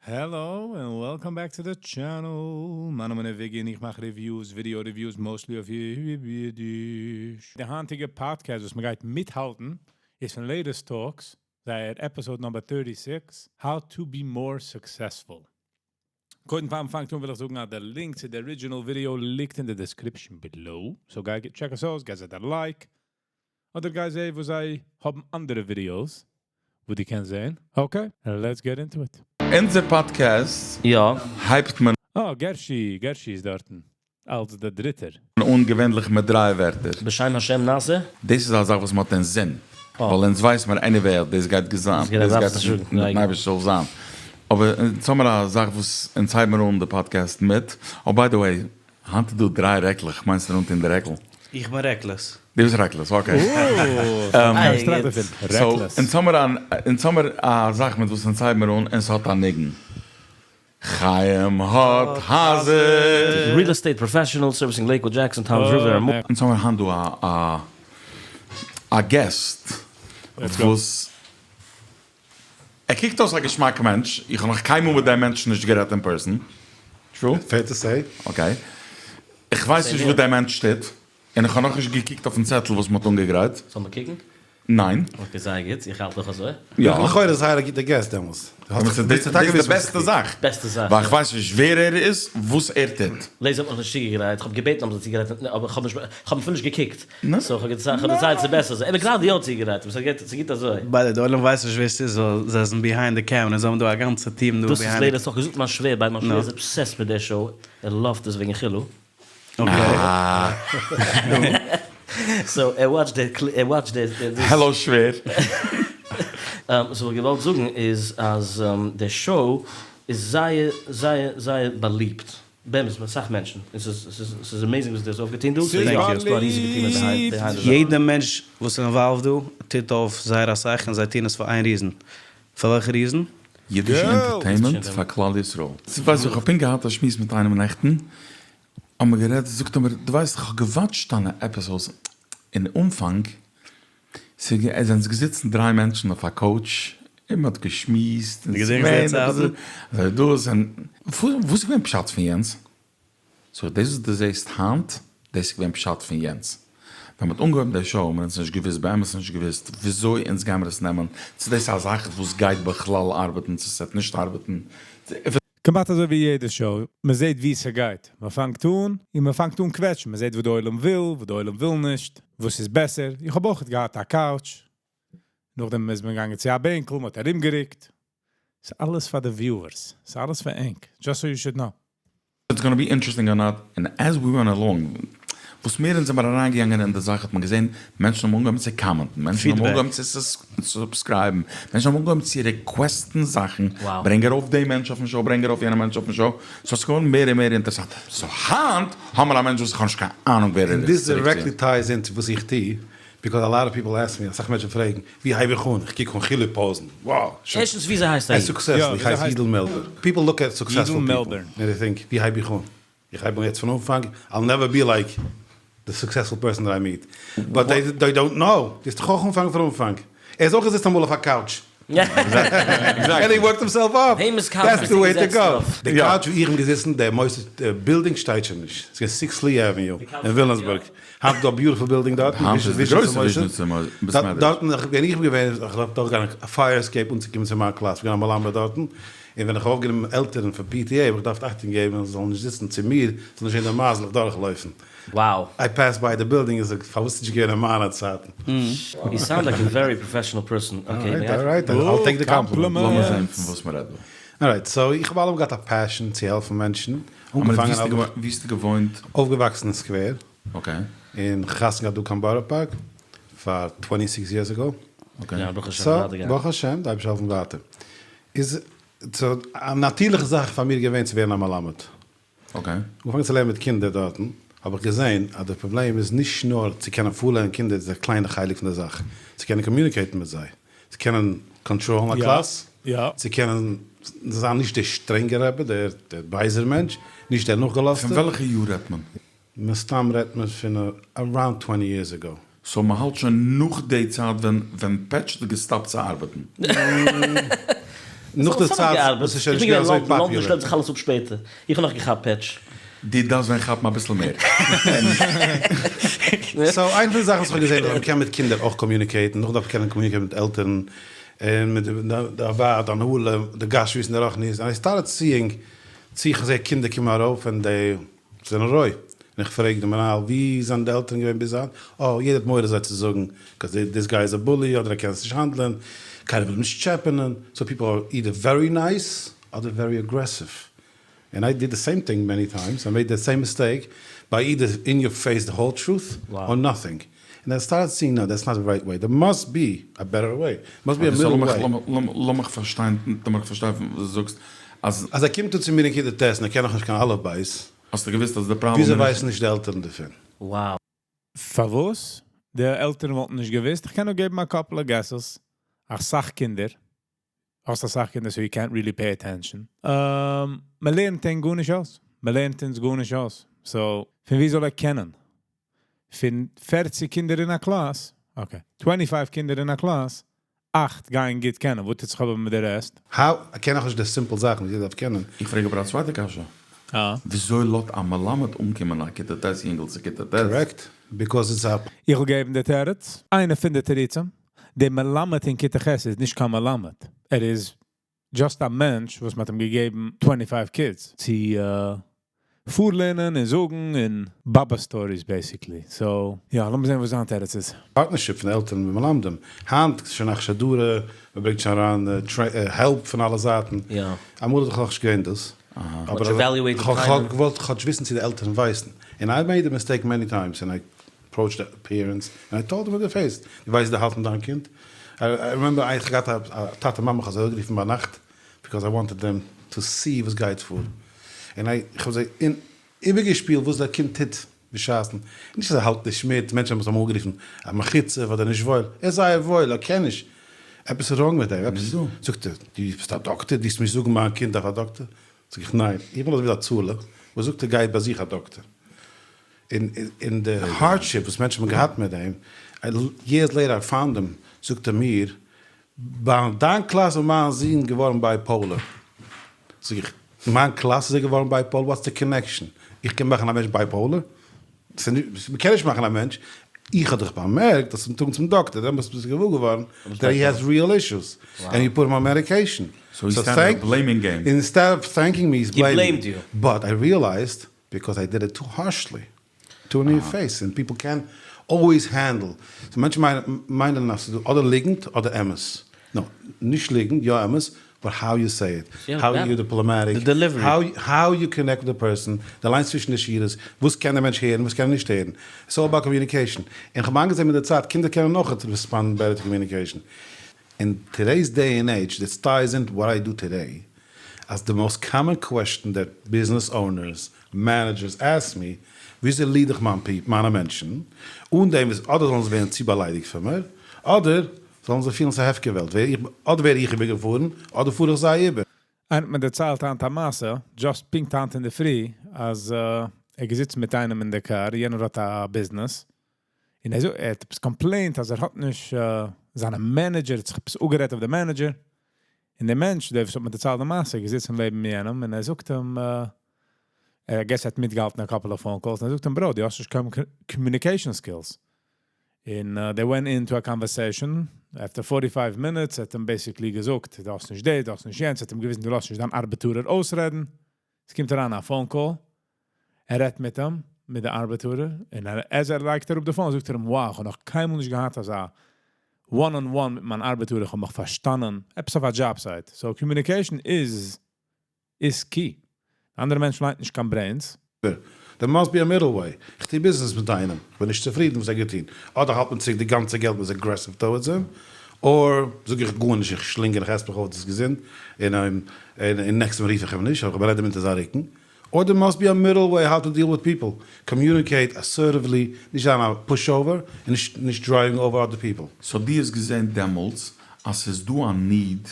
Hello and welcome back to the channel. מיין נאמען איז Viggy און איך מאך reviews, video reviews, mostly אויף אידיש. די היינטיגע podcast וואס מען גייט מיטהאלטן, איז פון Latest Talks, זייער episode number 36, How to be more successful. קודם פאר מ'פאנגט אן וויל איך זאגן, אז דער link צו די original video ליגט אין די description below. So גיי check עס אויס, גיי זיי א like. אדער גיי זע וואו זיי האבן אנדערע videos, וואו דו קענסט זען. Okay, let's get into it. אונזער podcast הייבט מען Oh, Gershi, Gershi איז דארטן. אלס דער דריטער. אן געווענליך מיט דריי ווערטער. בשם השם נעשה? דאס איז א זאך וואס מ'האט אין זין. ווייל אונז ווייסט מיר anyway אז דאס גייט געזיין. דאס גייט מיטן אייבערשטער זאל זיין. אבער אונז האמיר א זאך וואס אונז הייבן מיר אן די פאדקעסט מיט. Oh by the way, היינט איז דא דריי רעקלעך, מיינסט איר אנטון די רעקל? איך בין reckless. דו ביסט reckless, okay. So, אונז האמיר א זאך מיט וואס אונז הייבן מיר אן און ס'האט א ניגון. חיים האט הייזער. Real estate professional servicing Lakewood, Jackson, Toms River, and more. אונז האמיר היינט דא א א guest וואס ער קוקט אויס א געשמאקע מענטש, איך האב נאך קיינמאל מיט דעם מענטש נישט גערעדט אין person. True? Fair to say. Okay. איך ווייס נישט וואס דער מענטש טוט, און איך האב נאכנישט געקוקט אויפן צעטל וואס מ'האט אנגעגרייט. זאל מען קוקן? ניין. Okay זייער גוט, איך האלט אויך אזוי. יא. לכאורה איז זייער א גוטע guest דעמאלס. דאס איז די בעסטע זאך. בעסטע זאך. ווייל איך ווייס נישט ווער ער איז, וואס ער טוט. לעיזער האט מיך נישט צוגעגרייט, איך האב געבעטן אז מ'זאל צוגרייטן, אבער איך האב נישט, איך האב אפילו נישט געקוקט. So איך האב געזאגט ס'איז בעסער אזוי. ער האט גראדע יא צוגעגרייט, אבער ס'גוט אזוי. By the way, די עולם ווייסט נישט ווער ס'איז ווייל זיי זענען behind די camera, זיי האבן דא א גאנצע team דא דאס איז behind. לעיזער האט דאך געזאגט מיין שווער, ביי מיין שווער איז obsessed מיט די show, ער love ט עס וועגן חילו. So ער watch ט די ער watch ט די דאס. העלא שווער. וואס איך האב געוואלט זאגן איז אז די show איז זייער זייער זייער באליבט באמת ביי אסאך מענטשן און ס'איז ס'איז ס'איז amazing וואס דו האסט אויפגעטון דא, ס'איז ס'איז דא א ריזיגע team behind די זאך. יעדע מענטש וואס איז involved דא טוט אויף זייער אסאך און זיי טוען עס פאר איין reason. פאר וועלכע reason? אידישע entertainment פאר כלל ישראל. ווייסט איך האב פונקט געהאט א שמועס מיט איינעם נעכטן, האבן מיר גערעדט, זאגט ער מיר, דו ווייסט איך האב גע watch ט דיינע episodes אין אנפאנג, ס'זענען געזיצן דריי מענטשן אויף א couch, און מ'האט געשמועסט, און ס'געווען אזוי דאס, און וואס איז געווען פשט פון יענץ? So דאס וואס דו זעסט היינט, דאס איז געווען פשט פון יענץ. ווען מ'האט אנגעהויבן די show האבן אונז נישט געוואוסט, באמת נישט געוואוסט, וויאזוי אונז גיימיר עס נעמען, צו דאס איז א זאך וואס גייט בכלל ארבעטן, צו ס'וועט נישט ארבעטן. כמעט אזוי ווי יעדע show, מען זעט ווי ס'גייט. מען פאנגט אן, און מען פאנגט אן קוועטשן. מען זעט וואס די עולם וויל, וואס די עולם וויל נישט, וואס איז בעסער. איך האב אויך געהאט א couch. נאכדעם איז מען געגאנגען צו א בענקל, מען האט ארומגערוקט. ס'איז אלעס פאר די viewers. ס'איז אלעס פאר ענק. Just so you should know. It's gonna be interesting or not, and as we went along, וואס מער אונז זעמער אריינגעגאנגען אין די זאך האט מען געזען מענטשן האבן אנגעהויבן צו comment ן, מענטשן האבן אנגעהויבן צו subscribe ן, מענטשן האבן אנגעהויבן צו request ן זאכן, ברענג ארויף דעם מענטש אויפן show, ברענג ארויף יענעם מענטש אויפן show, so ס'איז געווארן מער און מער אינטערעסאנט, so היינט האמער א מענטש וואס איך האב נישט קיין אהנונג ווער ער און איז, this צוריק צו. directly ties into וואס איך טו, because a lot of people ask me, אסאך מענטשן פרעגן, ווי הייב איך אן? איך קוק אן חילו פאוזן, wow, שוין. ערשטנס וויאזוי הייסט א איד? Successful, איך הייס יידל מעלבער. People look at successful people and they think, ווי הייב איך אן? איך הייב אן יעצט פון אנפאנג, I'll never be like the successful person that I meet. But they don't know, דו האסט דאך אויך אנגעפאנגען פון אנפאנג. ער איז אויך געזיצן אמאל אויף א couch. And he worked himself up. וועמענס couch That's ביסטו the way to געזעצן go. אויף? די couch וואו איך בין געזיצן, די מוסד building שטייט שוין נישט. ס'איז געווען six Lee Avenue אין וויליאמסבורג. היינט איז דא א beautiful building דארטן, היינט איז די גרויסע וויזשניצער בית מדרש. דארטן ווען איך בין געווען, איך האב דורך געגאנגען א fire escape אנצוקומען צו מיין קלאס, כ'בין געווען א מלמד דארטן, און ווען איך האב אויפגענומען עלטערן פון PTA האב איך געדארפט אכטונג געבן זיי זאלן נישט זיצן צו מיר, זאל נישט זען די מייזלעך דורכלויפן. Wow. I pass by the building און זאג, פארוואס איז נישט געווען אין מיינע צייטן? You sound like a very professional person. Okay, alright alright, I'll take the compliment. לאמיר זען פון וואס מ'רעדט דא. Alright, so איך האב אלעמאל געהאט א passion צו העלפן מענטשן, אנגעפאנגען האב איך. ווי האסטו געוואוינט? אויפגעוואקסן אין סקווער. Okay. און חתונה געהאט דא קיין בארא פארק פאר twenty six years ago. Okay. יא ברוך השם so ווייטער גיין. ברוך השם די אייבערשטער העלפן ווייטער. איז so א נאטירליכע זאך פאר מיר געווען צו ווערן א מלמד. Okay. אנגעפאנגען צו לערנען מיט קינדער דארטן האב איך געזען אז די פראבלעם איז נישט נאר צו קענען פארלערנען קינדער איז א קליינע חלק פון די זאך, צו קענען communicate ן מיט זיי, צו קענען control ן א קלאס, צו קענען זיין נישט דער שטרענגער רבי, דער בייזער מענטש, נישט דער נאכגעלאזטער. פון וועלכע יאר רעדט מען? מסתם רעדט מען פון around twenty years ago. So מ'האלט שוין נאך די צייט ווען ווען פעטש האט געסטאפט צו ארבעטן. נאך די צייט וואס איז שוין נישט געווען אזוי פאפולער. לאנדאן שטעלט זיך אלעס אפ שפעטער. איך האב נאך געכאפט פעטש. דו דארפסט ווען כאפן אביסל מער. So איינע פון די זאכן וואס איך האב געזען איז אז מ'קען מיט קינדער אויך communicate ן, נאכדעם דארף מען קענען communicate ן מיט עלטערן, און מיט די ועד הנהלה, די גשמיות און די רוחניות, and I started seeing צו איך זע קינדער קומען ארויף און די זענען רוי, און איך פרעג די מנהל ווי זענען די עלטערן געווען ביז היינט, אה יעדער האט מורא זיי צו זאגן, cause this guy איז א bully אדער ער קען עס נישט handle ען, קיינער וויל אים נישט טשעפענען, so people are either very nice אדער very aggressive, and I did the same thing many times, I made the same mistake by either in your face the whole truth or nothing, and I started seeing no that's not the right way, there must be a better way, must be a middle way. לאמיך פארשטיין, לאמיך פארשטיין פון וואס דו זאגסט אז. אז ער קומט אן צו מיר אין כיתה ט' און ער קען נאכנישט קיין אלף בית. האסטו געוואוסט אז די פראבלעם איז נישט. וויאזוי ווייסן נישט די עלטערן דערפון? Wow. פארוואס די עלטערן וואלטן נישט געוואוסט? איך קען נאר געבן א couple of guesses. אסאך קינדער. האסט אסאך קינדער so you can't really pay attention. מען לערנט אים גארנישט אויס. מען לערנט אונז גארנישט אויס. So פון ווי זאל ער קענען? פון 40 קינדער אין א קלאס, okay, 25 קינדער אין א קלאס, 8 גייען גוט קענען. וואס טוט זיך אבער מיט די רעסט? How? ער קען נאכנישט די simple זאכן וואס יעדער דארף קענען. איך פרעג אבער א צווייטע קשיא. וויאזוי לאזט א מלמד אנקומען א כיתה ט' יונגל צו כיתה ט'? Correct, because it's א. איך וועל געבן די תירוץ. איינע פון די תירוצים. דער מלמד אין כיתה ח' איז נישט קיין מלמד. ער איז just א מענטש וואס מ'האט אים געגעבן 25 kids צו פארלערנען און זאגן און באבע stories basically. So יא, לאמיר זען וואס זיין תירוץ איז. Partnership פון עלטערן מיט מלמדים. היינט איז שוין הכשרה, מ'ברענגט שוין אריין help פון אלע זייטן. אמאל איז דאך נאכנישט געווען דאס. אבער כ'האב געוואלט כאטש וויסן צו די עלטערן ווייסן. און I made the mistake many times און I approached the parents און I told them in the face, דו ווייסט ווי דו האלטסט מיט דיין קינד? I remember איך האב געהאט א טאטע מאמע איך האב זיי אראפגערופן ביינאכט because I wanted them to see וואס גייט פאר, און איך האב זיי איבערגעשפילט וואס דער קינד טוט בשעת'ן, נישט אז ער האלט נישט מיט, מענטשן האבן עס אמאל גערופן א מחוצף אדער נישט וואויל, ער איז זייער וואויל, ער קען נישט, עפעס איז wrong מיט אים, עפעס, זאגט ער, דו ביסט א דאקטער, דו וועסט מיר זאגן מיין קינד דארף א דאקטער? זאג איך ניין, איך בין אזויווי די הצלה, וואס זאגט ער גיי באזוך א דאקטער. און די hardship וואס מענטשן האבן געהאט מיט דעם, years later I found him, זאגט ער מיר, ביי דיין קלאס איז מיין זון געווארן bipolar. זאג איך, מיין קלאס איז ער געווארן bipolar? What's the connection? איך קען מאכן א מענטש bipolar? מ'קען נישט מאכן א מענטש. איך האב דיך באמערקט אז צום טאג צום דאקטער, דעמאלטס ביסטו געוואר געווארן that he has real issues, and you put him on medication. So he started a blaming game. Instead of thanking me, he's blaming me. But I realized because I did it too harshly, too in your face, and people can't always handle. So מענטשן מיינען אז ס'איז דא אדער ליגנט אדער אמת. No, נישט ליגנט, יא אמת, but how you say it, how you diplomatic, how you connect מיט די person, די lines צווישן די שורות, וואס קען דער מענטש הערן, וואס קען ער נישט הערן. It's all about communication. און כ'האב איינגעזען מיט די צייט, קינדער קענען אויך respond better to communication. In today's day and age, this ties into what I do today, אז the most common question that business owners, managers ask me, וויאזוי lead איך מיין people, מיינע מענטשן, אן דעם וואס אדער זאלן זיי ווערן צו באליידיגט פון מיר, אדער זאלן זיי פילן ס'איז א הפקר וועלט, ווער איך, אדער ווער איך איבערגעפארן, אדער פאר איך זיי איבער. איינער האט מיר דערציילט היינט א מעשה, just פונקט היינט אינדערפרי, אז ער איז געזיצן מיט איינעם אין די קאר, יענער האט א ביזנעס, און ער זאגט, ער האט עפעס complained אז ער האט נישט זיינע manager, האט זיך עפעס אפגערעדט אויף די manager, און דער מענטש, דער וואס האט מיר דערציילט די מעשה, איז געזיצן לעבן יענעם, און ער זאגט אים, I guess ער האט מיטגעהאלטן א couple of phone calls, און ער זאגט אים, bro, דו האסט נישט קיין communication skills. און they went into a conversation, after 45 minutes האט אים basically געזאגט, דו האסט נישט דאס, דו האסט נישט יענץ, האט אים געוויזן דו לאזט נישט דיין ארבעטארער אויסרעדן. עס קומט אריין א phone call, ער רעדט מיט אים, מיט די ארבעטארער, און אז ער לייגט אראפ די phone, זאגט ער אים, wow, איך האב נאך קיינמאל נישט געהאט אזא one on one מיט מיין ארבעטארער, איך האב מיך פארשטאנען, עפעס אויף א job site. So communication איז איז key. אנדערע מענטשן ליינט נישט קיין brains. There must be a middle way. איך טו ביזנעס מיט איינעם, איך בין נישט צופרידן וואס ער האט געטון. אדער האלט מען צוריק די גאנצע געלט, מען איז aggressive towards אים, אר זאג איך גארנישט, איך שלינג און איך עס מיך אויף דאס געזונט, און און next time רוף איך אים נישט, אבער איך בארעד אים אונטער זיין רוקן. אר there must be a middle way how to deal with people. Communicate assertively, נישט זיין א pushover, און נישט נישט driving over other people. So דו האסט געזען דעמאלטס אז ס'איז דא א need.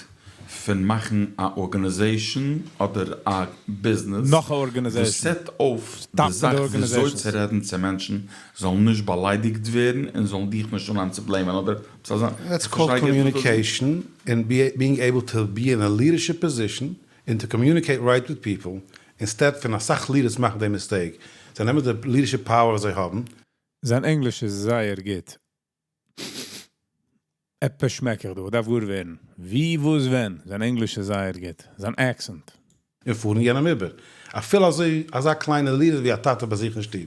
פון מאכן א organization אדער א ביזנעס נאך א וואס organization. set אויף די stop מיט זאך די וויאזוי organizations. צו רעדן צו מענטשן זאלן נישט באליידיגט ווערן און זאלן דיך נישט אנהייבן צו blame ען אדער עפעס אזא. That's איך called פארשטיי גוט וואס דו זאגסט. communication and being able to be in a leadership position and to communicate right with people instead פון אסאך leaders מאכן די mistake, זיי נעמען די leadership power וואס זיי האבן. זיין ענגליש איז זייער גוט. עפעס שמעק איך דא, דארף גאר ווערן. ווי, וואס, ווען. זיין ענגליש איז זייער גוט. זיין accent. און פארן יענעם איבער. אפילו אזוי אזא קליינע leader ווי א טאטע ביי זיך אין שטוב.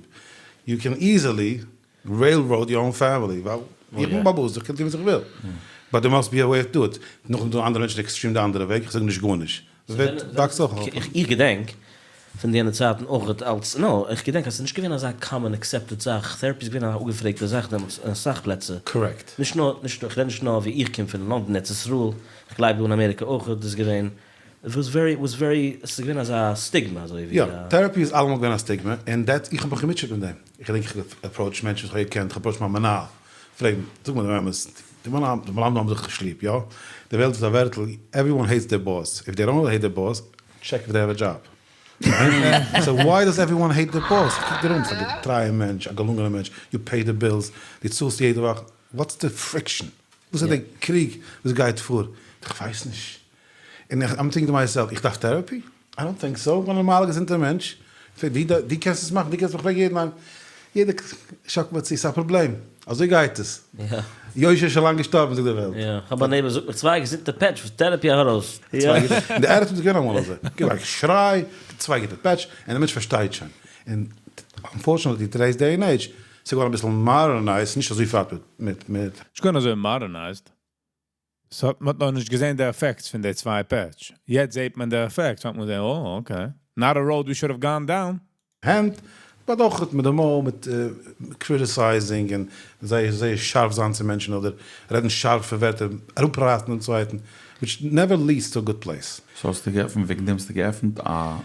You can easily railroad your own family, ווייל איך בין באבאס, איך קען טון וואס איך וויל. But there must be a way to do it. נאכדעם איז דא אנדערע מענטשן extreme די אנדערע וועג, איך זאג נישט גארנישט. ווערט וואקסט אויך אויף. איך געדענק פון די יענע צייטן אויך אלס, נא, איך געדענק אז ס'איז נישט געווען אזא common accepted זאך, therapy איז געווען א אפגעפרעגטע זאך דעמאלטס אין אסאך פלעצער. Correct. נישט נאר, נישט נאר, איך רעד נישט נאר ווי איך קום פון לאנדאן, ארץ ישראל, איך גלייב דא אין אמעריקע אויך איז געווען, it was very, was very, עס איז געווען אזא סטיגמע אזוי ווי יא, א. Therapy איז אלעמאל געווען א סטיגמע, און that, איך האב מיך געמוטשעט מיט דעם. איך געדענק איך האב approached מענטשן וואס איך האב געקענט, איך approach מיין מנהל, פרעג אים, זאג מיר דעם אמת, די מלמדים האבן זיך נישט ליב, יא? די וועלט איז א ווערטל, everyone hates their boss, if they don't hate their boss, check if they have a job. So why does everyone hate their boss? קוק דיר אן, ביסט א געטרייע מענטש, א געלונגענע מענטש, you pay the bills, דו צאלסט יעדע וואך, what's the friction? וואס איז די קריג וואס גייט פאר? איך ווייס נישט. און איך I'm thinking to myself, איך דארף therapy? I don't think so, איך בין א נארמאלע געזונטער מענטש, דו קענסט עס מאכן, דו קענסט מיך פרעגן יעדן איינעם, יעדער שאקלט מיר צו, ס'איז א פראבלעם, אזוי גייט עס, יושע איז שוין לאנג געשטארבן זאגט די וועלט. יא, כ'האב א neighbor זאגט מיך צוויי געזונטע פעטש וואס therapy ארויס. צוויי גוטע, און די attitude איז געווען אמאל אזוי, גיב א שריי, צוויי גוטע פעטש, און דער מענטש פארשטייט שוין, און unfortunately today's day and age, ס'איז געווארן אביסל modernized, נישט אזוי פארט מיט. נישט געווארן אזוי modernized, ס'האט מען האט נאכנישט געזען די effects פון די צוויי פעטש. יעצט זעט מען די effects, האט מען געזען, oh okay, not a road we should have gone down. הענט, but אויך מיט די מויל, מיט criticizing און זייער זייער שארף זיין צו מענטשן אדער רעדן שארפע ווערטער, אראפרייסן דעם צווייטן, which never leads to a good place. So האסטו געעפנט, וועגן דעם האסטו געעפנט א.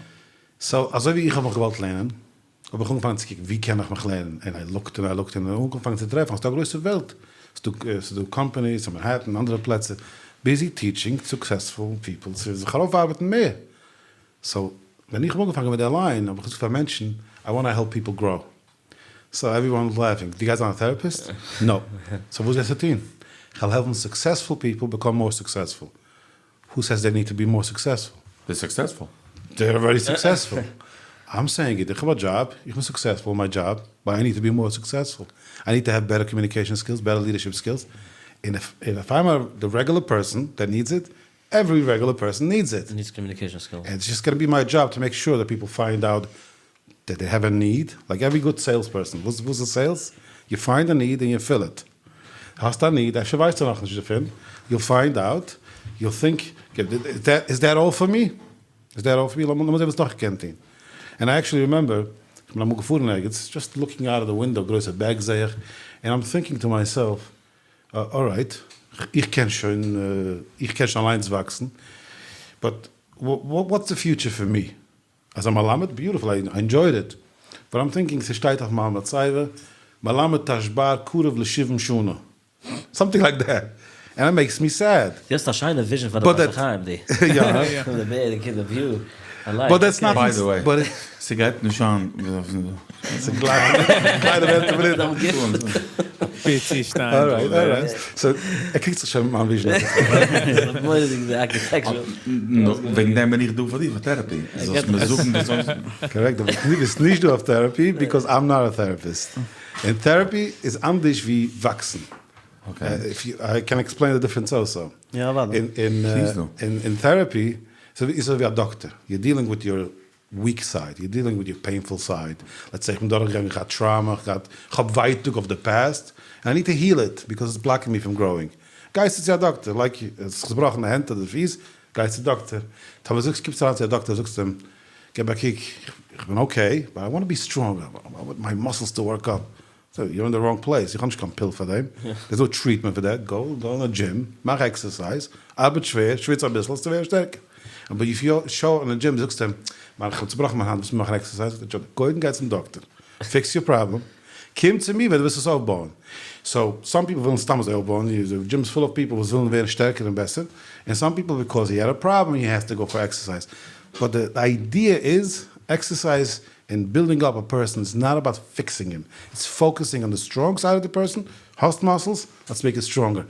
So אזוי ווי איך האב מיך געוואלט לערנען, האב איך אנגעפאנגען צו קוקן ווי קען איך מיך לערנען, און I looked און I looked און אנגעפאנגען צו טרעפן אז ס'דא א גרויסע וועלט, ס'דא companies אין מאנהעטן און אנדערע פלעצער busy teaching successful people צו זיך ארויפארבעטן מער, so ווען איך האב אנגעפאנגען מיט די line האב איך געזאגט פאר מענטשן I want help people grow, so everyone was laughing, דו גייסט זיין א therapist? No, so וואס גייסטו טון? כ'וועל העלפן successful people become more successful, who says they need to be more successful? They're successful. They're already successful. I'm saying it, איך האב א דזשאב, איך בין successful אין מיין דזשאב, but I need to be more successful. I need to have better communication skills, better leadership skills, און if I'm the regular person that needs it, every regular person needs it. Needs communication skills. And it's just gonna be my job to make sure that people find out that they have a need, like every good sales person, וואס וואס איז sales? You find a need and you fill it. האסט א need, אפשר ווייסטו נאכנישט דערפון, you'll find out, you'll think, is that all for me? Is that all for me? לאמיר זען וואס נאך איך קען טון. And I actually remember, איך בין אמאל געפארן ערגעץ, just looking out of the window, גרויסע בערג זעה איך, and I'm thinking to myself, alright, איך קען שוין, איך קען שוין אליינס וואקסן, but what's the future for me? אז א מלמד, beautiful, I enjoyed it, but I'm thinking ס'שטייט אויף מיין מצבה, מלמד תשבר קרוב לשבעים שנה, something like that, and it makes me sad. דו האסט א שיינע vision פאר די בית החיים די. יא. די בערג און די view. I like. But that's not. By the way, ס'גייט נישט אן. ס'קליינע ווערטער פון אונטן. פיצי שטיין. Alright alright. So ער קריגט זיך שוין מיט מיין vision. מורא'דיג די architecture. נו, וועגן דעם בין איך דא פאר דיר, פאר therapy. זאלסט מיר זאגן ווי אזוי. Correct, דו ביסט נישט דא אויף therapy, because I'm not a therapist. און therapy איז אנדערש ווי וואקסן. Okay. I can explain the difference also. יא אוודאי. Please do. אין therapy איז אזוי ווי א דאקטער, you're dealing with your weak side, you're dealing with your painful side, let's say איך בין דורכגעגאנגען, איך האב trauma, איך געהאט, איך האב ווייטאג אויף די past, and I need to heal it, because it's blocking me from growing. גייסטו צו א דאקטער, like האסט זיך צובראכן די הענט אדער פיס, גייסט צו דאקטער, טאמער זאגסט, קומסט אריין צו א דאקטער זאגסט אים, געב א קוק, איך בין okay, but I want to be stronger, I want my muscles to work up, so you're in the wrong place, איך האב נישט קיין pill פאר דעם, there's no treatment for that, go go אין א דזשים, מאך exercise, ארבעט שווער, שוויץ אביסל, וועסטו ווערן שטערקער. אבער if you show אין א דזשים זאגסטו אים, מיין איך האב צובראכן מיין האנט, ווילסט מיר מאכן exercise? זאגט ער, קודם גיי צום דאקטער, fix your problem, קום צו מיר ווען דו ווילסט עס אויפבויען. So, some people ווילן סתם אזוי אויפבויען, די gym איז full of people וואס ווילן ווערן שטערקער און בעסער, און some people because he had a problem he has to go for exercise. But the idea איז, exercise און building up a person is not about fixing him, it's focusing on the strong side of the person, האסט muscles, let's make it stronger.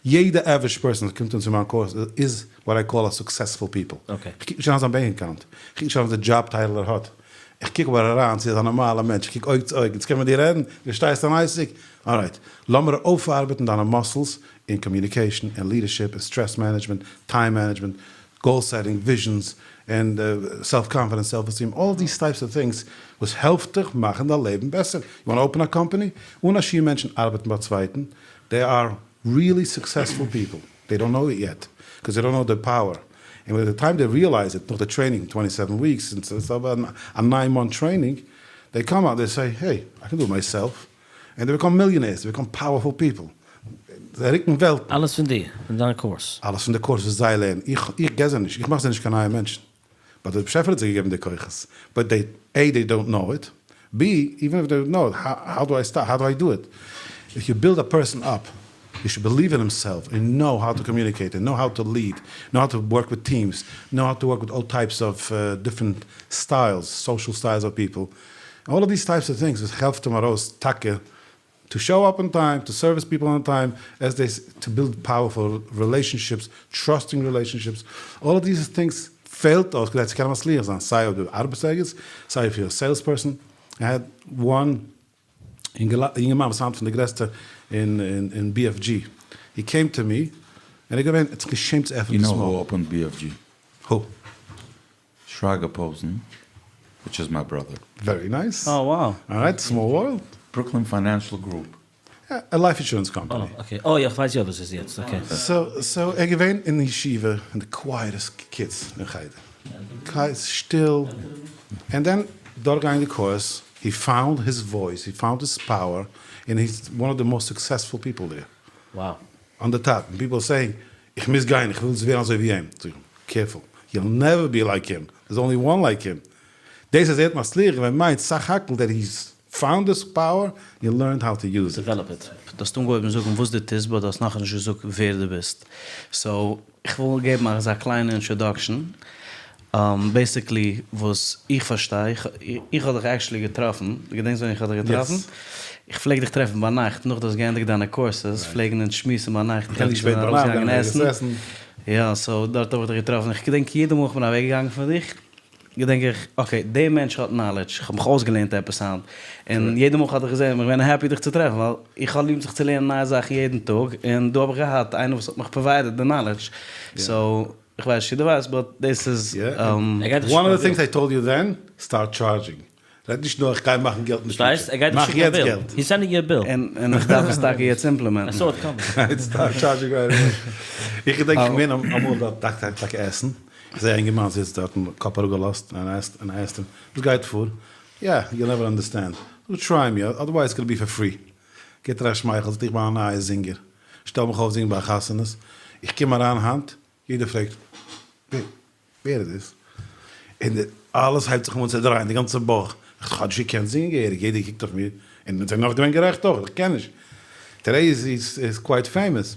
יעדע average person וואס קומט אן צו מיין קורס איז what I call a successful people. איך קוק נישט אריין זיין bank account, איך קוק נישט אריין וואס די job title ער האט, איך קוק אבער אריין צו ער איז א נארמאלע מענטש, איך קוק אויג צו אויג, יעצט קען מען דיר רעדן, דו שטייסט אן עסק, alright, לאמיר אויפארבעטן דיינע muscles אין communication און leadership און stress management, time management, goal setting, visions, און self confidence, self esteem, all these types of things וואס העלפט דיך מאכן דיין לעבן בעסער. You want open a company? אן א שיעור מענטשן ארבעטן ביי צווייטן, they are really successful people, they don't know it yet, 'cause they don't know די power, און ביי די time they realize it, נאך די training 27 weeks, און ס'איז אבער א 9 month training, they come out they say, hey, I can do it myself, און they become millionaires, they become powerful people, זיי רוקן וועלטן. אלעס פון דיר, פון דיין קורס. אלעס פון די קורס וואס זיי לערנען, איך איך געב זיי נישט, איך מאך זיי נישט קיין נייע מענטשן, but דער באשעפער האט זיי געגעבן די כוחות, but they, A they don't know it, B even if they know it, how do I start, how do I do it, if you build a person up, he should believe in himself and know how to communicate and know how to lead, know how to work with teams, know how to work with all types of different styles, social styles of people, all of these types of things וואס העלפט אים ארויס טאקע to show up on time, to service people on time, as they to build powerful relationships, trusting relationships, all of these things פעלט אויס כדי צו קענען מצליח זיין, סיי אויב דו ארבעסט ערגעץ, סיי אויב you're a sales person. I had one אינגערמאן וואס היינט פון די גרעסטע אין BFG, he came to me, און ער איז געווען, ער האט זיך געשעמט צו עפענען You דאס know מויל. who opened BFG? Who? שרגא פאזען, which is my brother. Very nice. Oh wow. Alright, small world. Brooklyn Financial Group. A life insurance company. Okay, oh יא, כ'ווייס יא וואס איז יעצט, okay. So, so ער געווען אין ישיבה אין די quietest kids אין חדר. Quiet, שטיל. And then דורכגיין די קורס, he found his voice, he found his power, and he's one of the most successful people there. Wow. On the top. And people saying, איך מוז גיין, איך וויל ווערן אזוי ווי אים. זאג איך, careful, you'll never be like him, there's only one like him. דאס אז ער האט מצליח געווען מיינט סך הכל that he's found this power, he learned how to use it. Develop it. דו האסט אנגעהויבן זאגן וואס דו טוסט, but דו האסט נאכנישט געזאגט ווער דו ביסט. So, איך וויל געבן אזא קליינע introduction. Basically וואס איך פארשטיי, איך האב דיך actually געטראפן, דו געדענקסט ווען איך האב דיך געטראפן? איך פלעג דיך טרעפן ביינאכט, נאך דו האסט געענדיגט דיינע courses, פלעגן אונז שמועסן ביינאכט, איך ענדיג שפעט ביינאכט, גייען מיר ערגעץ עסן. יא, so דארט האב איך דיך געטראפן, איך געדענק יעדע מאל איך בין אוועקגעגאנגען פון דיך, געדענק איך, okay, דער מענטש האט knowledge, איך האב מיך אויסגעלערנט עפעס היינט, און יעדע מאל איך האב דיך געזען בין איך געווען happy דיך צו טרעפן, ווייל איך האב ליב זיך צו לערנען נייע זאכן יעדן טאג, און דא האב איך געהאט איינער וואס האט מיך provided די knowledge, so איך ווייס נישט צו דו ווייסט, but דאס איז. One of the things I told you then, start charging. רעד נישט נאר איך גיי מאכן געלט אין די future, מאך יעצט געלט. He's sending you a bill. און איך דארף עס טאקע יעצט implement ן. I saw it coming. Start charging right away. איך געדענק איך בין אמאל דארט טאקע עסן, איך זעה א אינגערמאן זיצט דארט און קאפ אראפגעלאזט, און I asked him, וואס גייט פאר? יא, you'll never understand. Try me, otherwise it's gonna be for free. גיבט ער א שמייכל, זאגט איך בין א נייע זינגער, שטעל מיך אויף זינגען ביי חתונות, איך קום אריין היינט, יעדער פרעגט, ווער איז דאס? און אלעס הייבט זיך אן צו דרייען, די גאנצע בויך, איך האב נישט געקענט זינגען געהעריג, יעדער קוקט אויף מיר, און זיי נאך געווען גערעכט אויך, איך קען נישט. Today is is quite famous.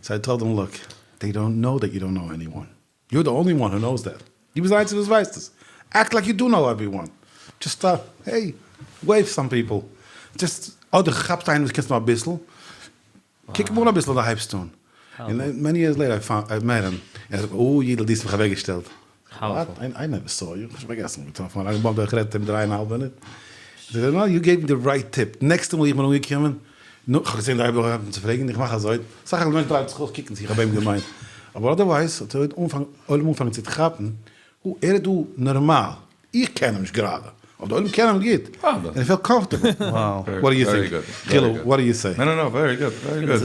So I told him, look, they don't know that you don't know anyone. You're the only one who knows that. דו ביסט די איינציגע וואס ווייסט עס. Act like you do know everyone. Just start, hey, wave some people. Just, אדער כאפסט איינעם וואס קענסט נאר אביסל, קוק אים אן אביסל אדער הייבסט אן. און many years later I found, I met him. ער זאגט, oh יידל, דו האסט מיך אוועקגעשטעלט. What? I never saw you. כ'האב שוין פארגעסן. געטראפן א באמבע, איך רעד מיט אים דריי און א האלב מינוט. זאגט ער, no, you gave me the right tip. נעקסטע מאל איך בין אנגעקומען, נו, כ'האב געזען די אייבער האבן צו פרעגן, איך מאך אזוי, סך הכל די מענטש דרייט זיך אויס קוקן צו איך האב אים געמיינט. אבער otherwise האט ער אנפאנג, עולם אנפאנגען צו כאפן, הו, ער איז דא נארמאל, איך קען אים נישט גראדע, אבער די עולם קען אים גוט, און ער felt comfortable. What do you think? חילו, what do you say? No no no, very good, very good.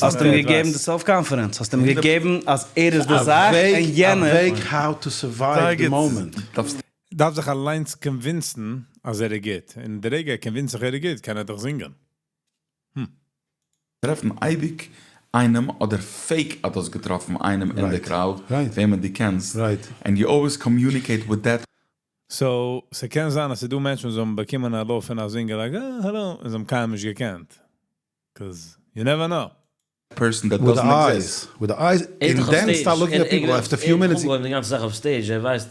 האסט אים געגעבן די self confidence, האסט אים געגעבן אז ער איז די זאך און יענער. א וועג how to survive the moment. דארף זיך אליינס convince ן אז ער איז גוט, און די רגע ער convince ט זיך ער איז גוט קען ער דאך זינגען. הום. טרעפן אייביג איינעם אדער fake אז דו האסט געטראפן איינעם אין די crowd וועמען דו קענסט, and you always communicate with that. So, ס'קען זיין אז ס'דא מענטשן וואס האבן באקומען א hello פון א singer, like, ah, hello, און זיי האבן קיינמאל נישט געקענט. 'Cause you never know. person that With the doesn't exist. eyes, with the eyes, ער איז and דאך אויף then stage. start looking at people after a few minutes. ער האט אנגעהויבן די גאנצע זאך אויף stage, ער ווייסט,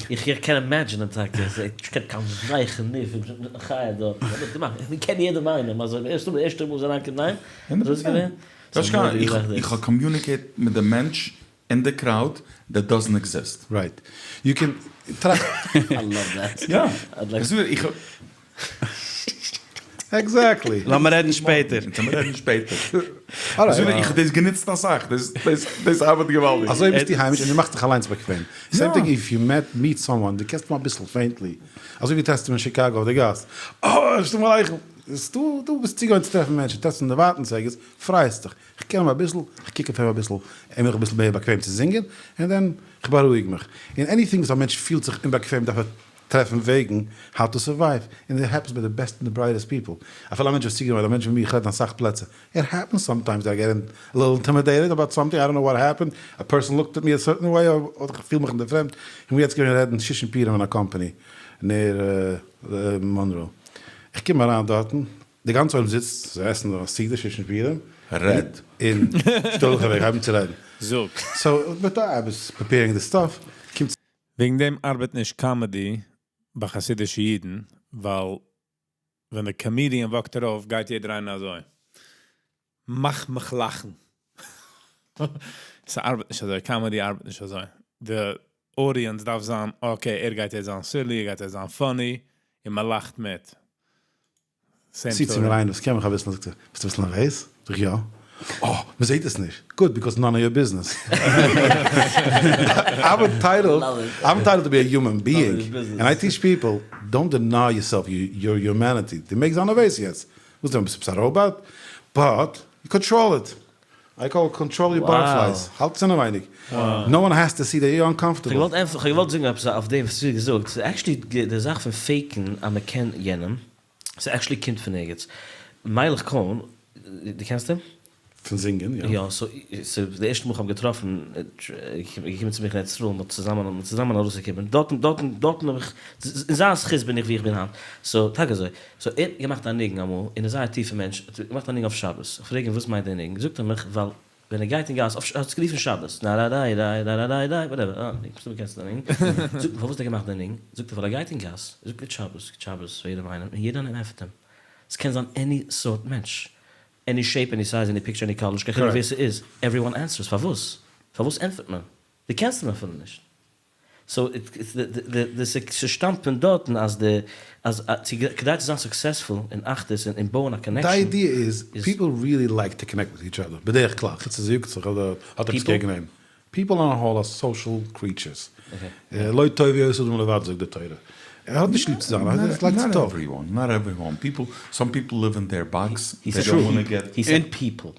איך איך קען imagine ען טאקע, איך קען קיין זכר נישט פון חיה דארט, מען קען יעדעם איינעם, אזוי די ערשטע ערשטע מאל זיי אריינקומען, ניין? אזוי איז געווען? איך האב communicate מיט די מענטש אין די crowd that doesn't exist. Right. You can טראכט. I love that. יא. איך. Exactly. לאמיר רעדן שפעטער. לאמיר רעדן שפעטער. איך האב דאס גענוצט אסאך, דאס ארבעט געוואלדיג. אזוי ביסטו היימיש און דו מאכסט דיך אליינס באקוועם. Same thing if you met meet someone, דו קענסט אים אביסל faintly, אזוי ווי טרעפסט אים אין שיקאגא אויף די גאס, אה, שלום עליכם, דו דו ביסט צוגעוואוינט צו טרעפן מענטשן, טרעפסט אים דערווייטענס ערגעץ, פרייסט דיך, איך קען אים אביסל, איך קוק אויף אים אביסל, ער מיך אביסל מער באקוועם צו זינגען, and then כ'בארואיג מיך. און anything וואס א מענטש פילט זיך אומבאקוועם דארף ער טרעפן וועגן how to survive, און it happens ביי די best און די brightest people, אפילו א מענטש וואס צוגעוואוינט, א מענטש ווי מיר, איך רעד אין אסאך פלעצער, it happens sometimes I get a little intimidated about something, I don't know what happened, a person looked at me a certain way, אדער איך פיל מיך אין די פרעמד, איך בין יעצט געווען רעדן שושן פורים אין א קאמפאני near מאנרא, איך קום אריין דארטן, די גאנצע עולם זיצט, זיי עסן א סעודה שושן פורים, רעד. און שטעל דיך אוועק, הייב אן צו רעדן. זאג. So, but I was preparing the stuff, קומט. וועגן דעם ארבעט נישט comedy ביי חסידישע אידן, ווייל ווען די comedian walk ט ארויף גייט יעדער איינער אזוי, מאך מיך לאכן. ס'ארבעט נישט אזוי, comedy ארבעט נישט אזוי. די audience דארף זיין, okay, ער גייט יעצט זיין silly, ער גייט יעצט זיין funny, און מען לאכט מיט. Same ציט צו מיר story. איינער וואס קען מיך אביסל און זאגט, ביסט אביסל נערוועז? זאג איך, יא. אה, מען זעט עס נישט. Good, because none of your business. I'm entitled, I'm entitled to be a human being, and I teach people, don't deny yourself your humanity. דו מעגסט זיין נערוועז יעצט. וואס דען, ביסט עפעס א robot? But, you control it. I call control your butterflies. האלט עס אינעווייניג. No one has to see that you're uncomfortable. כ'האב געוואלט זאגן עפעס אויף דעם וואס דו האסט געזאגט. ס'איז actually די זאך פון fake ן אז מ'קען יענעם. ס' actually קומט פון ערגעץ. מיילעך קאהן, דו קענסט אים? פון זינגען, יא. יא, so ס'איז די ערשטע מאל כ'האב געטראפן, געקומען צו מיך אין ארץ ישראל, מ'האט צוזאמען, מ'האט צוזאמען ארויסגעקומען, דארטן, דארטן, דארטן האב איך, אין זיין זכות בין איך ווי איך בין היינט. So, טאקע אזוי. So, ער האט געמאכט א ניגון אמאל, און ער איז זייער א טיפע מענטש, האט געמאכט א ניגון אויף שבת. איך פרעג אים וואס מיינט די ניגון, זאגט ער מיך, ווייל ווען ער גייט אין גאס, אויף, ער האט עס גערופן שבת, נאראראיראיראראיראיי, whatever, אה, מסתמא קענסטו די ניגון. זאגט מיר פארוואס האט ער געמאכט די ניגון, זאגט ער ווייל ער גייט אין גאס, ער זאגט גוט שבת, גוט שבת פאר יעדעם איינעם, און יעדער איינער ענטפערט אים. ס'קען זיין any סארט מענטש, any shape, any size, any picture, any color, נישט קיין חילוק ווער ס'איז, everyone answers, פארוואס? פארוואס ענטפערט מען? דו קענסט אים אפילו נישט. So, ס'שטאמט פון דארטן אז די, אז צו כדי צו זיין successful אין אחדות און און בויען א די connection idea איז, איז. People really like to connect with each other, בדרך כלל, חוץ אז ער יאגט זיך אדער האט עפעס People? קעגן אים. People on a whole are social creatures. לא טוב היות האדם לבד זאגט די תורה. ער האט נישט ליב צו זיין, ער like to Not talk. everyone, not everyone. People, some people live in their box, He they said don't wanna get. He said people.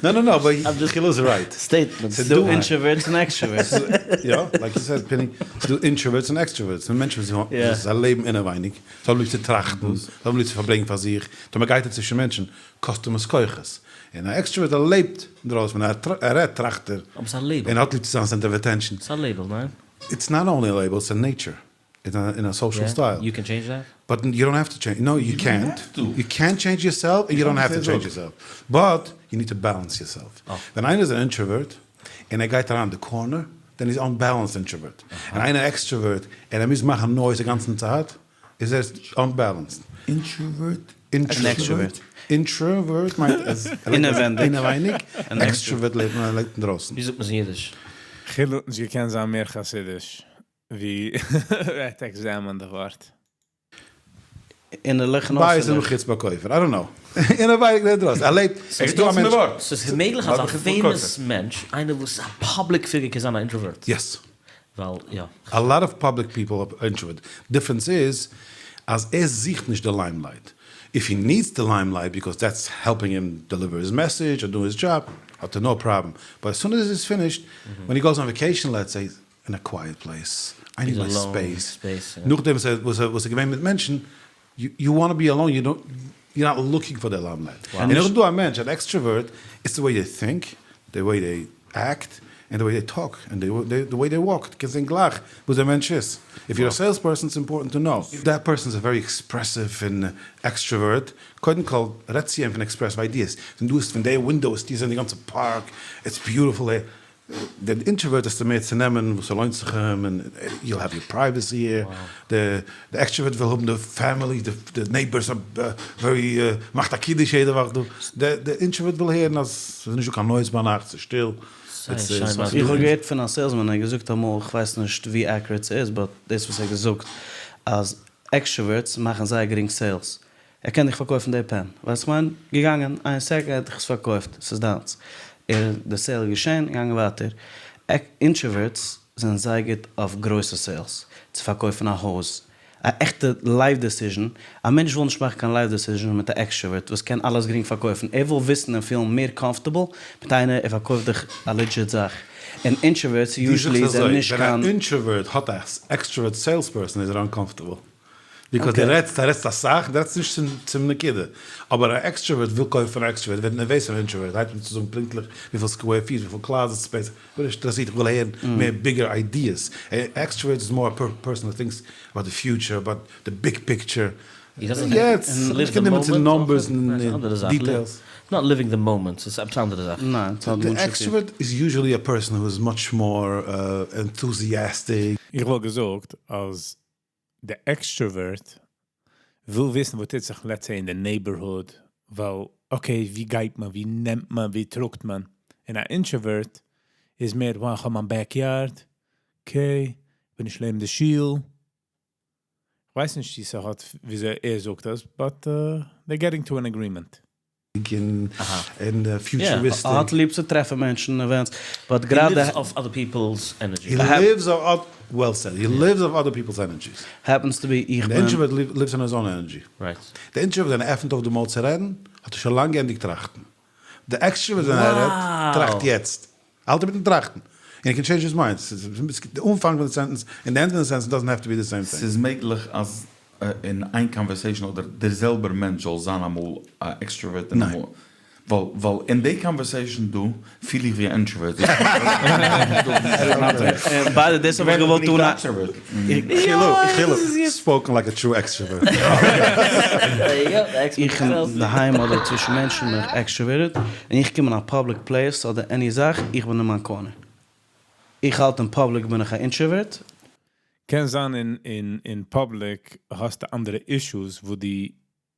No no no, but Chilo is right. Statement. ס'איז ס'דא דא introverts און extroverts. יא, like you said פיני, ס'דא introverts און extroverts, און מענטשן וואס זיי לעבן אינעווייניג, זיי האבן ליב צו טראכטן, זיי האבן ליב צו פארברענגען פאר זיך, טאמער גייט ער צווישן מענטשן, קאסט אים עס כוחות. און א extrovert ער לעבט אינדרויסן, ווען ער רעדט טראכט ער, אבער ס'איז א label. און האט ליב צו זיין center of attention. ס'איז א label, ניין? It's not only a label, it's a nature. In a social style. You can change that? But you don't have to change, no you קענט, יו קענט טשעינדזש יור סעלף און you don't have to change yourself, but you need to balance yourself. ווען איינער איז אן introvert און ער גייט אריין אין די corner, then איז unbalanced introvert. ווען איינער extrovert און ער מוז מאכן noise די גאנצן צייט, איז ער unbalanced. Introvert? Introvert. Introvert מיינט אז ער לעבט אינעווייניג, extrovert לעבט ער לעבט אינדרויסן. ווי זאגט מען עס אין אידיש? חילו האט נישט געקענט זיין מער חסידיש ווי ער האט examine ט די ווארט. אינערליך און בית אויסערליך. ומחוץ בכופר, I don't know. אינעווייניג און אינדרויסן, ער לעבט, ס'איז דא א מענטש. ס'איז מעגליך אז א famous מענטש, איינער וואס איז א public figure קען זיין א introvert? Yes. ווייל יא. A lot of public people are introvert. Difference איז אז ער זוכט נישט די limelight. If he needs the limelight because that's helping him deliver his message or do his job האט ער no problem. But as soon as it's finished, when he goes on vacation let's say, in a quiet place, I need my space, נאכדעם וואס ער איז געווען מיט מענטשן, you wanna be alone, you don't, you not looking for the limelight. און נאכדעם דא א מענטש, אן extrovert, it's the way they think, the way they act, and the way they talk, and the way they walk, דו קענסט זען גלייך וואס דער מענטש איז. If you're a sales person it's important to know. If that person is a very expressive און extrovert, קודם כל רעדט צו אים פון expressive ideas, פון דא איז פון די window איז צו זען די גאנצע פארק, it's beautiful here. דער introvert איז מער צו נעמען וואס ס'לוינט זיך אים און you'll have your privacy here, די extrovert וויל האבן די family, די neighbors are very, מאכט א קידוש יעדע וואך דא, די introvert וויל הערן אז ס'איז נישטא קיין noise ביינאכט, ס'איז שטיל. איך האב געהערט פון א salesman ער האט געזאגט אמאל, איך ווייס נישט ווי accurate ס'איז but דאס וואס ער האט געזאגט אז extroverts מאכן זייער גרינג sales, ער קען דיך פארקויפן די pen, ווייסט כ'מיין? געגאנגען, איין second ער האט דיך עס פארקויפט, ס'איז דיינס. ער, די sale איז געשען, געגאנגען ווייטער. Introverts זענען זייער גוט אויף גרויסע sales, צו פארקויפן א הויז, א עכטע life decision, א מענטש וויל נישט מאכן קיין life decision מיט א extrovert וואס קען אלעס גרינג פארקויפן, ער וויל וויסן און פילן מער comfortable מיט איינער ער פארקויפט דיך א legit זאך, און introverts usually זענען נישט קיין. ווען א introvert האט א extrovert sales person איז ער uncomfortable. Because די רעדסט, די רעדסט אסאך, די רעדסט נישט צום נקודה. אבער א extrovert וויל קויפן פון א extrovert, ווערט נערוועז פון א introvert, הייבט אן צו זאגן פונקטליך וויפיל square feet, וויפיל closet space, איך בין נישט אינטערעסירט, איך וויל הערן מער bigger ideas. א extrovert איז more א person who thinks about the future, about the big picture. יעצט, נישט גענומען צו numbers און details. Not living the moment, ס'איז עפעס אנדערע זאך. ניין, ס'האט די גארנישט צו טון. Extrovert איז usually א person who is much more enthusiastic. איך וואלט געזאגט אז די extrovert וויל וויסן וואס טוט זיך let's say אין די neighborhood, ווייל okay ווי גייט מען, ווי נעמט מען, ווי טראגט מען, און א introvert איז מער wow איך האב מיין backyard, okay, בין נישט לעבן די שול, כ'ווייס נישט צו ס'האט וויאזוי ער זאגט עס, but they're getting to an agreement. און futuristic. ער האט ליב צו טרעפן מענטשן events, but גראדע. He lives off other people's energy. He lives off, well said, he lives off other people's energies. Happens to be איך בין. די introvert lives on his own energy. Right. די introvert ווען ער עפנט אויף די מויל צו רעדן, האט ער שוין לאנג געענדיגט טראכטן. די extrovert ווען ער רעדט, טראכט יעצט. האלט אינמיטן טראכטן. און he can change his mind. די אנפאנג פון די sentence און די end פון די sentence doesn't have to be the same thing. ס'איז מעגליך אז אין איין conversation אדער דער זעלבער מענטש זאל זיין אמאל א extrovert און אמאל. ווייל ווייל אין די conversation דא פיל איך ווי א introvert. By the דאס האב איך געוואלט טון א. חילו, spoken like a true extrovert. איך אינדערהיים אדער צווישן מענטשן בין איך extroverted, און איך קום אין א public place אדער any זאך, איך בין אין מיין corner. איך האלט אין public בין איך א introvert. קען זיין אין אין public האסטו אנדערע issues וואס דו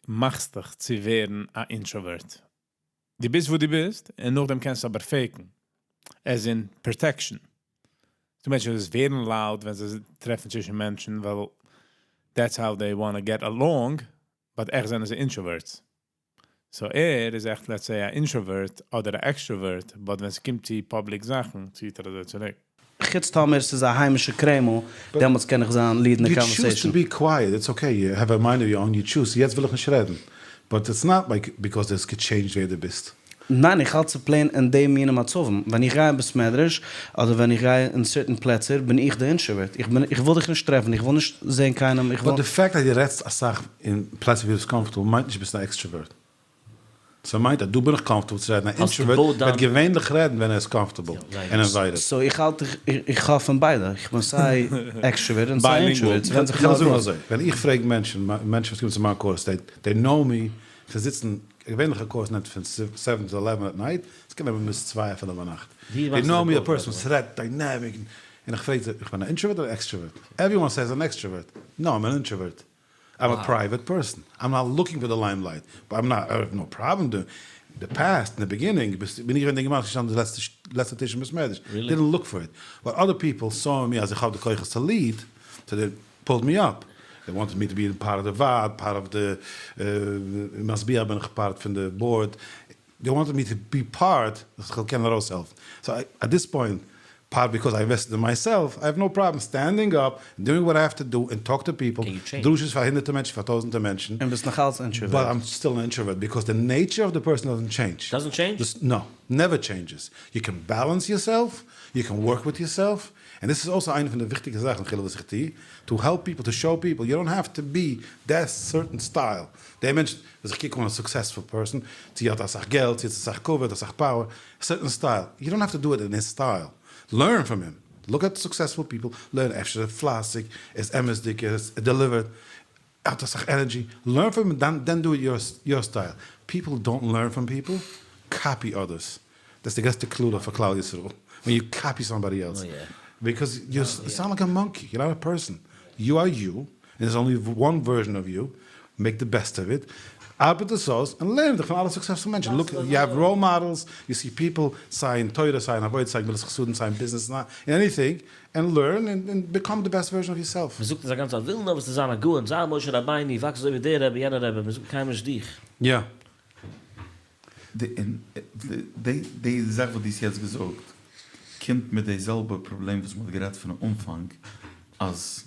מאכסט דיך צו ווערן א introvert. דו ביסט וואו דו ביסט, און נאכדעם קענסטו אבער fake ן. As in protection. ס'דא מענטשן וואס ווערן loud ווען זיי טרעפן צווישן מענטשן, ווייל that's how they wanna get along, but עכט זענען זיי introverts. So ער איז עכט let's say א introvert אדער א extrovert, but ווען ס'קומט צו public זאכן ציט ער אזוי צוריק. חוץ טאמער ס'איז א היימישע קרעמל, דעמאלטס קען איך זיין lead אין די You choose to conversation. be quiet, it's okay, you have a mind of your own, you choose, יעצט וויל איך נישט רעדן, but it's not like because עס גע change ט ווער דו ביסט. ניין, איך האלט צו plain אין די מיני מצבים, ווען איך גיי אין בית מדרש, אדער ווען איך גיי אין certain פלעצער, בין איך די introvert, איך בין, איך וויל דיך נישט טרעפן, איך וויל נישט זען קיינעם, איך But וויל. די fact אז דו רעדסט אסאך אין פלעצער ווי דו ביסט comfortable מיינט נישט ביסט א extrovert. ס'מיינט אז דא בין איך comfortable צו רעדן, א introvert וועט געווענליך רעדן ווען ער איז comfortable און invited. So איך האלט איך האף פון ביידע, איך בין סיי extrovert און סיי introvert, ס'ווענדט זיך כ'וועל זאגן אזוי, ווען איך פרעג מענטשן, מענטשן וואס קומען צו מיין קורס, they know me, זיי זיצן, געווענליך א קורס נעמט פון seven to eleven at night, עס קען נעמען ביז צוויי אפילו ביינאכט, they know me א person וואס רעדט dynamic, און איך פרעג זיי, איך בין א introvert אדער extrovert? Everyone says אן extrovert, no I'm an introvert. I'm a private person, I'm not looking for the limelight, but I'm not, I have no problem doing, the past, in the beginning, בין איך געווען די אינגערמאן וואס איז געשטאנען די לעצטע טיש אין בית מדרש, didn't look for it, but other people saw me אז איך האב די כוחות צו lead, so they pulled me up, they wanted me to be part of the ועד, part of the, משביע בין איך part פון די board, they wanted me to be part, אז איך זאל קענען ארויסהעלפן, so at this point, part because I invested in myself, I have no problem standing up, doing what I have to do, and talk to people, דרשות פאר הונדערטער מענטשן, פאר טויזענטער מענטשן. און ביסט נאכאלץ introvert. But I'm still an introvert, because the nature of the person doesn't change. Doesn't change? No, never changes. You can balance yourself, you can work with yourself, און דאס איז אויך איינע פון די וויכטיגע זאכן חילו וואס איך טו, to help people, to show people, you don't have to be that certain style. דער מענטש וואס איך קוק אן א successful person, צו האט אסאך געלט, צו האט אסאך כבוד, אסאך power, certain style, you don't have to do it in his style. Learn from him. Look at successful people, learn אפשר איז ער פלייסיג, ער איז אמת'דיג, ער איז delivered, ער האט אסאך energy, learn from him then then do it your style. People don't learn from people, copy others. דאס איז די גרעסטע קללה פאר כלל ישראל, ווען you copy somebody else, because you sound like a monkey, you're not a person, you are you, און there's only one version of you, make the best of it, ארבעט עס אויס, און לערן דיך פון אלע successful מענטשן, look, you have role models, you see people, סיי אין תורה, סיי אין עבודה, סיי אין גמילות חסדים, סיי אין ביזנעס, אין anything, and learn and become the best version of yourself. מען זאגט אונז א גאנצע צייט, וויל נאר וואס צו זיין א גאון, זיי משה רבינו, וואקס אזוי ווי דער רבי, יענער רבי, מען זאגט קיינמאל נישט דיך. יא. די זאך וואס דו האסט יעצט געזאגט קומט מיט די זעלבע פראבלעם וואס מען האט גערעדט פון אנפאנג אז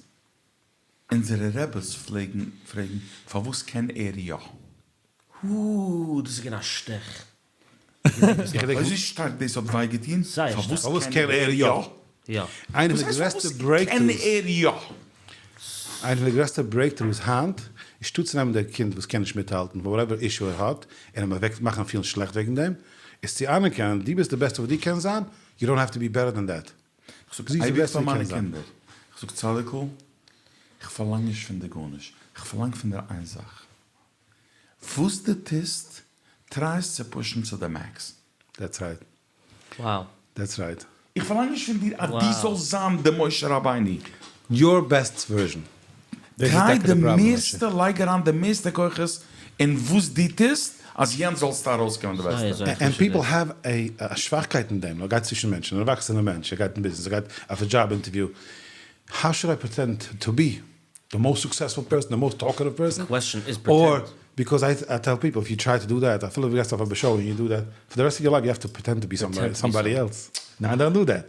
אונזערע רעבעס פלעגן פרעגן פארוואס קען ער יא? הא, דאס איז געווען א שטעך. ווייסט ווי שטארק דאס האט וויי געטון? פארוואס קען ער יא? יא. איינע פון די גרעסטע breakthroughs. ער יא? איינע פון די גרעסטע breakthroughs היינט איז שטאט צו נעמען דער קינד וואס קען נישט מיטהאלטן whatever issue ער האט און אים אוועק מאכן פילן שלעכט וועגן דעם, איז צו אנערקענען דו ביסט די בעסטע וואס דו קענסט זיין, you don't have to be better than that. איך זאג אייביג פאר מיינע קינדער, איך זאג צדיק'ל, איך פארלאנג נישט פון דיר גארנישט, איך פארלאנג פון דיר איין זאך, וואס דו טוסט, try עס צו push ן צו די max. That's right. Wow. That's right. איך פארלאנג נישט פון דיר אז דו זאלסט זיין די משה רבינו. Your best version. Try די מערסטע, לייג אריין די מערסטע כוחות אין וואס דו טוסט, אז יענץ זאלסטו ארויסקומען די בעסטע. And people have א שוואכקייט אין דעם, ער גייט צווישן מענטשן, אן ערוואקסענער מענטש, ער גייט אין ביזנעס, ער גייט אויף א job interview, how should I pretend to be the most successful person, the most talkative person, or because I tell people if you try to do that, אפילו דו גייסט אויף א show און you do that, for the rest of your life you have to pretend to be somebody else, ניין don't do that,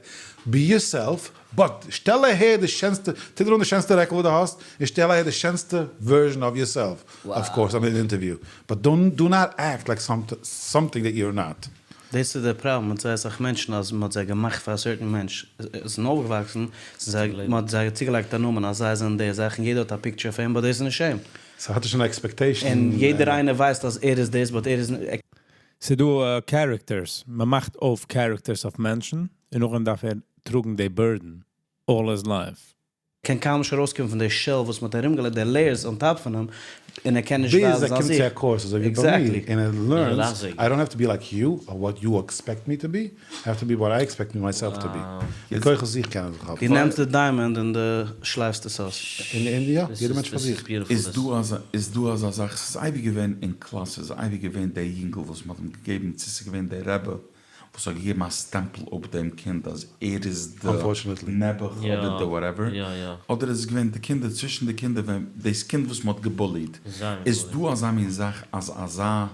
be yourself, but שטעל אהער די שענסטע, טו דיר אן די שענסטע רעקל וואס דו האסט, און שטעל אהער די שענסטע version of yourself, of course אין אן interview, but don't do not act like something that you're not. דאס איז דער פראבלעם מיט זייער אסאך מענטשן אז מען האט זיי געמאכט פאר א certain מענטש, זיי זענען אויפגעוואקסן, מען האט זיי צוגעלייגט א נאמען אז זיי זענען די זאך און יעדער האט א picture פון אים but דאס איז נישט אים. ס'האט נישט אן expectation. און יעדער איינער ווייסט אז ער איז דאס but ער איז נישט. ס'דא characters, מ'מאכט אויף characters אויף מענטשן, און נאכדעם דארף ער טראגן די burden all his life. קען קיינמאל נישט ארויסקומען פון די shell וואס מ'האט ארומגעלייגט, די layers on top פון אים, און ער קען נישט ביז ווייזן ער זיין קומט זיך. צו א course אזוי ווי ביי מיר, און ער learns, I don't have to be like you, or what you expect me to be, I have to be what I expect myself to be. די כוחות זיך קענען זיך האבן. דו נעמסט די diamond און דו שלייפסט עס אויס. און יא, יעדער מענטש פאר זיך. איז דא אזא איז דא אזא זאך, ס'איז אייביג געווען אין קלאס איז אייביג געווען דער יונגל וואס מ'האט אים געגעבן, צו ס'איז געווען דער רבי וואס האט געגעבן א סטעמפל אפ דעם קינד אז ער איז די נעבעך אדער די whatever, אדער איז עס געווען די קינדער צווישן די קינדער ווען דאס קינד וואס מען האט גע bully ט, איז דא אזא מין זאך אז אזא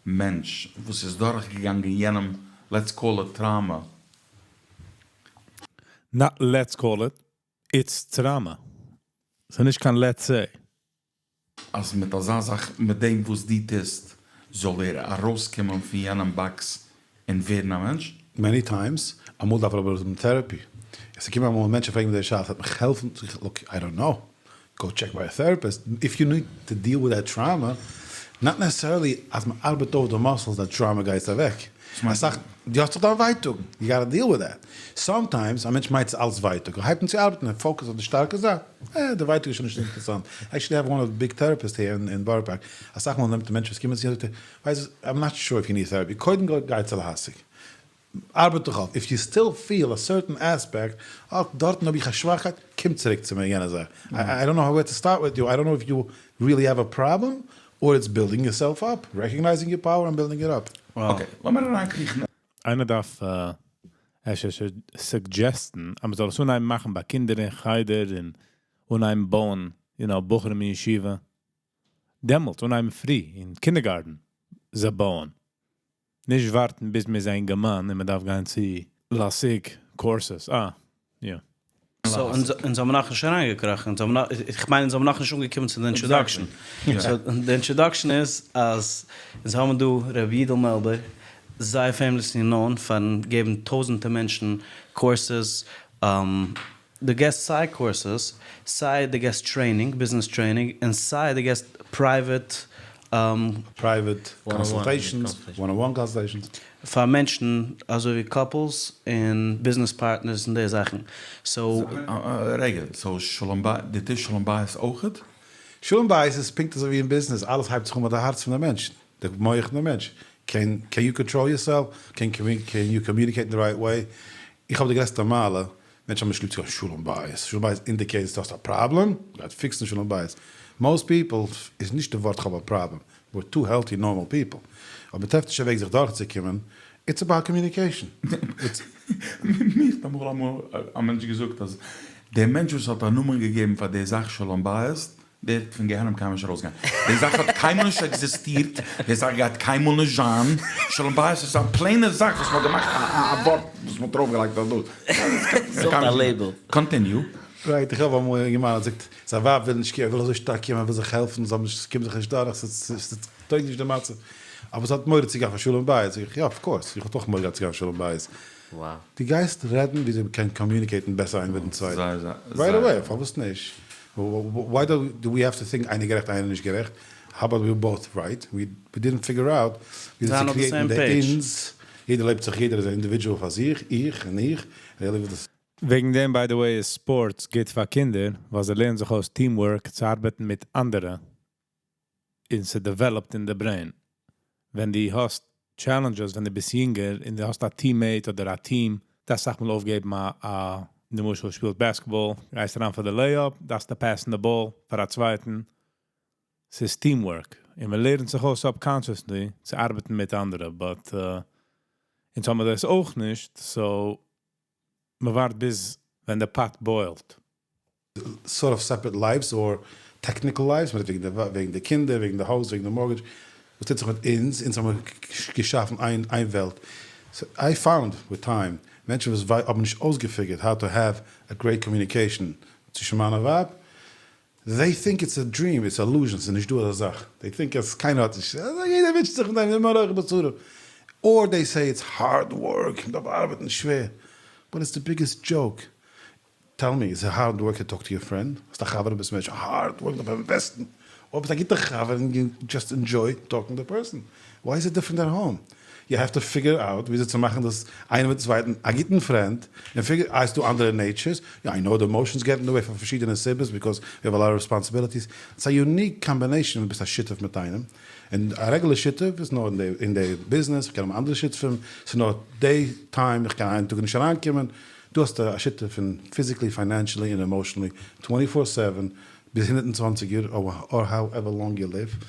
מענטש וואס איז דורך געגאנגען יענעם let's call it trauma. Not let's call it, it's trauma. ס'איז נישט קיין let's say. אז מיט אזא זאך, מיט דעם וואס דו טוסט, זאל ער ארויסקומען פון יענעם box און ווערן א מענטש? Many times, אמאל דארף ער אבער האבן therapy. עס קומען אמאל מענטשן פרעגן מיר די שאלה, ס'וועט מיך העלפן? זאג איך, look, I don't know, go check ביי א therapist, if you need to deal with that trauma, not necessarily אז מען ארבעט אויף די muscles די trauma גייט אוועק. אסאך, דו האסט דאך דיין ווייטאג, you gotta deal with that. Sometimes א מענטש מיינט ס'איז אלץ ווייטאג, ער הייבט אן צו ארבעטן און focus אויף די שטארקע זייט, אה, די ווייטאג איז שוין נישט אינטערעסאנט. Actually have one of the big therapist here אין בארא פארק, אסאך מאל נעמט ער מענטשן וואס קומען צו אים זאגט ער, ווייסט וואס, I'm not sure if you need therapy, קודם גיי צו להשיג, ארבעט דיך אויף, if you still feel a certain aspect, אה, דארטן האב איך א שוואכקייט, קום צוריק צו מיר יענע זאך, I don't know where to start with you, I don't know if you really have a problem, or it's building yourself up, recognizing your power and building it up. Okay, לאמיר אריינקריכן. איינער דארף אפשר suggest ן אז מ'זאל עס אנהייבן מאכן ביי קינדער אין חדר און אנהייבן בויען you know בחורים אין ישיבה דעמאלטס אנהייבן פרי אין kindergarten זיי בויען נישט ווארטן ביז מ'איז א אינגערמאן און מ'דארף גיין צו להשיג courses אה יא. So אונז האבן נאכנישט אריינגעקראכן, אונז האבן נאך, איך מיין אונז האבן נאכנישט אנגעקומען צו די introduction. So די introduction איז אז אונז האבן דא ר' יודל מעלבער, זייער famously known פארן געבן טויזענטער מענטשן courses, דו געסט סיי courses, סיי דו געסט training, business training, און סיי דו געסט private Private consultations, one on one consultations. פאר מענטשן אזוי ווי couples און business partners און די זאכן, so. רגע, so שלום בית, דו טוסט שלום בית אויכעט? שלום בית איז פונקט אזוי ווי אין ביזנעס, אלעס הייבט זיך אן ביי די הארץ פון די מענטש, די מח פון די מענטש, can can you control yourself, can can you communicate in the right way, איך האב די גרעסטע מעלה, מענטשן האבן נישט ליב צו גיין שלום בית, שלום בית indicates דו האסט א פראבלעם, גייט fix ן שלום בית, most people איז נישט די ווארט כ'האב א פראבלעם, we're two healthy normal people, אויב מ'טרעפט נישט א וועג זיך דורכצוקומען, it's about communication, it's. מיר האט אמאל אמאל א מענטש געזאגט אז דער מענטש וואס האט א נאמען געגעבן פאר די זאך שלום בית, דער וועט פון גיהנום קיינמאל נישט ארויסגיין, די זאך האט קיינמאל נישט עקזיסטירט, די זאך גייט קיינמאל נישט זיין, שלום בית איז א plain ע זאך וואס מ'האט געמאכט א ווארט וואס מ'האט ארויפגעלייגט אויף דאס. ס'איז א label. Continue. Right, איך האב אמאל א אינגערמאן האט געזאגט זיין ווייב וויל נישט קומען, ער וויל אזוי שטארק קומען, ער וויל זיך העלפן, זיי האבן נישט, ס'קומט זיך נישט דורך, ס'טויג נישט די מצב, אבער זי האט מורא צו גיין פאר שלום בית, זאג איך, יא of course, איך וואלט אויך מורא געהאט צו גיין פאר שלום בית, דו גייסט רעדן וויאזוי מ'קען communicate ן בעסער איינער מיטן צווייטן, right away, פארוואס נישט? Why do we have to think איינער גערעכט איינער נישט גערעכט, how about we both right, we didn't figure out וויאזוי צו create ן די אונז, יעדער לעבט זיך, יעדער איז א individual פאר זיך, איך און איך, און יעדער וויל דאס. וועגן דעם by the way איז sports גוט פאר קינדער, ווייל זיי לערנען זיך אויס teamwork צו ארבעטן מיט אנדערע, און ס' develop ט אין די brain. ווען דו האסט challenges ווען דו ביסט יונגער און דו האסט א teammate אדער א team, דארפסט אסאך מאל אויפגעבן א א למשל שפילסט basketball, גייסט אריין פאר די layup, דארפסטו pass ן די באל פאר א צווייטן, ס'איז teamwork, און מען לערנט זיך אויס subconsciously צו ארבעטן מיט אנדערע, but אונז האבן מיר דאס אויך נישט, so מען ווארט ביז ווען די pot boil ט. Sort of separate lives or technical lives, מ'רעדט וועגן די וועגן די קינדער, וועגן די הויז, וועגן די mortgage, וואס טוט זיך מיט אונז, אונז האבן געשאפן איין איין וועלט, so I found with time, מענטשן וואס האבן נישט אויסגע figure ט how to have a great communication צווישן מאן און ווייב, they think it's a dream, it's illusion, ס'איז נישט דא אזא זאך, they think אז קיינער האט נישט, יעדער ווינטשט זיך מיט איינעם ארויך בצרה, or they say it's hard work, מ'דארף ארבעטן שווער, but it's the biggest joke, tell me, איז hard work to talk to your friend? האסט א חבר און ביסט מענטש hard work דארף invest ן, אויב ביסט א גוטע חבר און you just enjoy talking to person, why is it different at home? You have to figure out וויאזוי צו מאכן דאס איינער מיטן צווייטן א גוטן friend, און figure איי ס'דא אנדערע natures, יא I know די emotions get in the way פאר פארשידענע סיבות because we have a lot of responsibilities, ס'איז א unique combination ווען ביסט א שותף מיט איינעם, און א רעגולער שותף איז נאר אין די ביזנעס, איך קען האבן אנדערע שותפים, ס'איז נאר די time, איך קען איין טאג נישט אריינקומען, דו האסט א שותף פון physically financially און emotionally twenty four seven ביז 120 יאר or however long you live,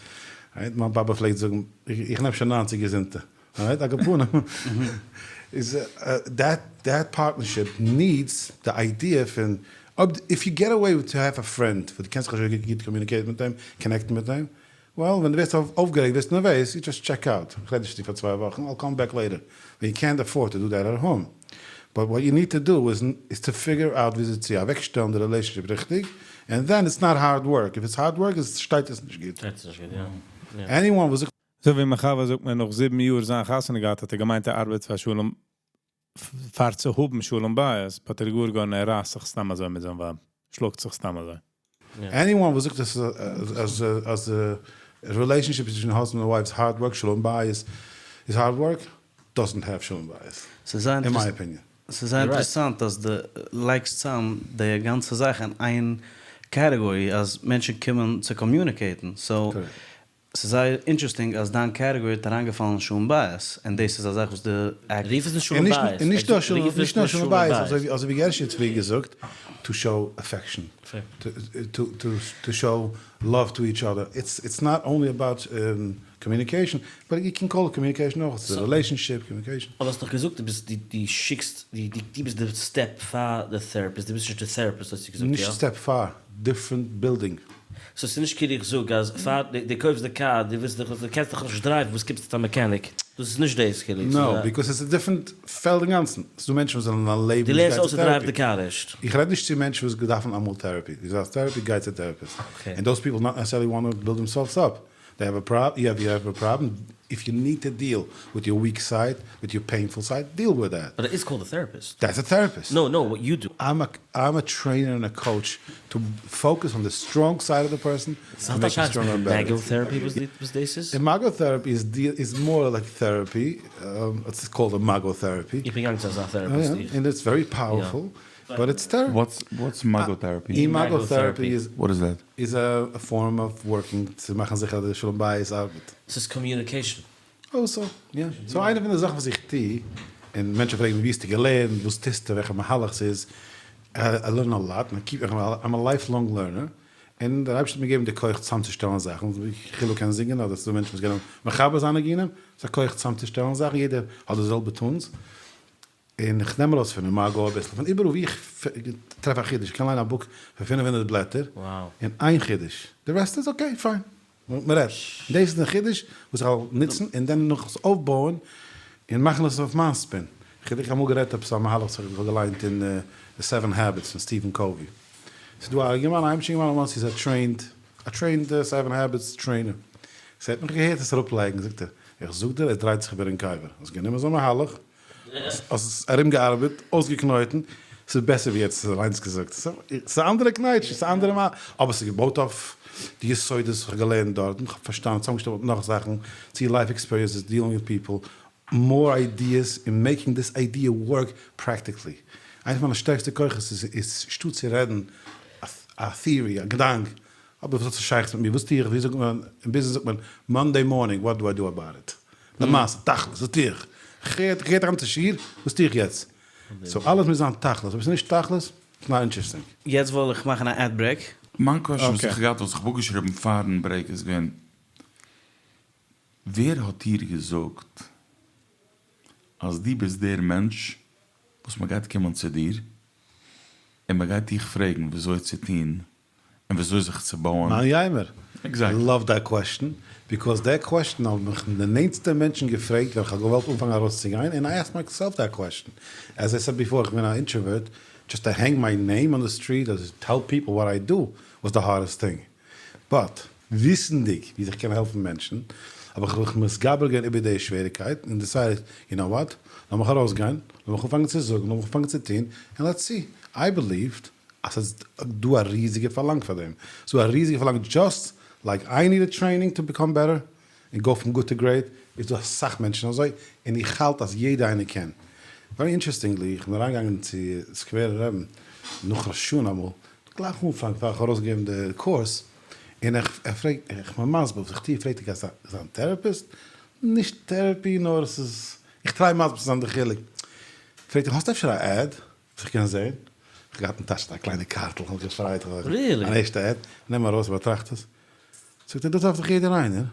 right, מיין באבע פלעגט זאגן איך נעם שוין 90 געזונטע, right, על כל פנים איז that that partnership needs די idea פון אויב if you get away to have a friend וואס דו קענסט זיך אזוי גוט communicate ן מיט אים, connect ן מיט אים, well ווען דו ווערסט אויפגערעגט ווערסטו נערוועז, you just check out, איך רעד נישט צו דיר פאר צוויי וואכן, I'll come back later, ווען יו קענט עפארד טו דו דעט עט האום, but what you need to do איז איז to figure out וויאזוי צו אוועקשטעלן די relationship ריכטיג, and then it's not hard work, if it's hard work איז שטייט עס נישט גוט. שטייט עס נישט גוט, יא. Anyone וואס זאגט. אזוי ווי מיין חבר זאגט מיר נאך 7 יאר זיין חתונה געהאט האט ער געמיינט ער ארבעט פאר שלום פאר צו האבן שלום בית, but ער גאר גאר ער רייסט זיך סתם אזוי מיט זיין ווייב, שלאגט זיך סתם אזוי. Anyone וואס זאגט אז אז אז די relationship צווישן husband און wife איז hard work, שלום בית איז hard work, doesn't have שלום בית, אין my opinion. ס'איז זייער אינטערעסאנט אז דו לייגסט צאם די גאנצע זאך אין איין category אז מענטשן קומען צו communicate ן, so ס'איז זייער interesting אז דיין category האט אריינגעפאלן שלום בית, און דאס איז א זאך וואס די. רוף עס נישט שלום בית. און נישט נאר שלום, נישט נאר שלום בית, אזוי ווי גערשי האט פריער געזאגט, to show affection, to show love to each other, it's not only about communication, but you can call it communication אויך, ס'איז א relationship, communication. אבער האסט דאך געזאגט דו ביסט, דו שיקסט, דו ביסט די step פאר די therapist, דו ביסט נישט די therapist האסטו געזאגט, יא? נישט step פאר, different building. So ס'איז נישט כאילו איך זאג אז פאר דו קויפסט די קאר, דו ווילסט דיך, דו קענסט דאך נישט drive ן, וואס קומסטו צו א mechanic? דאס איז נישט דאס כאילו. No, because עס איז different פעלד אינגאנצן. ס'איז דא מענטשן וואס זענען א לעבן דו נישט לערנסט גיין אויס צו צו drive ן די therapy. קאר ערשט. איך רעד נישט צו מענטשן וואס דארפן אמאל therapy. דו דארפסט therapy, גיי צו therapist. Okay. And those people not necessarily want to build themselves up. They have a prob, you have a problem. If you need to deal with your weak side, with your painful side, deal with that. But it is called a therapist. That's a therapist. No, no, what you do. I'm a, I'm a trainer and a coach to focus on the strong side of the person to make it stronger and better. Imago therapy וואס די- וואס דאס איז? Imago therapy is, de- is more like therapy. It's called imago therapy. איך בין געגאנגען צו אזא Oh, therapist. yeah. And it's very powerful, but it's therapy. What's imago therapy? Imago Imago therapy therapy. is, What is that? is a, a form of working צו מאכן זיכער אז די שלום בית ארבעט. ס'איז communication. Also, yeah. So איינע פון די זאכן וואס איך טו, און מענטשן פרעגן, ווי האסטו געלערנט, וואס טוסטו, וועלכע מהלך ס'איז, I learn a lot, and I keep, I'm a lifelong learner, און דער אייבערשטער האט מיר געגעבן די כח צוזאמצושטעלן זאכן, ווי חילו קען זינגען, אדער ס'דא מענטשן וואס קענען מחבר זיין ניגונים, ס'איז א כח צוזאמצושטעלן זאכן, יעדער האט די זעלבע tunes, און איך נעם ארויס פון אימאגא אביסל, פון איבעראל ווי איך טרעף א חידוש, איך קען ליינען א book פון 500 בלעטער, און איין חידוש, די rest איז okay, fine, מ'רעדט, דאס איז די חידוש וואס איך וועל נוצן, און דען נאך עס אויפבויען, און מאכן עס אויף מיין spin. איך האב אמאל גערעדט עפעס א מהלך וואס איך האב געליינט אין The Seven Habits פון Stephen Covey. ס'איז דא א אינגערמאן, א היימישע אינגערמאן, וואס איז א trained, א trained Seven Habits trainer. ס'האט מיך געהערט עס אראפלייגן, זאגט ער, איך זאג דיר, ער דרייט זיך איבער אין קבר. האסט גענומען אזא מהלך, האסט עס ארומגעארבעט, אויסגעקנויטן, ס'איז בעסער ווי יעצט אליינס געזאגט. ס'איז א אנדערע קנייטש, ס'איז א אנדערע מהלך, אבער ס'איז געבויט אויף די יסודות וואס איך האב געלערנט דארט, און כ'האב פארשטאנען, צוזאמגעשטעלט מיט נאך זאכן, צו life experiences, dealing with people, more ideas און making this idea work practically. איינס פון מיינע שטערקסטע כוחות איז איז שטאט צו רעדן א theory, א געדאנק, אבער וואס האט עס שייכות מיט מיר, וואס טו איך, ווי זאגט מען, אין ביזנעס זאגט מען, Monday morning, what do I do about it? למעשה, תכלית, וואס טו איך? כ'הער כ'הער א גאנצע שיעור, וואס טו איך יעצט? So אלעס מוז זיין תכלית, אויב עס איז נישט תכלית, it's not interesting. יעצט וועל איך מאכן א ad break. מיין question וואס איך האב געהאט וואס איך האב אפגעשריבן פארן break איז געווען, ווער האט דיר געזאגט אז דו ביסט דער מענטש וואס מען גייט קומען צו דיר און מען גייט דיך פרעגן וויאזוי צו טון און וויאזוי זיך צו בויען? מאן יימר? Exactly. Love that question, because that question האבן מיך די נענטסטע מענטשן געפרעגט ווען כ'האב געוואלט אנפאנגען ארויסצוגיין, און I asked myself that question. As I said before, איך בין א introvert, just to hang my name on the street or tell people what I do was the hardest thing. But, וויסנדיג ווי איך קען העלפן מענטשן, האב איך מיך מתגבר געווען איבער די שוועריקייט און decided, you know what, לאמיך ארויסגיין, לאמיך אנפאנגען צו זאגן, לאמיך אנפאנגען צו טון, און let's see. I believed אז ס'איז דא א ריזיגע פארלאנג פאר דעם. ס'איז דא א ריזיגע פארלאנג, just like I needed training to become better און go from good to great, איז דא אסאך מענטשן אזוי, און איך האלט אז יעדע איינער קען. Very interestingly, איך בין אריינגעגאנגען צו סקווערע רבי'ן נאך ראש השנה אמאל, גלייך אנפאנג פאר איך האב ארויסגעגעבן די קורס, און איך ער פרעגט, איך בין מסביר וואס איך טוה, פרעגט ער גייסט זיין therapist? נישט therapy נאר עס איז, איך try מסביר צו זיין די חילוק. פרעגט ער האסט אפשר א ad וואס איך קען זעהן? איך האב געהאט אין טאש א קליינע קארטל, איך האב מיך געפרייט, איך האב Really? אן ערשטע ad, נעם ארויס באטראכט עס, זאגט ער דאס דארף דאך יעדער איינער,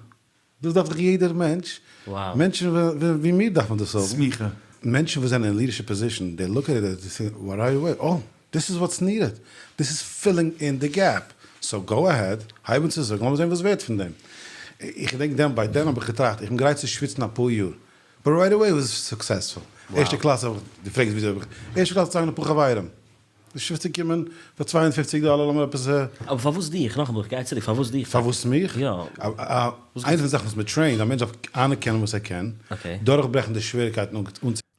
דאס דארף דאך יעדער מענטש, Wow. מענטשן ווי מיר דארפן דאס האבן. סמיכה. מענטשן וואס זענען אין leadership position, they look at it, they say, what are you, oh, this is what's needed, this is filling in the gap, so go ahead, הייב אן צו זאגן, לאמיר זען וואס ווערט פון דעם. איך געדענק דעם, ביי דעם האב איך געטראכט, איך בין גרייט צו שוויצן אפאר יאר, but right away was successful. ערשטע קלאס האב איך, דו פרעגסט וויאזוי האב איך, ערשטע קלאס צוזאמען אפאר חברים, די שוויצער קומען פאר 52 דאלער, לאמיר עפעס. אבער פארוואס דיך? נאכאמאל, איך גיי צוריק, פארוואס דיך? פארוואס מיך? יא. איינע פון די זאכן וואס מען trainט, א מענטש דארף אנערקענען וואס ער קען, דורכברעכן די שוועריגקייטן און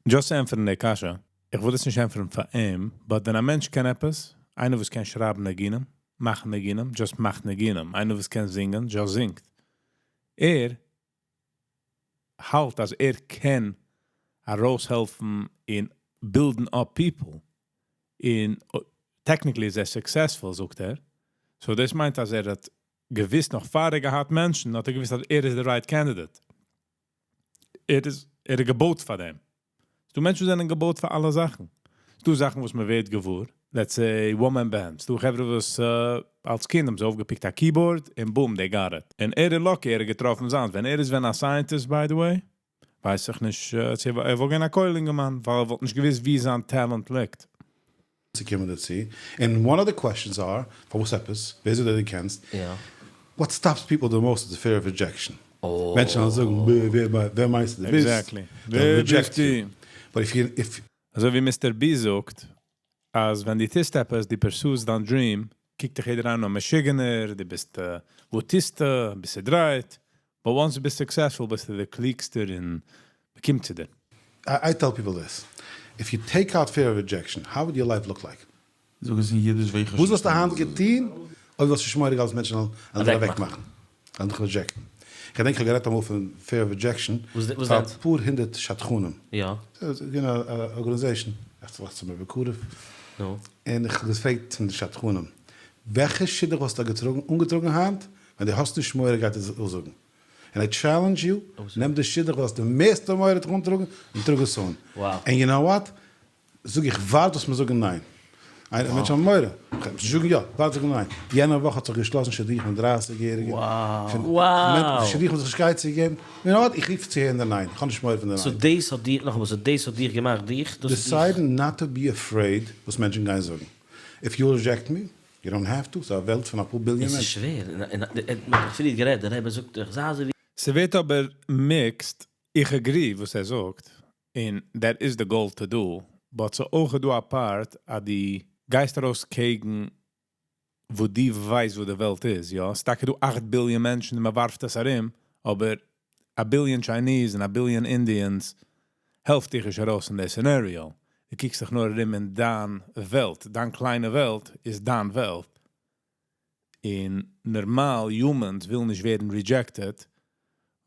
Just ענטפערן די קשיא. איך וויל עס נישט ענטפערן פאר אים, but ווען א מענטש קען עפעס, איינער וואס קען שרייבן ניגונים, מאכן ניגונים, just מאכט ניגונים. איינער וואס קען זינגען, just זינגט. ער האלט אז ער קען ארויסהעלפן אין building up people. אין technically איז ער successful, זאגט ער. So דאס מיינט אז ער האט געוויסט נאך פאר ער געהאט מענטשן, האט ער געוויסט אז ער איז the right candidate. ער איז ער איז געבויט פאר דעם. דא מענטשן זענען געבויט פאר אלע זאכן. דא זאכן וואס מען ווערט געוואר. Let's say one man bands. דא חברה וואס אלס קינד האבן זיי אויפגעפיקט א keyboard און boom, they got it. און ער איז lucky, ער האט געטראפן זיינס. ווען ער איז ווען א scientist, by the way, ווייס איך נישט, צו ער וואלט געווען א כולל אינגערמאן, ווייל ער וואלט נישט געוואוסט ווי זיין talent ליגט. צו קומען דערצו. And one of the questions are, פארוואס עפעס, ווער זאגט אז דו קענסט? יא. What stops people the most is the fear of rejection. מענטשן וועלן זאגן, ווער מיינסטו דו ביסט? Exactly. They'll ווער reject ביסטו? you. But if you, if אזוי ווי Mister B זאגט, אז ווען דו טוסט עפעס, דו pursueסט דיין dream, קוקט דיך יעדער אן, א משוגענער, דו ביסט, וואס טוסטו, ביסט צעדרייט. But once דו ביסט successful ביסטו דער קלוגסטער און מ'קומט צו דיר. I tell people this, if you take out fear of rejection, how would your life look like? זאג עס אין אידיש ווייל איך האב וואס שוין וואלסטו היינט פארשטאנען. געטון אויב וואלסטו נישט מורא געהאט אז מענטשן וועלן דיך אוועקמאכן, וועלן דיך reject ן? איך געדענק איך האב גערעדט אמאל פון fear of rejection פאר אפאר הונדערט שדכנים. יא. ס'איז געווען א organization, איך לאך צו מיר בקרוב. נו. און איך האב געפרעגט פון די שדכנים, וועלכע שידוך וואלסטו געטראגן, אנגעטראגן היינט, ווען דו האסט נישט מורא געהאט עס אויסזאגן? און I challenge you, נעם די שידוך וואס האסט די מערסטע מורא דיך אנטראגן, און טראג עס אן. און you know what? זאג איך ווארט וואס מיר זאגן ניין. איינער מענטשן האבן מורא. איך נישט זאגן יא, ווארט זאגן ניין. יענע וואך האט זיך געשלאסן שידוך מיט 30 יעריגע. פון שידוך האט זיך נישט קיין עצה געגעבן. you know what? איך רוף צו הערן די ניין. איך האב נישט מורא פון די ניין. so דאס האט דיר, נאכאמאל, so דאס האט דיך געמאכט דיך? Decide not to be afraid וואס מענטשן גייען זאגן. If you reject me, you don't have to. ס'איז א וועלט פון אפאר ביליאן עס איז מענטשן. שווער. און מען האט פריער גערעדט, דער רבי זאגט איך זיי אזוי ווי. ס'ווערט אבער mixed, איך agree וואס ער זאגט, און that is the goal to do, but ס'איז אויך דא א part אז דו גייסט ארויס קעגן וואו דו ווייסט וואו די וועלט איז, יא, ס'איז טאקע דא 8 ביליאן מענטשן און מ'ווארפט עס ארום, אבער א ביליאן Chinese און א ביליאן Indians העלפט דיך נישט ארויס אין די scenario. דו קוקסט זיך נאר ארום אין דיין וועלט, דיין קליינע וועלט איז דיין וועלט. און נארמאל humans ווילן נישט ווערן rejected,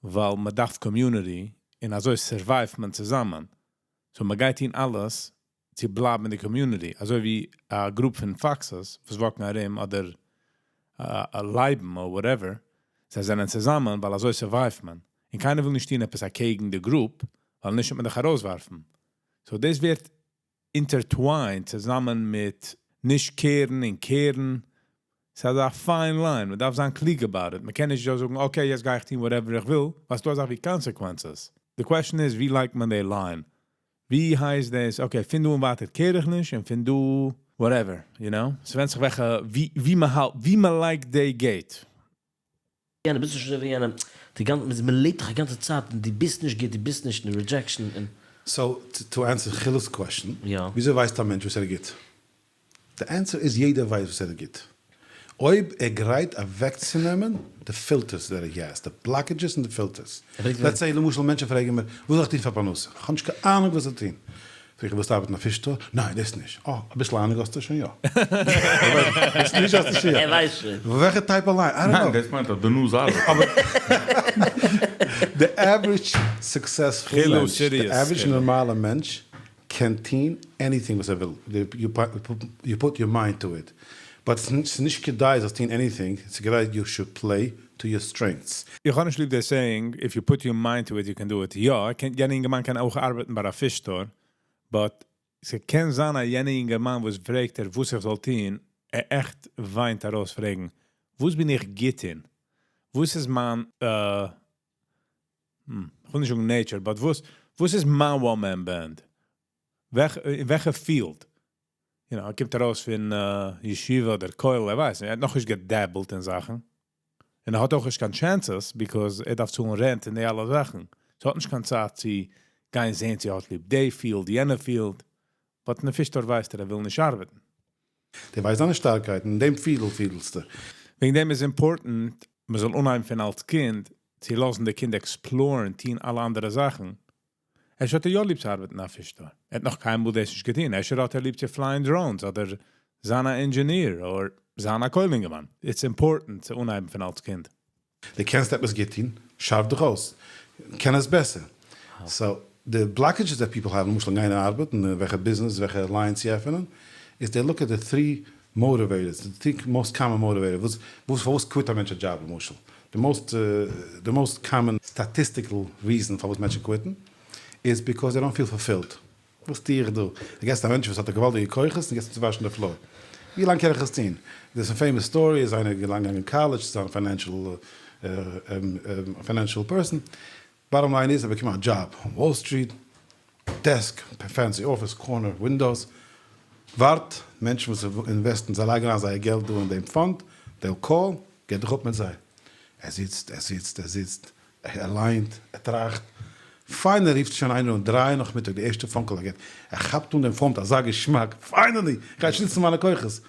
ווייל מען דארף community, און אזוי survive ט מען צוזאמען. So מען גייט טון אלעס צו בלייבן אין די community, אזוי ווי א group פון foxes וואס walk ן ארום אדער א לייבן or whatever, זיי זענען צוזאמען ווייל אזוי survive ט מען. און קיינער וויל נישט טון עפעס אקעגן די group, ווייל נישט וועט מען דיך ארויסווארפן. So דאס ווערט intertwined צוזאמען מיט נישט care ן און care ן. ס'איז א fine line, מען דארף זיין קלוג about it. מען קען נישט זאגן, okay, יעצט גיי איך טון whatever איך וויל, ווייל ס'דא אזא ווי consequences. The question is, ווי לייגט מען די line? ווי הייסט דאס? Okay, פון דא און ווייטער care איך נישט, און פון דא whatever, you know? ס'ווענדט זיך וועלכע, ווי, ווי מען האלט, ווי מען לייגט די gate. יענער, ביסט נישט אזוי ווי יענעם, די גאנצע, מען לעבט דאך א גאנצע צייט און דו ביסט נישט גוט, דו ביסט נישט אין rejection און. So, to answer חיל'ס question, יא. וויאזוי ווייסט א מענטש וואס ער איז גוט? די answer איז יעדער ווייסט וואס ער איז גוט. אויב ער גרייט אוועקצונעמען די filters that he has, די blockages און די filters. Let's say למשל מענטשן פרעגן מיר, וואס זאל איך טון פאר פרנסה? איך האב נישט קיין אהנונג וואס צו טון. פרעג איך, ווילסט ארבעטן אין א פיש store? ניין, דאס נישט. אה, אביסל אהנונג האסטו שוין יא. דאס נישט האסטו שוין יא. ער ווייסט שוין. וועלכע type אליין? I don't know. ניין, דאס מיינט אז די נאז ארבעט. אבער די average successful מענטש, די average נארמאלע מענטש קען טוהן anything וואס ער וויל, you put your mind to it, but ס'איז נישט כדאי זאלסט טוהן anything, ס'איז כדאי you should play to your strengths. איך האב נישט ליב די saying, if you put your mind to it you can do it. יא, יענע אינגערמאן קען אויך ארבעטן ביי א פיש store, but ס'קען זיין אז יענע אינגערמאן וואס פרעגט ער וואס איך זאל טוהן, ער עכט וויינט ארויס פרעגן, וואס בין איך גוט אין? וואס איז מיין, איך וויל נישט זאגן nature, but וואס, וואס איז מיין one man band? אין וועלכע field? You know, ער קומט ארויס פון ישיבה אדער כולל, ער ווייסט, ער האט נאכנישט גע dabble ט אין זאכן. און ער האט אויך נישט קיין chances, because ער דארף צאלן rent און די אלע זאכן. So האט נישט קיין צייט צו גיין זען צו ער האט ליב די field, יענע field. But אין די פיש store ווייסט ער, ער וויל נישט ארבעטן. דער ווייסט זיינע שטארקייטן, אין דעם field פידלסטו. וועגן דעם איז important, מען זאל אנהייבן פון אלס קינד, צו לאזן די קינד explore ן, טון אלע אנדערע זאכן. אפשר האט ער יא ליב צו ארבעטן אין א פיש store. ער האט נאך קיינמאל דאס נישט געטון. אפשר האט ער ליב צו fly ען drones, אדער זיין א engineer, אדער זיין א כולל אינגערמאן. It's important צו אנהייבן פון אלס קינד. דו קענסט עפעס גוט טון, שארף דיך אויס, קען עס בעסער. So, די blockages that people have, למשל גיין ארבעטן, אין וועלכע ביזנעס, וועלכע line צו עפענען, איז they look at the three motivators, the three most common motivators, וואס, וואס, פארוואס quit א מענטש א דזשאב למשל? The most, the most common statistical reason פארוואס מענטשן quit ן, איז because they don't feel fulfilled. וואס טו איך דא? דו געסט א מענטש וואס האט א געוואלדיגע כוחות און געסט אים צו וואשן די floor. ווי לאנג קען איך עס טון? דאס איז א famous story, איז איינער געגאנגען אין קאלעדזש צו זיין א financial financial person. Bottom line איז ער באקומען א דזשאב אן Wall Street, desk, fancy office, corner windows. ווארט, מענטשן וואס invest ן זיי לייגן אריין זייער געלט דא אין דעם fund, they'll call, געב דיך אפ מיט זיי. ער זיצט, ער זיצט, ער זיצט, ער ליינט, ער טראכט, finally רופט שוין איינער אן 3 נאכמיטאג, די ערשטע phone call ער געט, ער כאפט אן דעם phone מיט אזא געשמאק, finally! איך גיי שניצן מיינע כוחות!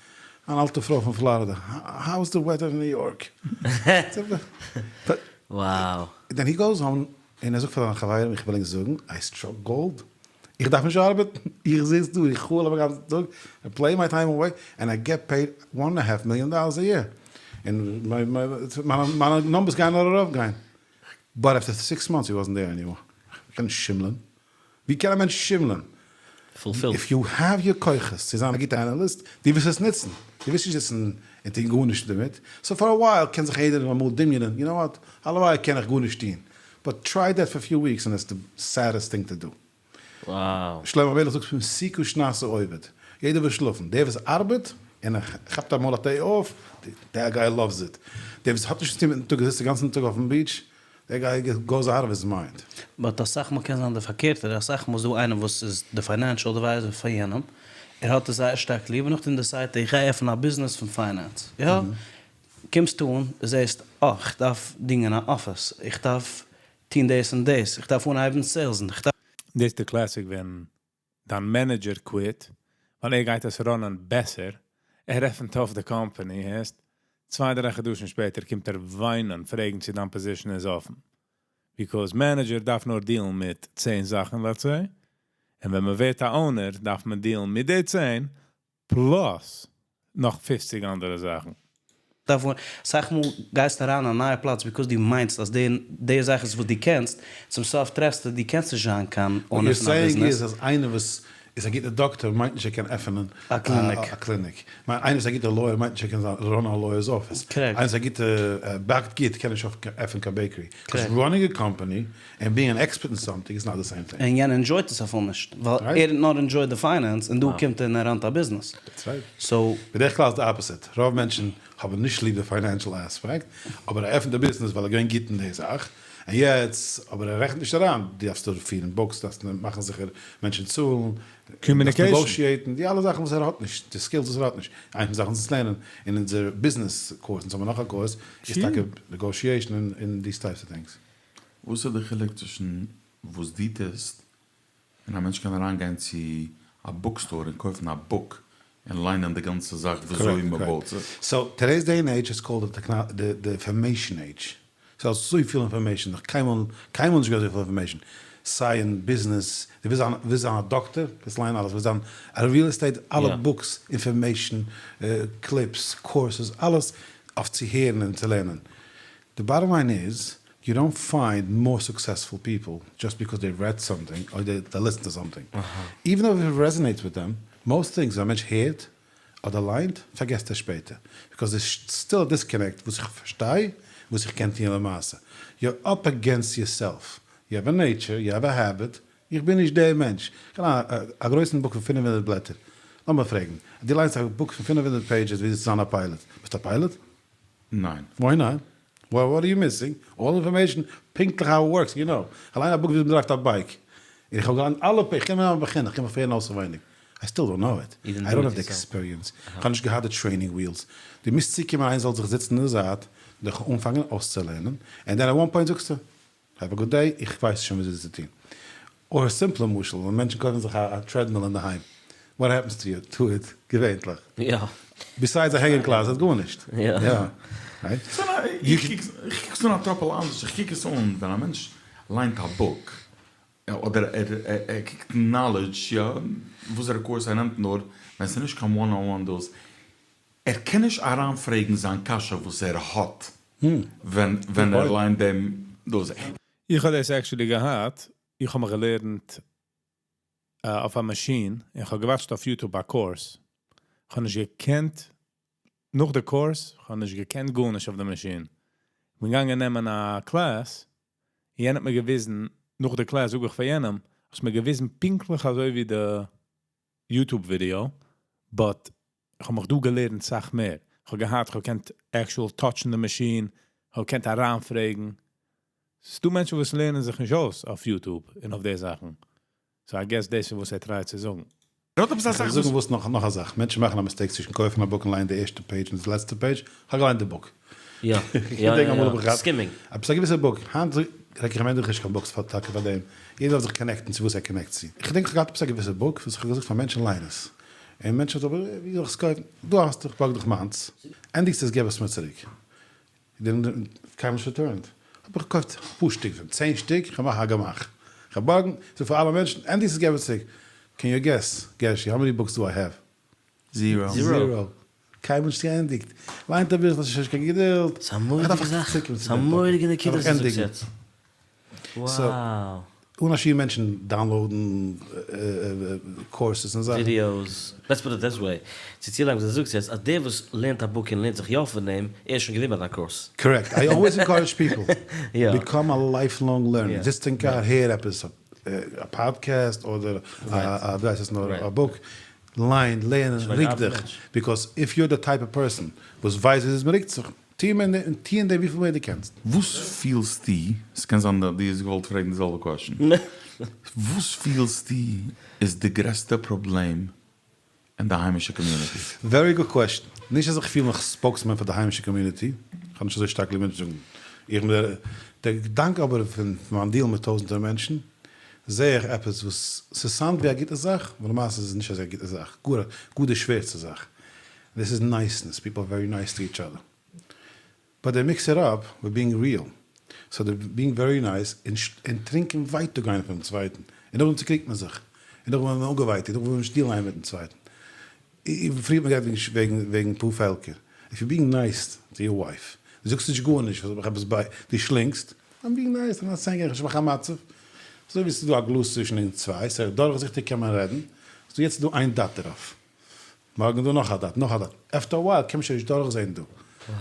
אן אלטע פרוי פון פלארידע, how is the weather in New York? Wow. Then he goes on, און ער זאגט פאר זיינע חברים, איך וויל ענק זאגן, I struck gold, איך דארף נישט ארבעטן, איך זיץ דא, איך חלום א גאנצן טאג, I play my time away, and I get paid one and half million dollars a year, און מיינע numbers גייען נאר ארויף גיין. But after 6 months he wasn't there anymore. איך קען נישט שימלען. ווי קען א מענטש שימלען? Fulfilled. If you have your כוחות צו זיין א גוטע analyst, דו וועסט עס נוצן. דו וועסט נישט זיצן און טון גארנישט דערמיט. So for a while קען זיך יעדער אמאל דמיונ'ען, you know what, הלוואי קען איך גארנישט טון. But try that for few weeks and it's the saddest thing to do. Wow. שלמה המלך זאגט הפסיקו שנת העובד. יעדער וויל שלאפן. דער וואס ארבעט און ער כאפט אמאל א day off, דער guy loves it. דער וואס האט נישט צו טון מיטן טאג און זיצט די גאנצן טאג אויפן beach, דער guy goes out of his mind. But אסאך מאל קען זיין די פארקערטע, אסאך מאל איז דא איינער וואס איז די financial advisor פאר יענעם, ער האט עס זייער שטארק ליב, און נאכדעם decide ט ער איך גיי עפענען א ביזנעס פון finance, יא? קומסטו אן, זעסט, אה, איך דארף דינגען א אפיס, איך דארף טון דאס און דאס, איך דארף אנהייבן sales ן, איך דארף. דאס איז די classic ווען דיין manager quit, ווייל ער גייט עס run ען בעסער, ער עפנט אויף די company, הערסט? צוויי דריי חדשים שפעטער קומט ער וויינען, פרעגן צו דיין position איז אפן. Because manager דארף נאר deal ן מיט 10 זאכן, let's say. און ווען מען ווערט א owner, דארף מען deal ן מיט די 10, plus נאך 50 אנדערע זאכן. דארף מען, אסאך מאל גייסטו אריין אין א נייע פלאץ because דו מיינסט אז די די זאך איז וואס דו קענסט, צום סוף טרעפסטו דו קענסט נישט זיין קיין owner פון א saying ביזנעס. איז אז איינער וואס איז א גוטער דאקטאר מיינט נישט ער קען עפענען א קליניק. א קליניק. מיין איינער וואס איז א גוטער lawyer מיינט נישט ער קען זיין run א lawyer's office. Correct. איינער וואס איז א גוטער באקט גוט קען נישט עפענען קיין bakery. Because Correct. Running a company and being an expert in something is not the same thing. און יענער enjoy ט עס אפילו נישט, ווייל Right. ער האט נאר enjoy ט די finance און דא קומט ער און ער run ט א ביזנעס. That's right. So בדרך כלל איז די opposite. רוב מענטשן האבן נישט ליב די financial aspect, אבער ער עפנט די ביזנעס ווייל ער געווען גוט אין די זאך. און יעצט, אבער ער רעכנט נישט אריין, דו דארפסט פירן books, דארפסט מאכן זיכער מענטשן צאלן, Communication. Negotiate ן, די אלע זאכן וואס ער האט נישט, די skills וואס ער האט נישט. איינס פון זאכן וואס אונז לערנען אין אונזער business course, אונז האבן נאך א course, איז טאקע negotiation און these types of things. וואס איז די חילוק צווישן וואס דו טוסט און א מענטש קען אריינגיין צו א bookstore און קויפן א book און ליינען די גאנצע זאך וויאזוי מען בויט זיך? So, today's day and age is called the information age. ס'איז אזויפיל information, נאך קיינמאל, קיינמאל נישט געווען אזויפיל information. סיי אין ביזנעס, דו ווילסט זיין, ווילסט זיין א דאקטער, קענסט ליינען אלעס, ווילסט זיין א real estate, אלע books, information, clips, courses, אלעס אויף צו הערן און צו לערנען. The bottom line is, you don't find more successful people just because they read something or they, they listen to something. Even though it resonates with them, most things א מענטש הערט אדער ליינט, פארגעסט ער שפעטער. Because there's still a disconnect וואס איך פארשטיי, וואס איך קען טון למעשה. You're up against yourself. You have a nature, you have a habit. איך בין נישט דער מענטש. איך ליין א גרויסן book פון 500 בלעטער. לאמיר פרעגן, דו ליינסט א book פון 500 pages ווי צו זיין א pilot. ביסט א pilot? ניין. Why not? Well, what are you missing? All information, פונקטליך how it works, you know. איך ליין א book ווי מען drive ט א bike. און איך האב געליינט אלע איך קען מיר באכענען, איך קען מיך פארהערן אויסעווייניג. I still don't know it. You didn't I do don't it have the yourself. experience. איך האב נישט געהאט די training wheels. דו מוזט צוקומען, איינער זאל זיך זיצן אין די זייט, דיך אנפאנגען אויסצולערנען, and then at one point זאגסטו, have a good day, איך ווייס שוין וויאזוי צו טון. Or a simple משל, ווען מענטשן קויפן זיך א treadmill אין דערהיים. What happens to you? To it, געווענטליך. יא. Besides a hanging closet, גארנישט. יא. יא. Right? איך קוק עס אן א טראפל אנדערש, איך קוק עס אן ווען א מענטש ליינט א book, אדער ער קוקט knowledge, יא, וואס ער course ער נעמט נאר, ווען עס איז נישט קיין one on one דאס, ער קען נישט אריינפרעגן זיין קשיא וואס ער האט, ווען ווען ער ליינט דעם דאס. איך האב דאס actually געהאט, איך האב מיך געלערנט אויף א מאשין, איך האב גע watch ט אויף YouTube א course. איך האב נישט געקענט, נאך די course, איך האב נישט געקענט גארנישט אויף די מאשין. איך בין געגאנגען נעמען א class, יענער האט מיר געוויזן, נאך די class זאג איך פאר יענעם, האסט מיר געוויזן פונקטליך אזוי ווי די YouTube video, but איך האב מיך דא געלערנט סאך מער. איך האב געהאט, איך האב געקענט actual touch ן די מאשין, איך האב געקענט אריינפרעגן. ס'דא מענטשן וואס לערנען זיך נישט אויס אויף YouTube און אויף די זאכן. So I guess דאס איז וואס ער try ט צו זאגן. ער האט עפעס א זאך איך זאגן וואס נאך נאך א זאך. מענטשן מאכן א mistake צווישן קויפן א book און ליינען די ערשטע page און די לעצטע page. איך האב געליינט די book. יא. איך יא, געדענק יא, אמאל האב איך יא. געהאט Skimming. עפעס א געוויסע book. היינט recommend איך נישט קיין books פאר טאקע פאר דעם. יעדער דארף זיך connect ן צו וואס ער connect צו. איך געדענק איך האב געהאט עפעס א געוויסע book וואס איך האב געזאגט פאר מענטשן ליין עס. און מענטשן האבן געזאגט, ווי זאל איך עס קויפן? דא האסטו, איך בארג דיך מיינס. ענדיגסט עס, געב עס מיר צוריק. קיינמאל נישט returned. האב איך געקויפט אפאר שטיק פון 10 שטיק, איך מאך א גמח, איך בארגן, ס'איז פאר אלע מענטשן, ענדי ס'איז געבן צוריק, can you guess, גערשי, how many books do I have? Zero. Zero. קיינמאל נישט געענדיגט. ליינט אביסל, ס'איז נישט קיין געדולד. ס'איז א מורא'דיגע זאך. ס'איז א מורא'דיגע נקודה וואס דו זאגסט יעצט. Wow. אן א שיעור מענטשן download ן courses און זאכן. Videos. Let's put it this way. צו צולייגן וואס דו זאגסט יעצט, אז דער וואס לערנט א book און לערנט זיך יא פון דעם, ער איז שוין געווען ביי דיין קורס. Correct. I always encourage people, become a lifelong learner. זיצט אין קאר, הער עפעס, א פאדקעסט אדער א ווי הייסט עס נאר, א book. ליין, לערן, ריק דיך, because if you're the type of person וואס ווייסט ווי אזוי מ'ריקט זיך, טוה אין דעם וויפיל מער דו קענסט. וואס פילסטו, ס'קען זיין דו האסט געוואלט פרעגן די זעלבע question, וואס פילסטו איז די גרעסטע פראבלעם אין די היימישע community? Very good question. נישט אז איך פיל מיך spokesman פאר די היימישע community, איך האב נישט אזוי שטארק ליב מענטשן זאגן איך בין דער, דער געדאנק אבער פון מיין deal מיט טויזענטער מענטשן, זעה איך עפעס וואס ס' sound ווי א גוטע זאך, אבער למעשה איז עס נישט אזא גוטע זאך, גאר גאר די שווערסטע זאך. דאס איז niceness, people are very nice to each other, but they mix it up with being real, so they being very nice און טרינקען ווייטאג איינער פונעם צווייטן, און נאכדעם צוקריגט מען זיך, און נאכדעם ווערט מען אנגעווייטאגט, נאכדעם וויל מען נישט deal ן איינער מיטן צווייטן. פריער האט מען גערעדט וועגן וועגן פאר פעלקער, if you being nice to your wife, דו זאגסט נישט גארנישט וואס האט מיך עפעס ביי, דו שלינגסט, I'm being nice, I'm not saying איך מאך א מצב, אזוי ווי ס'איז דא א גלאז צווישן אונז צוויי, ס'איז דורכזיכטיג קען מען רעדן, ס'דא יעצט איז דא איין dot דערויף, מארגן איז דא נאך א dot, נאך א dot, after a while קען מען שוין נישט דורכזען דא,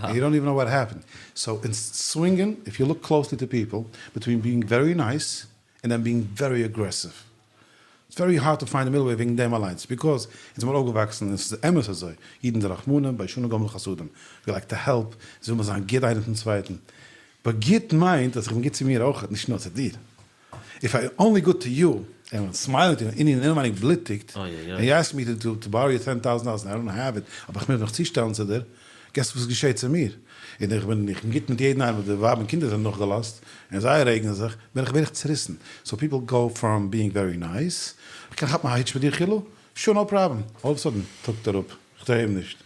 and you don't even know what happened, so אונז swing ען, if you look closely to people, between being very nice, and then being very aggressive. It's very hard to find the middle way וועגן דעם אליינס, because אונז זעמיר אויפגעוואקסן און ס'איז אמת אזוי, אידן זענען רחמנים, ביישנים גומלי חסדים, we like to help, אונז וויל מיר זיין גוט איינער צום צווייטן, but גוט מיינט אז איך בין גוט צו מיר אויך, נישט נאר צו דיר. If I only good to you, and I'm smiling to you, און אינעווייניג בלוטיגט, and you ask me to to borrow you 10 thousand dollars and I don't have it, אבער איך מוז מיך צושטעלן צו דיר, guess וואס געשעט צו מיר? און איך בין איך בין גוט מיט יעדן איינעם, די ווייב און קינדער זענען נאכגעלאזט, און זיי רעגן זיך, בין איך ווער איך צוריסן. So people go from being very nice, איך קען כאפן א היטש מיט דיר חילו? Sure no problem. All of sudden טראגט ער אפ, איך טוה אים נישט.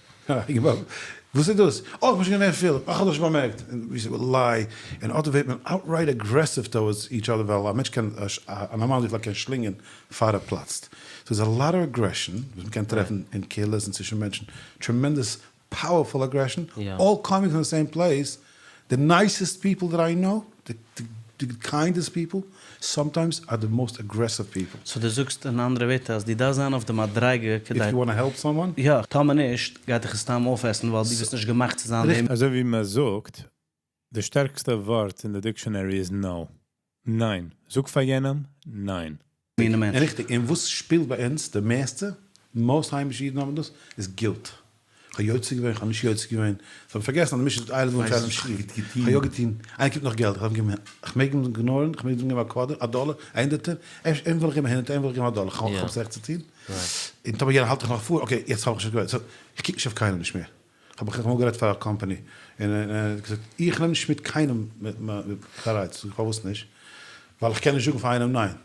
וואס איז דאס? אה איך בין שוין געווען פיל, אה איך האב דאך נישט באמערקט. און ווי ס'איז lie, און אט ווערט מען outright aggressive towards each other ווייל א מענטש קען, א נארמאלע וויפיל ער קען שלינגען פאר ער פלאצט. So איז a lot of aggression וואס מ'קען טרעפן אין קהילות און צווישן מענטשן, tremendous powerful aggression, all coming from the same place, the nicest people that I know, the kindest people, sometimes are the most aggressive people. So דו זאגסט אין אנדערע ווערטער אז דו דארפסט זיין אויף די מדריגה כדי. If you wanna help someone. יא, טאמער נישט גייט דיך עס סתם אויפעסן ווייל דו ביסט נישט געמאכט צו זיין דעם. אזוי ווי מען זאגט, די שטערקסטע ווארט אין די dictionary איז no. ניין. זאג פאר יענעם ניין. מינע מענטש. ריכטיג, און וואס שפילט ביי אונז די מערסטע, most היימישע אידן האבן דאס, איז guilt. כ'האב יוצא געווען, כ'האב נישט יוצא געווען, זיי האבן פארגעסן אז די משנה זאגט אייער דברים שאינם שכיב, כ'האב יא געטון, איינער קומט נאך געלט, כ'דארף אים געבן, כ'מעג אים ignore ן, כ'מעג אים געבן א quarter, א דאלער, א הונדערטער, אפשר אים וויל איך געבן א הונדערטער, אים וויל איך געבן א דאלער, כ'האב עס רעכט צו טון? און טאמער יענער האלט דיך נאך פאר, okay, יעצט האב איך שוין געווען, so, איך קוק נישט אויף קיינעם נישט מער. כ'האב איך אמאל גערעדט פאר א קאמפאני, און ער האט געזאגט, איך נעם נישט מיט קיינעם מיט קיין rides, זאג איך פארוואס נישט? ווייל איך קען נישט זאגן פאר איינעם ניין.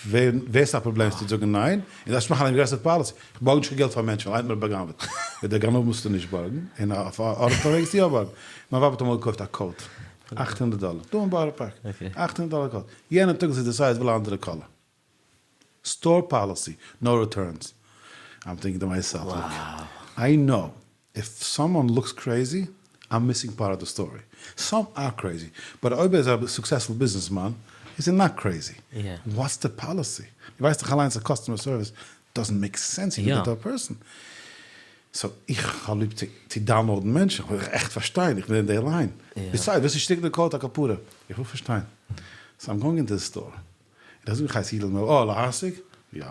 ווער ס'איז א פראבלעם צו זאגן ניין, און דארפסט מאכן אן aggressive policy, איך בארג נישט קיין געלט פאר מענטשן ווייל איינער האט מיר בא'גנב'עט, מיט די גנב מוזטו נישט בארגן, און אויף ארבעט מעגסטו יא בארגן. מיין ווייב האט אמאל געקויפט א coat, 800 דאלער, דא אין בארא פארק, 800 דאלער coat, יענע טאג זי decide וויל א אנדערע קאלער. Store policy, no returns. I'm thinking to myself, look, I know if someone looks crazy, I'm missing part of the story. Some are crazy, but אויב ער איז א successful ביזנעסמאן, איז ער not crazy. What's the policy? דו ווייסט דאך אליינס אז customer service doesn't make sense you do to a person. So איך האב ליב צו download ן מענטשן, איך וויל עכט פארשטיין, איך בין אין די line. Besides, וועסט נישט שטיקן די coat א כפרה. איך וויל פארשטיין. So I'm going in the store. און איך זאג איך הייס יידל מעל אה להשיג? יא.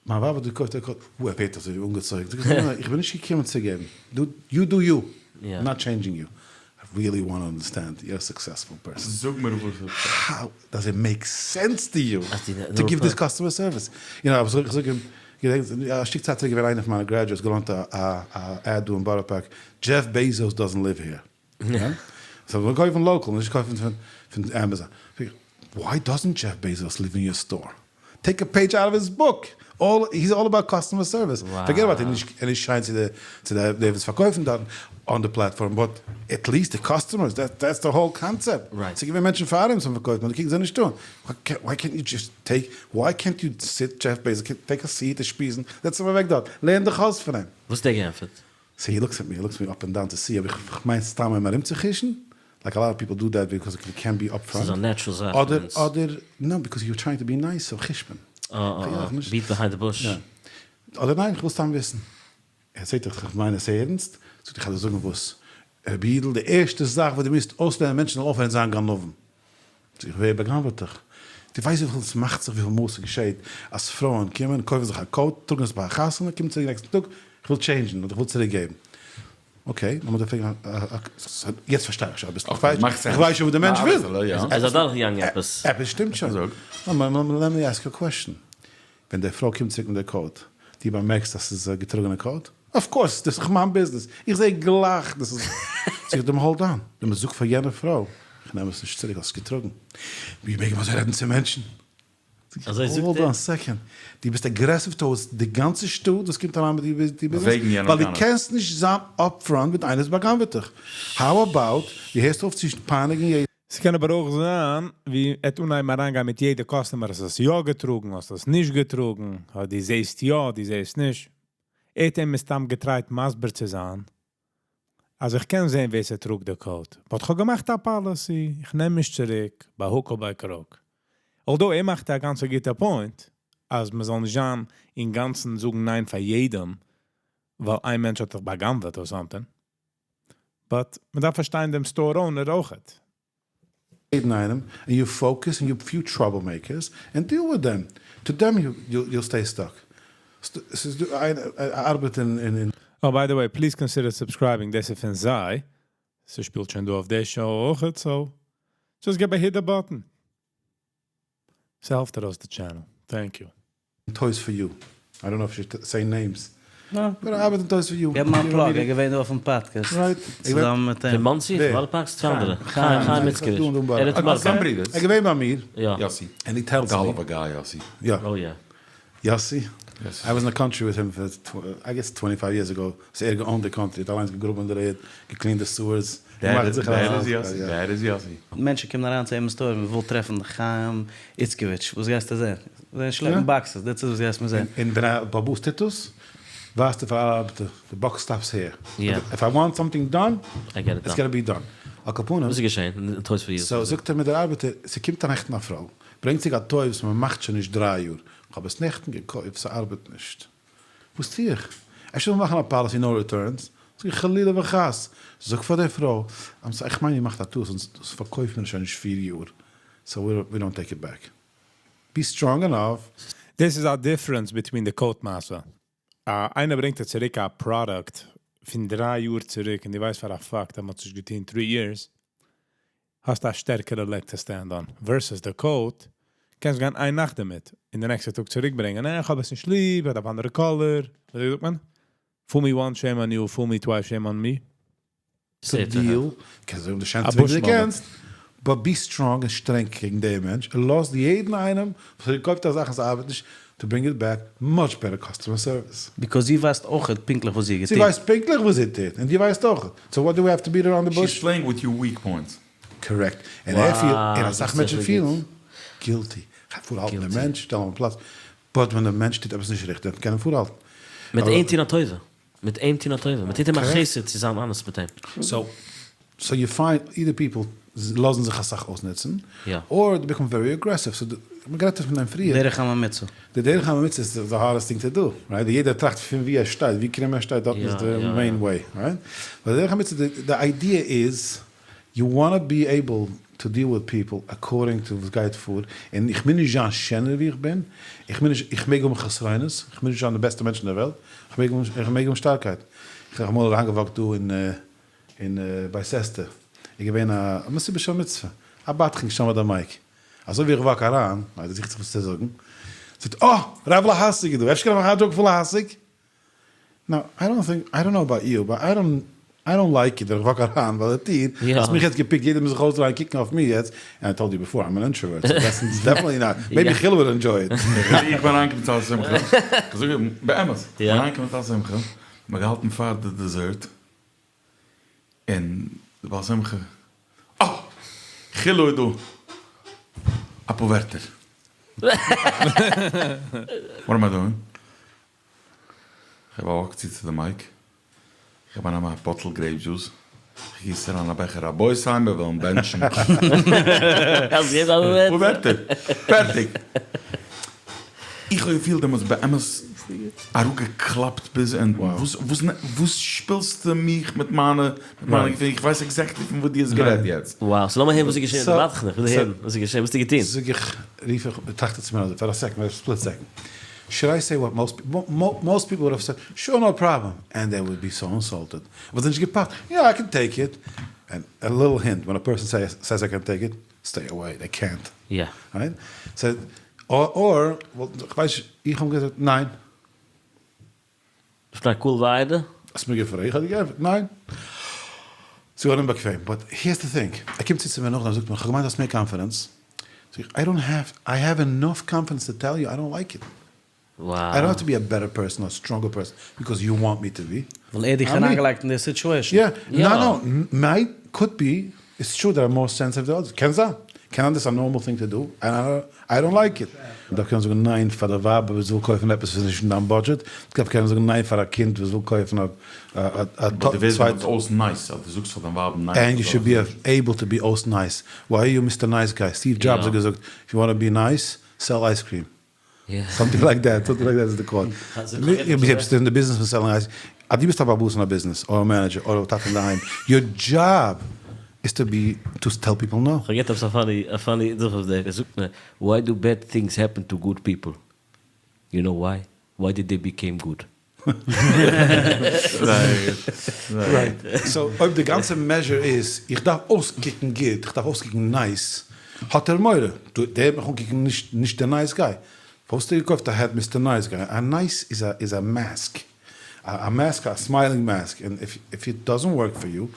מיין ווייב האט געקויפט א coat, וואו ער ווערט אזוי אנגעצויגן, זאג איך ניין ניין איך בין נישט געקומען צו געבן, do you do you, I'm not changing you, I really want to understand, you're a successful person. זאג מיר וואס איז פשט. How does it make sense to you to give this customer service? You know, איך זאג אים, געדענקסט, א שטיק צייט צוריק געווען איינער פון מיינע graduates געלאנט א ad דא אין בארא פארק, Jeff Bezos doesn't live here. So מ'זאל קויפן local, נישט קויפן פון Amazon. Why doesn't Jeff Bezos live in your store? Take a page out of his book! All, he's all about customer service. Forget about ער איז נישט שיין צו די צו די די וואס פארקויפן דארטן on the platform, but at least די customers, that's the whole concept. ס'איז געווען מענטשן פאר אים וואס האבן פארקויפט, נאר די קוקן זיי נישט אן. וויי קענט יו דזשאסט טעיק, וויי קענט יו סיט דזשעף בעזאס, take a seat און שפיזן, זעץ אים אוועק דארט, לערן דיך אויס פון אים. וואס האט ער געענטפערט? So he looks at me, he looks me up and down to see אויב איך מיין סתם אים ארומצוחישן, like a lot of people do that because they can't be upfront. ס'איז א natural זאך. אדער אדער no because you trying to be nice so חישט מען. אה אה אה, beat behind the bush. אדער ניין איך וויל סתם וויסן. ער זעט דאך איך מיין עס ערנסט, זאגט איך וועל דיר זאגן וואס. רבי אידל די ערשטע זאך וואס דו מוזט אויסלערנען מענטשן זאלן אויפהערן זיין גנבים. זאג איך ווער באגנב'עט דיך? דו ווייסט וויפיל עס מאכט זיך וויפיל מאל ס'געשעהט אז פרויען קומען קויפן זיך א coat טראגן עס ביי א חתונה קומען צוריק נעקסטן טאג איך וויל change ן אדער איך וויל צוריק געבן. Okay, לאמיר דיר פרעגן א יעצט פארשטיי איך שוין אביסל, איך ווייס שוין וואס דער מענטש וויל. ער איז אדורכגעגאנגען עפעס. עפעס שטימט שוין. Let me ask you a question, ווען די פרוי קומט צוריק מיט די coat, דו באמערקסט אז ס'איז א געטראגענע coat? Of course, דאס איז דאך מיין ביזנעס, איך זע גלייך דאס איז, זאג איך דעם hold on, דעם זאג פאר יענע פרוי, איך נעם עס נישט צוריק, האסט עס געטראגן. ווי מעג מען אזוי רעדן צו מענטשן? אזוי זאגט ער? Hold on second, דו ביסט aggressive towards די גאנצע שטאט וואס קומט אריין מיט די ביזנעס, ווייל דו קענסט נישט זיין upfront מיט איינער וואס בא'גנב'עט דיך. How about דו הערסט אויף צו פייניגן יעדן. ס'קען אבער אויך זיין ווי ער האט אנהייבן אריינגיין מיט יעדע customer האסט עס יא געטראגן האסט עס נישט געטראגן, דו זעסט יא דו זעסט נישט, ער האט אים מסתם גע try ט מסביר צו זיין אז איך קען זען ווער ס'טראגט די coat, but כ'האב געמאכט א policy, איך נעם נישט צוריק, by hook or by crook. Although ער מאכט א גאנצע גוטע point, אז מ'זאל נישט זיין אינגאנצן זאגן ניין פאר יעדעם, ווייל איין מענטש האט דיך בא'גנב'עט or something. But מ'דארף פארשטיין דעם store owner אויכעט. יעדן איינעם, and you focus on your few trouble makers and deal with them, to them you stay stuck. ס'איז דא איינער ארבעט אין. Oh by the way, please consider subscribing, דאס איז פון זיי, ס'שפילט שוין דא אויף די show אויכעט, so just געב א hit the button, ס'העלפט ארויס די channel, thank you. Toys for You, I don't know if should say names, but ארבעט אין Toys for You. געב אים א plug, ער איז געווען דא אויפן פאדקעסט צוזאמען מיט אים. פון מאנסי? פון בארא פארק? צו אנדערע? חיים חיים איצקאוויטש. ער איז פון בארא פארק. ער איז געווען ביי מיר. יא. יאסי. And he tells me. גאלאווע guy יאסי. יא. Oh yeah. יאסי. I was in the country with him for I guess twenty five years ago. ס'איז ער גע own ט די country. האט אליינס געגראבן אין דער ערד, גע clean ט די sewers. געמאכט זיכער אז אלעס איז דער איז יאסי. מענטשן קומען אריין צו אים אין store, מען וויל טרעפן חיים איצקאוויטש, וואס גייסטו זען? זען שלעפן boxes, that's it וואס גייסט מיר זען. און ווען א באבאס טוט דאס, ווייזט ער פאר אלע ארבעטער, the buck stops here. If I want something done, it's gonna be done. על כל פנים. וואס איז געשען אין Toys for You? So זאגט ער מיר דער ארבעטער, ס'קומט א נעכטן א פרוי, ברענגט זיך א toy וואס מען מאכט שוין נישט דריי יאר, כ'האב עס נעכטן געקויפט, ס'ארבעט נישט. וואס טו איך? אפשר זאל מען מאכן א policy no returns? זאג איך חלילה וחס! זאג פאר די פרוי, I'm sorry, איך מיין איר מאכט א טעות, אונז דאס פארקויפט מען שוין נישט פיר יאר, so we don't take it back. Be strong enough. דאס איז א difference between די coat מעשה. איינער ברענגט דיר צוריק א product פון דריי יאר צוריק און דו ווייסט פאר א fact אז מען האט עס נישט געטון three years, האסט א שטערקערע leg to stand on, versus די coat, קענסט גיין איין נאכט דערמיט, און די נעקסטע טאג צוריק ברענגען, נע איך האב עס נישט ליב, איך דארף אנדערע color, וויאזוי זאגט מען? Fool me once shame on you, fool me twice shame on me. Deal, קענסט זאגן די שענסטע וועג ווי דו קענסט, but be strong און שטרענג קעגן דעם מענטש, און לאז יעדן איינעם וואס האט געקויפט א זאך און ס'ארבעט נישט, to bring it back, much better customer service. Because זי ווייסט אויכעט פונקטליך וואס זי האט געטון. זי ווייסט פונקטליך וואס זי טוט, און דו ווייסט אויכעט. So what do we have to beat around the bush? She's playing with your weak points. Correct. און ער פילט, און אסאך מענטשן פילן guilty. כ'גיי פארהאלטן דעם מענטש, שטעל אים אויף פלאץ. But ווען דער מענטש טוט עפעס נישט ריכטיג, קען ער פארהאלטן. מיט אים טון א טובה. מיט אים טון א טובה. מ'טוט אים א חסד צו זיין honest מיט אים. So so you find either people לאזן זיך אסאך אויסנוצן, or they become very aggressive, so מ'האט גערעדט פון דעם פריער. דרך הממוצע. די דרך הממוצע איז די hardest thing to do, right? יעדער טראכט פון ווי ער שטייט, ווי קרום ער שטייט, דארטן איז די main way, right? But די דרך הממוצע, די idea איז, you want be able to deal with people according to וואס גייט פאר, און איך מוז נישט זיין שענער ווי איך בין, איך מוז נישט, איך מעג האבן חסרונות, איך מוז נישט זיין די בעסטע מענטש אין דער וועלט, איך מעג האבן, איך מעג האבן שטארקייט. איך האב אמאל אריינגע walk ט דא אין אין בית אסתר, איז געווען א מסיבה של מצוה, א בדחן געשטאנען ביי די mic, אזוי ווי איך walk אריין, ווייל ער זוכט זיך וואס צו זאגן, זאגט אה! רב להשיג איז דא, אפשר קען איך מאכן א joke פון להשיג? Now, I don't think, I don't know about you, but I don't. I don't like it ווען איך walk אריין ביי די טיר, האסט מיך יעצט געפיקט, יעדער מוז זיך אויסדרייען קוקן אויף מיר יעצט, and I told you before I'm an introvert, so that's definitely not, maybe חיל would enjoy it. איך בין אריינגעקומען צו א שמחה, איך זאג באמת, איך בין אריינגעקומען צו א שמחה, מ'האט געהאלטן פאר די dessert, און די בעל שמחה, אה! חילו איז דא! אפאר ווערטער. What am I doing? כ'האב א walk צו צו די mic, כ'האב אנגענומען א bottle grape juice, כ'גיס אריין א בעכער רבותי מיר וועלן בענטשן. אפאר ווערטער, פערטיג. איך האב געפילט דעמאלטס באמת אראפגעקלאפט ביז אונטן, וואס שפילסטו מיך מיט מיינע געפילן, איך ווייס exactly פון וואס דו האסט גערעדט יעצט. Wow, so לאמיר הערן וואס איז געשען, דערווייט איך נאך, כ'וויל הערן וואס איז געשען, וואס האסטו געטון? זאג איך, רוף איך, טראכט איך צו מיר אזוי פאר א second, א split second, should I say what most most people would have said, sure no problem, and they would be so insulted, וואלט זיי נישט געפאסט, יא I can take it, and a little hint, when a person says I can take it, stay away, they can't. יא. Right? So, or, כ'ווייס נישט, איך האב געזאגט ניין. ביסט א cool וויידע? האסט מיר געפרעגט, איך האב דיר געענטפערט ניין. ס'איז געווארן אומבאקוועם, but here's the thing, ער קומט צו צו מיר נאכדעם זאגט מיר, כ'האב געמיינט האסט מער confidence, זאג איך, I don't have, I have enough confidence to tell you I don't like it. I don't have to be a better person or stronger person because you want me to be. ווייל ער האט דיך אריינגעלייגט אין די situation. יא, no no, might, could be, it's true that I'm more sensitive than others, קען זיין, קען זיין דאס איז א normal thing to do, and I don't like it. מ'דארף קענען זאגן ניין פאר די ווייב וואס וויל קויפן עפעס וואס איז נישט אין דיין budget, מ'דארף קענען זאגן ניין פאר א קינד וואס וויל קויפן א but דו ווערסט דעמאלטס אויס nice אז דו זאגסט פאר דיין ווייב ניין. And you should be able to be אויס nice, why are you Mister Nice Guy, סטיוו דזשאבס האט געזאגט, if you want to be nice, sell ice cream. Something like that, something like that איז די quote. ביסט אין די ביזנעס פון selling ice, אז דו ביסט א בעל הבית אין א ביזנעס, אדער א manager, אדער א טאטע אינדערהיים, your job is to be, to tell people no. כ'האב געהערט עפעס א funny, א funny זאך אויף דעם, ער זאגט מיר, why do bad things happen to good people? You know why? Why did they became good? Right. So אויב די גאנצע measure איז איך דארף אויסקוקן גוט, איך דארף אויסקוקן nice, האט ער מורא, דער וועט מיך אנקוקן נישט נישט דער nice guy. פארוואס האסטו געקויפט א hat Mister Nice Guy? א nice איז א איז א mask. א mask א smiling mask, און if it doesn't work for you,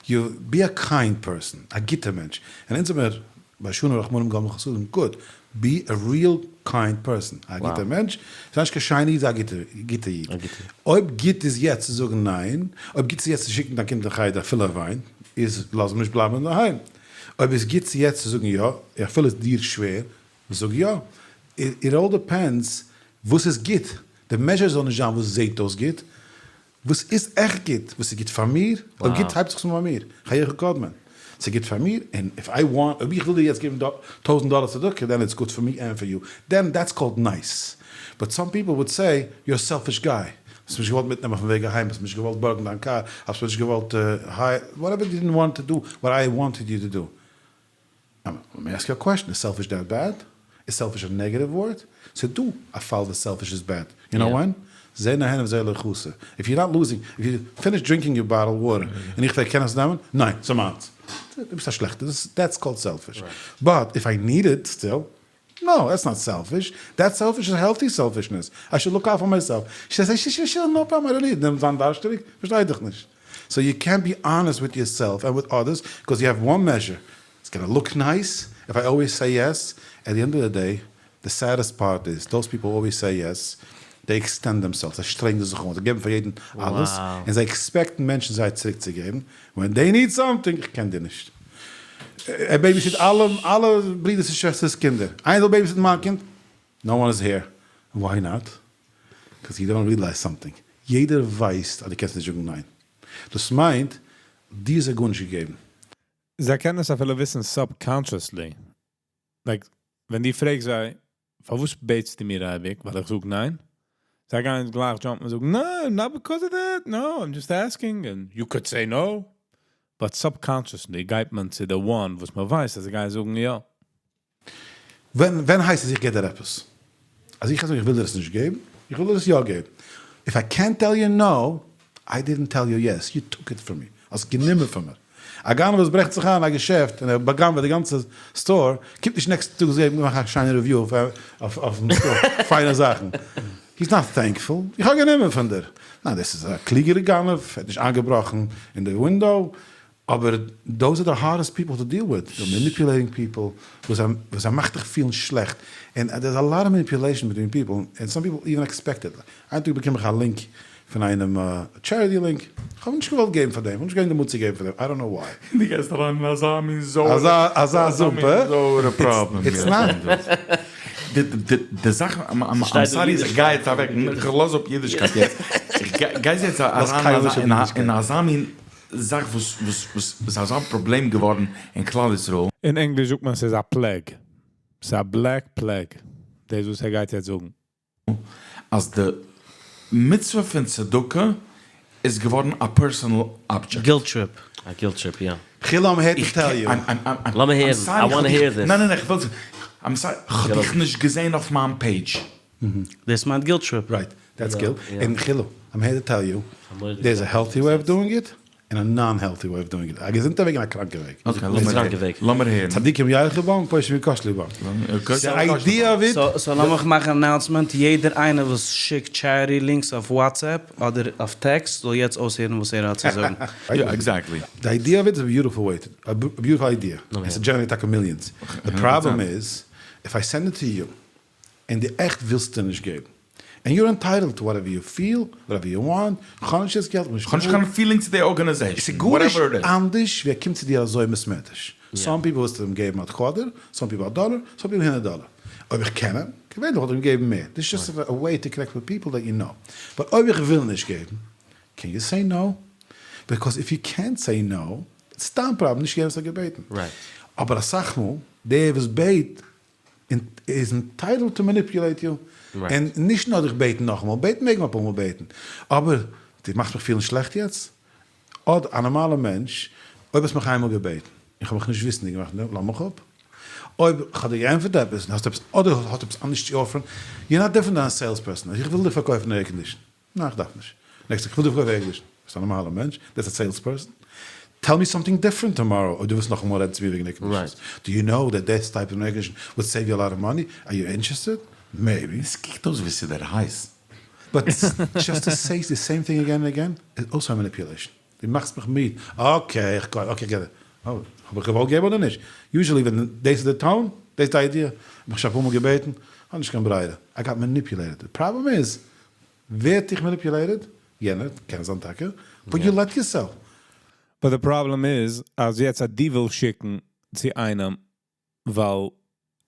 you be a kind person, א גוטער מענטש. און אונז האמיר ביישנים רחמנים גומלי חסדים, good, be a real kind person, א גוטער מענטש, זיי נישט קיין שיינע איד, זיי א גוטער איד. אויב גוט איז יעצט צו זאגן ניין, אויב גוט איז יעצט צו שיקן דיין קינד אין חדר אפילו ער וויינט, איז לאז אים נישט בלייבן אינדערהיים. אויב איז גוט צו יעצט צו זאגן יא, אפילו איז דיר שווער, זאג יא. It all depends וואס איז גוט, די measure זאל נישט זיין וואס זעט אויס גוט, וואס איז עכט גוט? וואס איז גוט פאר מיר? אויב גוט הייבט זיך עס אן ביי מיר, חייך קודמין. ס'איז גוט פאר מיר, און if I want, אויב איך וויל דיר יעצט געבן טויזנט דאלער צדקה, then it's good for me and for you, then that's called nice. But some people would say, you're a selfish guy. האסט מיך נישט געוואלט מיטנעמען אויפן וועג אהיים, האסט מיך נישט געוואלט בארגן דיין קאר, האסט מיך נישט געוואלט hire, whatever you didn't want to do what I wanted you to do. Let me ask you a question, is selfish that bad? איז selfish א negative word? ס'איז דא א פאל וואס selfish איז bad, you know when? זה נהנה וזה לא חסר, if you not losing, if you finish drinking your bottle water, און איך פרעג קען איך עס נעמען? ניין, ס'איז מיינס. דו ביסט א שלעכטער, that's called selfish. But if I need it still, no, that's not selfish, that selfish is healthy selfishness, I should look out for myself. Sure, no problem, I don't need it, נעם זיין דארשטעריג, פארשטיי דיך נישט. סאו יו קענט בי האנעסט וויט יורסעלף ענד וויט אדערס, cause you have one measure, it's gonna look nice if I always say yes, at the end of the day the saddest part is those people always say yes, they extend themselves, זיי שטרענגען זיך אן, זיי געבן פאר יעדן אלעס, און זיי expect ן מענטשן זיי צוריק צו געבן, when they need something, איך קען דיר נישט. ער babysit אלע אלע ברידערס און שוועסטערס קינדער, איינער זאל babysit ן מיין קינד? No one is here. Why not? Cause you don't realize something, יעדער ווייסט אז דו קענסט נישט זאגן ניין, דאס מיינט דיר איז ער גארנישט געגעבן. זיי קענען עס אפילו וויסן subconsciously. Like, ווען דו פרעגסט זיי, פארוואס בעטסטו מיר אייביג? ווייל איך זאג ניין? זיי גייען גלייך jump ן און זאגן, ניין, not because of that, no, I'm just asking, and you could say no. But subconsciously גייט מען צו די one וואס מען ווייסט אז זיי גייען זאגן יא. ווען ווען הייסט עס איך געב דיר עפעס? אז איך זאג איך וויל דיר עס נישט געבן, איך וויל דיר עס יא געבן. איף איי קענט טעל יו נאו, איי דידנט טעל יו יעס, יו טוק איט פראם מי, האסט גענומען פון מיר. א גנב וואס ברעכט זיך איין אין א געשעפט און ער באגנב'עט די גאנצע store, קומט נישט נעקסטע טאג זאגן מאך א שיינע review אויפן store, פיינע זאכן. He's not thankful, איך האב גענומען פון דיר. ניין, דאס איז א קלוגערע גנב, ער האט נישט איינגעבראכן אין די window, אבער those are the hardest people to deal with, the manipulating people, וואס זיי מאכט דיך פילן שלעכט, און there is a lot of manipulation between people, און some people even expect it. איין טאג באקום איך א link פון איינעם, א charity link, איך האב נישט געוואלט געבן פאר דעם, איך האב נישט געווען די מוט צו געבן פאר דעם, I don't know why. דו גייסט אריין אין אזא מין זויערע, אזא זופ, הא? זויערע פראבלעם. It's not. די זאך, I'm sorry איך גיי יעצט אוועק, איך לאז אפ אידישקייט יעצט, איך גיי יעצט אריין אין אזא מין זאך וואס איז אזא פראבלעם געווארן אין כלל ישראל. אין ענגליש זאגט מען ס'איז א plague. ס'איז א black plague. דאס וואס ער גייט יעצט זאגן. אז די מצוה פון צדקה איז געווארן א personal object. Guilt trip. א guilt trip, יא. חילו I'm here to tell you. לאמיר הערן, I wanna hear this. ניין ניין איך וויל, I'm sorry, כ'האב דיך נישט געזען אויף מיין page. דאס מיינט guilt trip. Right, that's guilt. און חילו, I'm here to tell you, there is a healthy way of doing it, און א non-healthy way of doing it. א געזונטע וועג און א קראנקע וועג. Okay, לאמיר הערן. צדיקים ילכו בם, פושעים יכשלו בם. די idea of it. So לאמיך מאכן אן announcement, יעדער איינער וואס שיקט charity links אויף WhatsApp אדער אויף טעקסט זאל יעצט אויסהערן וואס ער האט צו זאגן. יא, exactly. די idea of it איז א beautiful way, א beautiful idea. עס generate טאקע millions. די פראבלעם איז, if I send it to you, און דו עכט ווילסטו נישט געבן, און you're entitled to whatever you feel, whatever you want, כ'האב נישט דאס געלט, כ'האב נישט קיין feeling צו די organization, ס'איז גארנישט אנדערש ווי ער קומט צו דיר אזוי מסמעטיש, some people ווילסטו אים געבן א quarter, some people א דאלער, some people הונדערט דאלער, אויב איך קען אים, געווענליך וואלט איך אים געגעבן מער, דאס איז just a way to connect with people that you know, but אויב איך וויל נישט געבן, can you say no? Because if you קענט סעי נאו, סתם פראבלעם, נישט יעדער וואס האט געבעטן, אבער אסאך מאל, דער וואס בעט איז entitled to manipulate you, און נישט נאר דיך בעטן נאכאמאל, בעטן מעג מען אפאר מאל בעטן, אבער דו מאכסט מיך פילן שלעכט יעצט, אדער א נארמאלער מענטש, אויב האסט מיך איינמאל געבעטן, איך האב מיך נישט וויסנדיג געמאכט, נו, לאז מיך אפ. אויב כ'האב דיר געענטפערט עפעס, און האסט עפעס, אדער האסט עפעס אנדערש צו offer ן, you're not different than a sales person, איך וויל דיר פארקויפן air condition, ניין איך דארף נישט, next איך וויל דיר פארקויפן air condition, ביסט א נארמאלער מענטש, that's a sales person, tell me something different tomorrow אויב דו ווילסט נאכאמאל רעדן צו מיר וועגן air conditions, do you know that this type of air condition would save you a lot of money, are you interested? Maybe. עס קוקט אויס ווי ס'איז דער הייס. But just to say the same thing again and again is also a manipulation, דו מאכסט מיך מיד, okay איך גיי, okay איך גיי, האב איך געוואלט געבן אדער נישט? Usually ווען דאס איז די tone, דאס איז די idea, האב איך שוין אפאר מאל געבעטן, האב נישט קיין ברירה, I got manipulated, די פראבלעם איז, ווער האט דיך manipulated? יענער, קען זיין טאקע, but you let yourself. But די פראבלעם איז אז יעצט אז דו ווילסט שיקן צו איינעם ווייל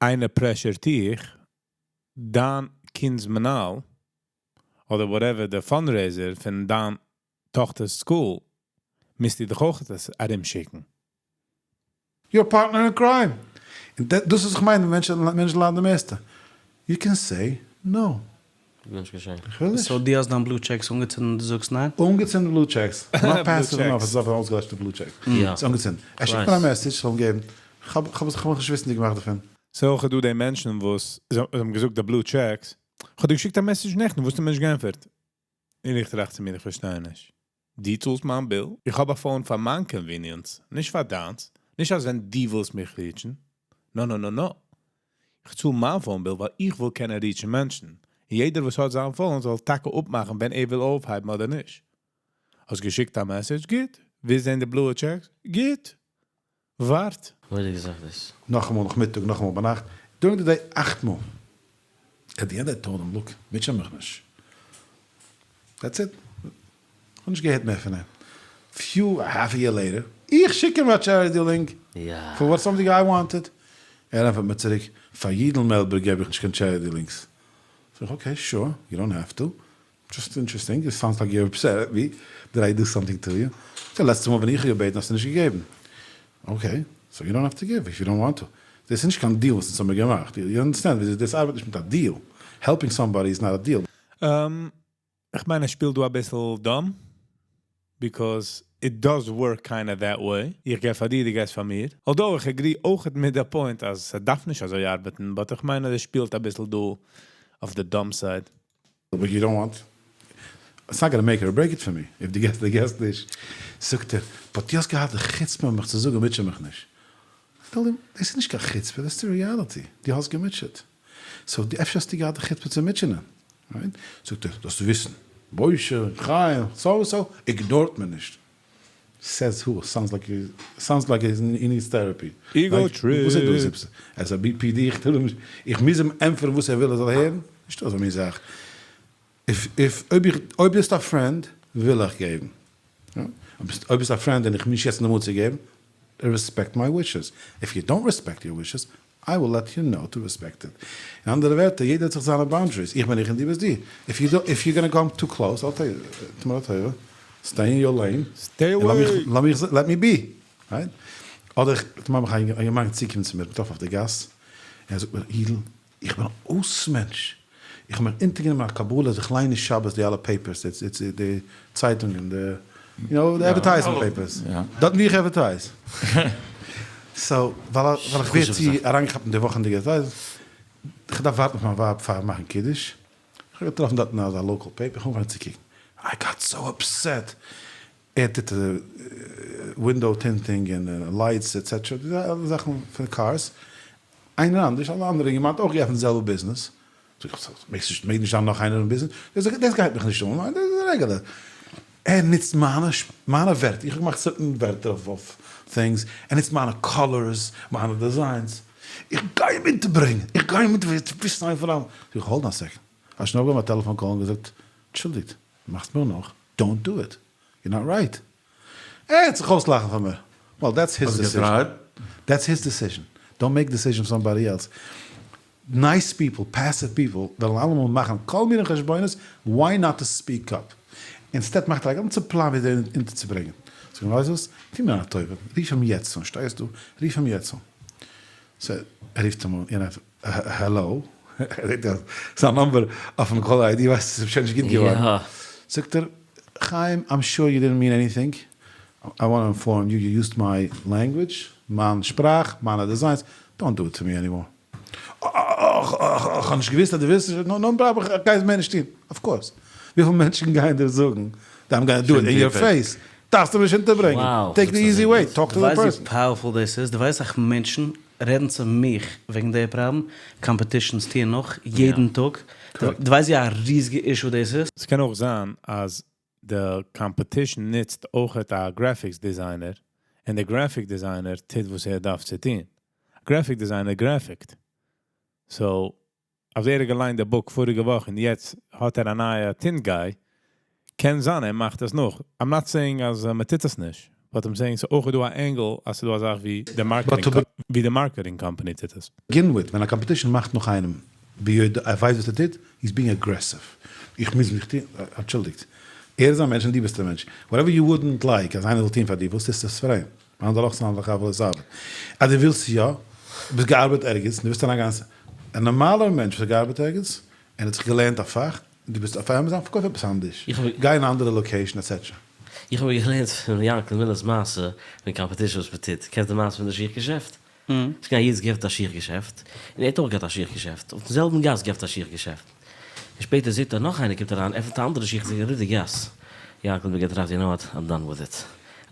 איינער pressure ט דיך, דיין קינד'ס מנהל אדער whatever די fundraiser פון דיין טאכטער'ס school, מוזטו דיך אויך עס ארומשיקן. Your partner in crime. און דאס איז איך מיין, מענטשן ליידן די מערסטע. You can say no. גארנישט געשען. איך וויל נישט. So דו האסט דיין blue checks אנגעצינדן און דו זאגסט ניין? אנגעצינדן blue checks. Not passive enough, עס איז אויף אויסגעלעשטע blue checks. ס'איז אנגעצינדן. ער שיקט מיר א message, כ'זאל אים געבן. כ'האב זיך נישט וויסנדיג געמאכט דערפון. ס'איז אויך דא די מענטשן וואס זיי האבן געזאגט די blue checks. כ'האב דיר געשיקט א message נעכטן, וואס האסטו מיר נישט געענטפערט? און איך טראכט צו מיר, איך פארשטיי נישט. דו צאלסט מיין bill? איך האב א phone פאר מיין convenience, נישט פאר דיינס. נישט אז ווען דו ווילסט מיך reach ן. No no no no. איך צאל מיין phone bill ווייל איך וויל קענען reach ן מענטשן. און יעדער וואס האט זיין phone זאל טאקע אפמאכן ווען ער וויל אויפהייבן אדער נישט. האסט געשיקט א message? גוט. ווילסט זען די בלויע checks? גוט. ווארט. מורא'דיגע זאך דאס. נאכאמאל נאכמיטאג, נאכאמאל ביינאכט, during the day אכט מאל. At the end I told him, look, מוטשע מיך נישט. That's it. כ'האב נישט געהערט מער פון אים. Few, half a year later, איך שיק אים א charity link, for what something I wanted. ער ענטפערט מיר צוריק, פאר יידל מעלבער געב איך נישט קיין charity links. זאג איך, okay, sure, you don't have to. Just interesting, it sounds like you're upset at me, did I do something to you? די לעצטע מאל ווען איך האב געבעטן האסטו נישט געגעבן. Okay, so you don't have to give if you don't want to. דאס איז נישט קיין deal וואס אונז האמיר געמאכט, you understand, דאס ארבעט נישט מיט א deal, helping somebody is not a deal. איך מיין ער שפילט דא אביסל dumb, because it does work kinda that way, איך געב פאר דיר, דו געבסט פאר מיר, although איך agree אויכעט מיט די point אז ס'דארף נישט אזוי ארבעטן, but איך מיין אז ער שפילט אביסל דא אויף די dumb side. But you don't want, it's not gonna make or break it for me, if דו געסט דו געסט נישט, זאגט ער, but דו האסט געהאט די חוצפה מיך צו זאגן מוטשע מיך נישט, איך tell אים, דאס איז נישט קיין חוצפה, דאס איז די reality, דו האסט געמוטשעט, so אפשר האסטו געהאט די חוצפה צו מוטשענען. Right? זאגט ער, זאלסטו וויסן, משה, חיים, so and so, ignore ט מען נישט. Says who? Sounds like sounds like he needs therapy. Ego וואס איז trip. דאס? ער איז א BPD, איך טו אים נישט, איך מוז אים ענטפערן וואס ער וויל ער זאל הערן? נישטא אזא מין זאך. If if אויב איך אויב ביסט א friend וויל איך געבן. אויב ביסט א friend און איך בין נישט יעצט אין די mood צו געבן, respect my wishes. If you don't respect your wishes, I will let you know to respect it. אין אנדערע ווערטער, יעדער האט זיך זיינע boundaries, איך בין איך און דו ביסט דו. If you don't, if you gonna come too close, I'll tell you, טו מיר א טובה, stay in your lane, Stay און לאז מיך, away! לאז מיך, let me be. Right? אדער איך, טו מיר א אינגערמאן צוקומען צו מיר, געטראפן אויף די גאס, און ער זאגט מיר, אידל, איך בין א אויס מענטש, איך האב מיר אונטערגענומען א קבלה אז איך ליין נישט שבת די אלע papers, די צייטונגען, די, you know, די advertisement papers, דארטן ווי איך advertise. So, ווייל איך ווער צו אריינגעכאפט אין די וואכענדיגע צייט, איך דארף ווארטן אויף מיין ווייב פאר מאכן קידוש, איך האב געטראפן דארטן אזא local paper, איך האב אנגעפאנגען צו קוקן, I got so upset, ער טוט window tinting און lights etcetera, די אלע זאכן פון cars, איינער אנדערש, אן אנדערע אינגערמאן האט אויך געעפנט די זעלבע ביזנעס, זאג איך, מעגסט מעג נישט זיין נאך איינער אין ביזנעס, דאס גייט מיך נישט אן, דאס איז רעגולער, ער נוצט מיינע מיינע ווערטער, איך האב געמאכט certain ווערטער אויף things, ער נוצט מיינע colors, מיינע designs, איך גיי אים אונטערברענגען, איך גיי אים אונטערברענגען, וועסט וויסן איין פאר אלעם, זאג איך hold on second, האסט שוין אפגעהויבן א טעלעפאן call און געזאגט, אנטשולדיגט, מאכסט מיר נאך, don't do it, you're not right. ער העט זיך אויסלאכן פון מיר. Well that's his decision. That's his decision. Don't make decision for somebody else. Nice people, passive people, וועלן אלעמאל מאכן כל מיני חשבונות why not to speak up. Instead מאכט ער א גאנצע פלאן ווי אזוי אונטערצוברענגען. זאג אים ווייסט וואס? טו מיר א טובה, רוף אים יעצט אן, שטייסט דא? רוף אים יעצט אן. So ער רופט אים אן, יענער העלאו, ער זעט אז זיין number אויפן caller ID ווייסט עס איז שוין נישט גוט געווארן, זאגט ער, חיים I'm sure you didn't mean anything, I want to inform you, you used my language, מיין שפראך, מיינע designs, don't do it to me anymore. איך האב נישט געוויסט אז דו ווילסט נישט, no problem, איך גיי עס מער נישט טון. Of course. וויפיל מענטשן גייען דיר זאגן, I'm gonna do it in your face, דארפסטו מיר נישט אונטערברענגען, take the easy way, talk to the person. דו ווייסט ווי powerful דאס איז? דו ווייסט אסאך מענטשן רעדן צו מיך וועגן די פראבלעם, competitions טוען נאך יעדן טאג, דו ווייסט ווי א ריזיגע issue דאס איז? ס'קען אויך זיין אז די competition נוצט אויכעט א graphics designer, און די graphic designer טוט וואס ער דארף צו טון. א graphic designer graphic ט. So, אז ער האט געליינט די book פאריגע וואך און יעצט האט ער א נייע tint guy, קען זיין ער מאכט עס נאך. I'm not saying אז מען טוט עס נישט, but I'm saying ס'איז אויך דא א angle אז ס'איז דא א זאך ווי די marketing ווי די marketing company טוט עס. Begin with, ווען א competition מאכט נאך איינעם ביודע ער ווייסט וואס ער טוט, he's being aggressive, איך מוז מיך טון, אנטשולדיגט, ער איז א מענטש און דו ביסט א מענטש, whatever you wouldn't like אז איינער זאל טון פאר דיר, וואס טוסטו עס פאר אים? מען זאל אויך זיין לחבר לסבא. אז דו ווילסט יא, ביסט געארבעט ערגעץ, און דו ווילסט אריינגיין, א נארמאלער מענטש וואס האט געארבעט ערגעץ, און האט זיך געלערנט א פאך, דו ביסט אויף עמעזאן, פארקויף עפעס אנדערש, גיי אין א אנדערע location etcetera. איך האב געלערנט פון יאנקל מיללער'ס מעשה פון competition וואס מ'טוט, קענסט די מעשה פון די שיך געשעפט? ס'איז געווען א איד וואס געעפנט א שיך געשעפט, און ער האט אויך געהאט א שיך געשעפט, אויפן זעלבן גאס געעפנט א שיך געשעפט, און שפעטער זעט ער נאך איינער קומט אריין עפנט א אנדערע שיך זאגט ער די גאס, יאנקל האט מיר געטראכט you know what I'm done with it,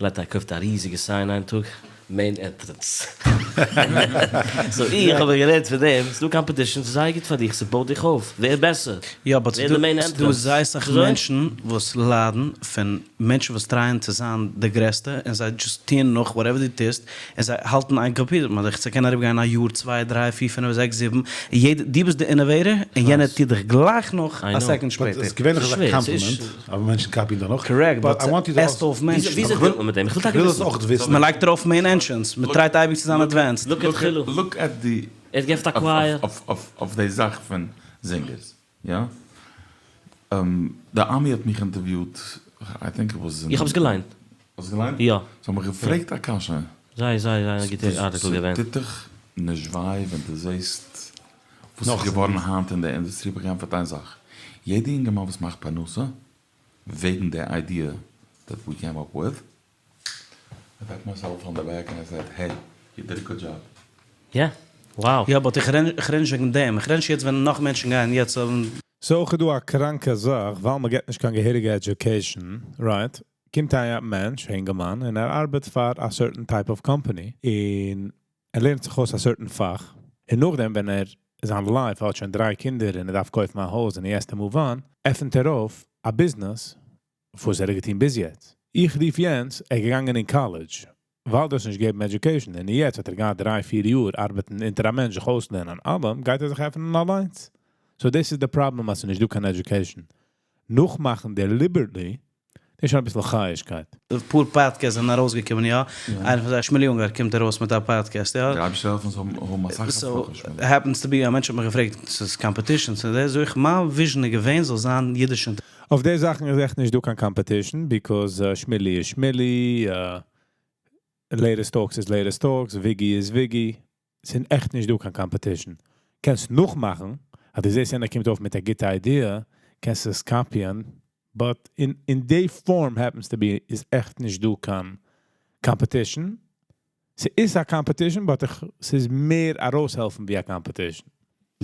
ער לייגט א קויפט א ריזיגע sign איין טאג, main entrance. So איך האב געלערנט פון דעם, ס'דא competition, ס'איז זייער גוט פאר דיך, ס'בויט דיך אויף, ווער בעסער, יא but ווער די main ס'דא entrance. זייער סאך מענטשן וואס ליידן פון מענטשן וואס try ען צו זיין די גרעסטע און זיי just טוען נאך whatever דו טוסט און זיי האלטן איין compete מיט דיך, ס'קען אריבערגיין א יאר צוויי דריי פיר פינף זעקס זיבן און יעדער דו ביסט די innovator און יענער טוט דיך גלייך נאך א second שפעטער. ס'איז געווענליך אזא compliment אבער מענטשן copy ען דיך נאך. Correct but ס'עסט אויף מענטשן. וויאזוי deal ט מען מיט דעם? איך וויל טאקע וויסן. מ'לייגט ארויף main entrance, מ'try ט אייביג צו זיין advanced. Look at חילו. Look at the ער האט געעפנט א choir. אויף די זאך פון זינגערס. יא. די עמי האט מיך אינטערוויוט, I think it was אין. איך האב עס געליינט. האסט געליינט? יא. זיי האבן מיך געפרעגט א קשיא. זייער זייער זייער א גוטע article געווען. ס'טוט דיך נישט וויי ווען דו זעסט וואס איז געווארן היינט אין די אינדוסטרי? האב איך געענטפערט איין זאך, יעדע אינגערמאן וואס מאכט פרנסה וועגן די idea that we came up with, I pat myself on the back and I said, hey, you did a good job. יא, wow. יא but איך רעד נישט וועגן דעם, איך רעד נישט יעצט ווען נאך מענטשן גייען יעצט האבן. ס'איז אויך דא א קראנקע זאך ווייל מ'געט נישט קיין געהעריגע education, right? קומט א מענטש, א אינגערמאן, און ער ארבעט פאר א certain type of company, און ער לערנט זיך אויס א certain פאך, און נאכדעם ווען ער. זיין life, ער האט שוין דריי קינדער און ער דארף קויפן א הויז און he has to move on, עפנט ער אויף א business וואס ער האט געטון ביז יעצט. איך רוף יענץ, ער איז געגאנגען אין college, ווייל דאס נישט געבן education, און יעצט האט ער געהאט 3-4 יאר ארבעטן אונטער א מענטש זיך אויסלערנען אלעם, גייט ער זיך עפענען אליינס. So דאס איז די פראבלעם אז ס'איז נישט דא קיין education. נאכמאכן deliberately, דאס איז שוין אביסל חיה'שקייט. פאר podcasts זענען ארויסגעקומען יא? איינער פון זיי שמואלי אונגאר קומט ארויס מיט א פאדקעסט יא? דער אייבערשטער העלפן זאל האבן אסאך הצלחה שמואלי. Happens to be א מענטש האט מיך געפרעגט ס'איז competition צו דער זאג איך מיין vision איז געווען זאל זיין אידיש און. אויף די זאכן איז עכט נישט דא קיין competition because שמילי איז שמילי, Latest Talks איז Latest Talks, וויגי איז וויגי, ס'איז עכט נישט דא קיין competition. קענסט נאכמאכן, אז דו זעסט איינער קומט אויף מיט א גוטע idea, קענסט עס קאפיען, but אין די form happens to be איז עכט נישט דא קיין competition. ס'איז א competition, but ס'איז מער ארויסהעלפן ווי א competition.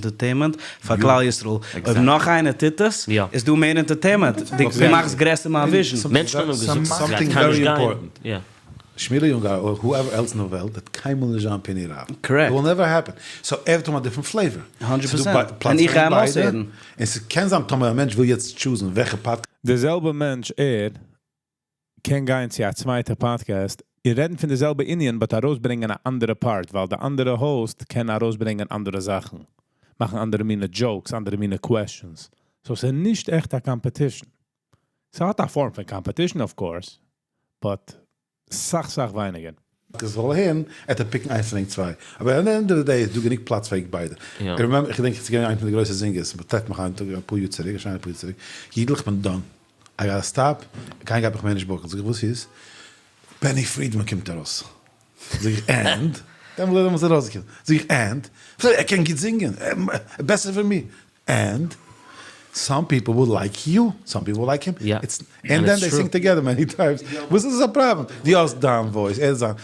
Entertainment פאר כלל ישראל. אויב נאך איינער טוט עס, איז דא מער entertainment. דו מאכסט גרעסער מיין vision. מענטשן האבן אים געזאגט אז ס'גייט Something קיינמאל very נישט גיין. important. שמילי אונגאר or whoever else אין די וועלט וועט קיינמאל נישט זיין פיני רב. Correct. It will never happen. So ער וועט האבן א different flavor. 100 percent. און איך גיי אים אויסהערן. און ס'קען זיין טאמער א מענטש וויל יעצט choose ן וועלכע פאדקעסט. די זעלבע מענטש ער קען גיין צו א צווייטע פאדקעסט און רעדן פון די זעלבע ענין but ארויסברענגען א אנדערע part ווייל די אנדערע host קען ארויסברענגען אנדערע זאכן, מאכן אנדערע מינע jokes, אנדערע מינע questions. So ס'איז נישט עכט א competition. ס'האט א form פון competition of course, but סאך סאך ווייניגער. זאל הערן, ער וועט pick ן איינס פון ענק צוויי, אבער at the end of the day איז דא גענוג פלאץ פאר ענק ביידע. איך remember, איך געדענק ס'איז געווען איינע פון די גרויסע זינגערס, מ'טרעפט מיך היינט אפאר יאר צוריק, א שיינע פאר יאר צוריק, יידל איך בין done, I gotta stop, קיינער גייט מיך מער נישט book ן, זאג איך וואס איז? בעני פרידמאן קומט ארויס, זאג איך and? דעמאלט איז ער ארויסגעקומען, זאג איך and? ער קען גוט זינגען, בעסער פון מיר, and some people will like you, some people will like him, it's, and then they sing together many times, וואס איז א פראבלעם? דו האסט דיין voice, ער האט זיין,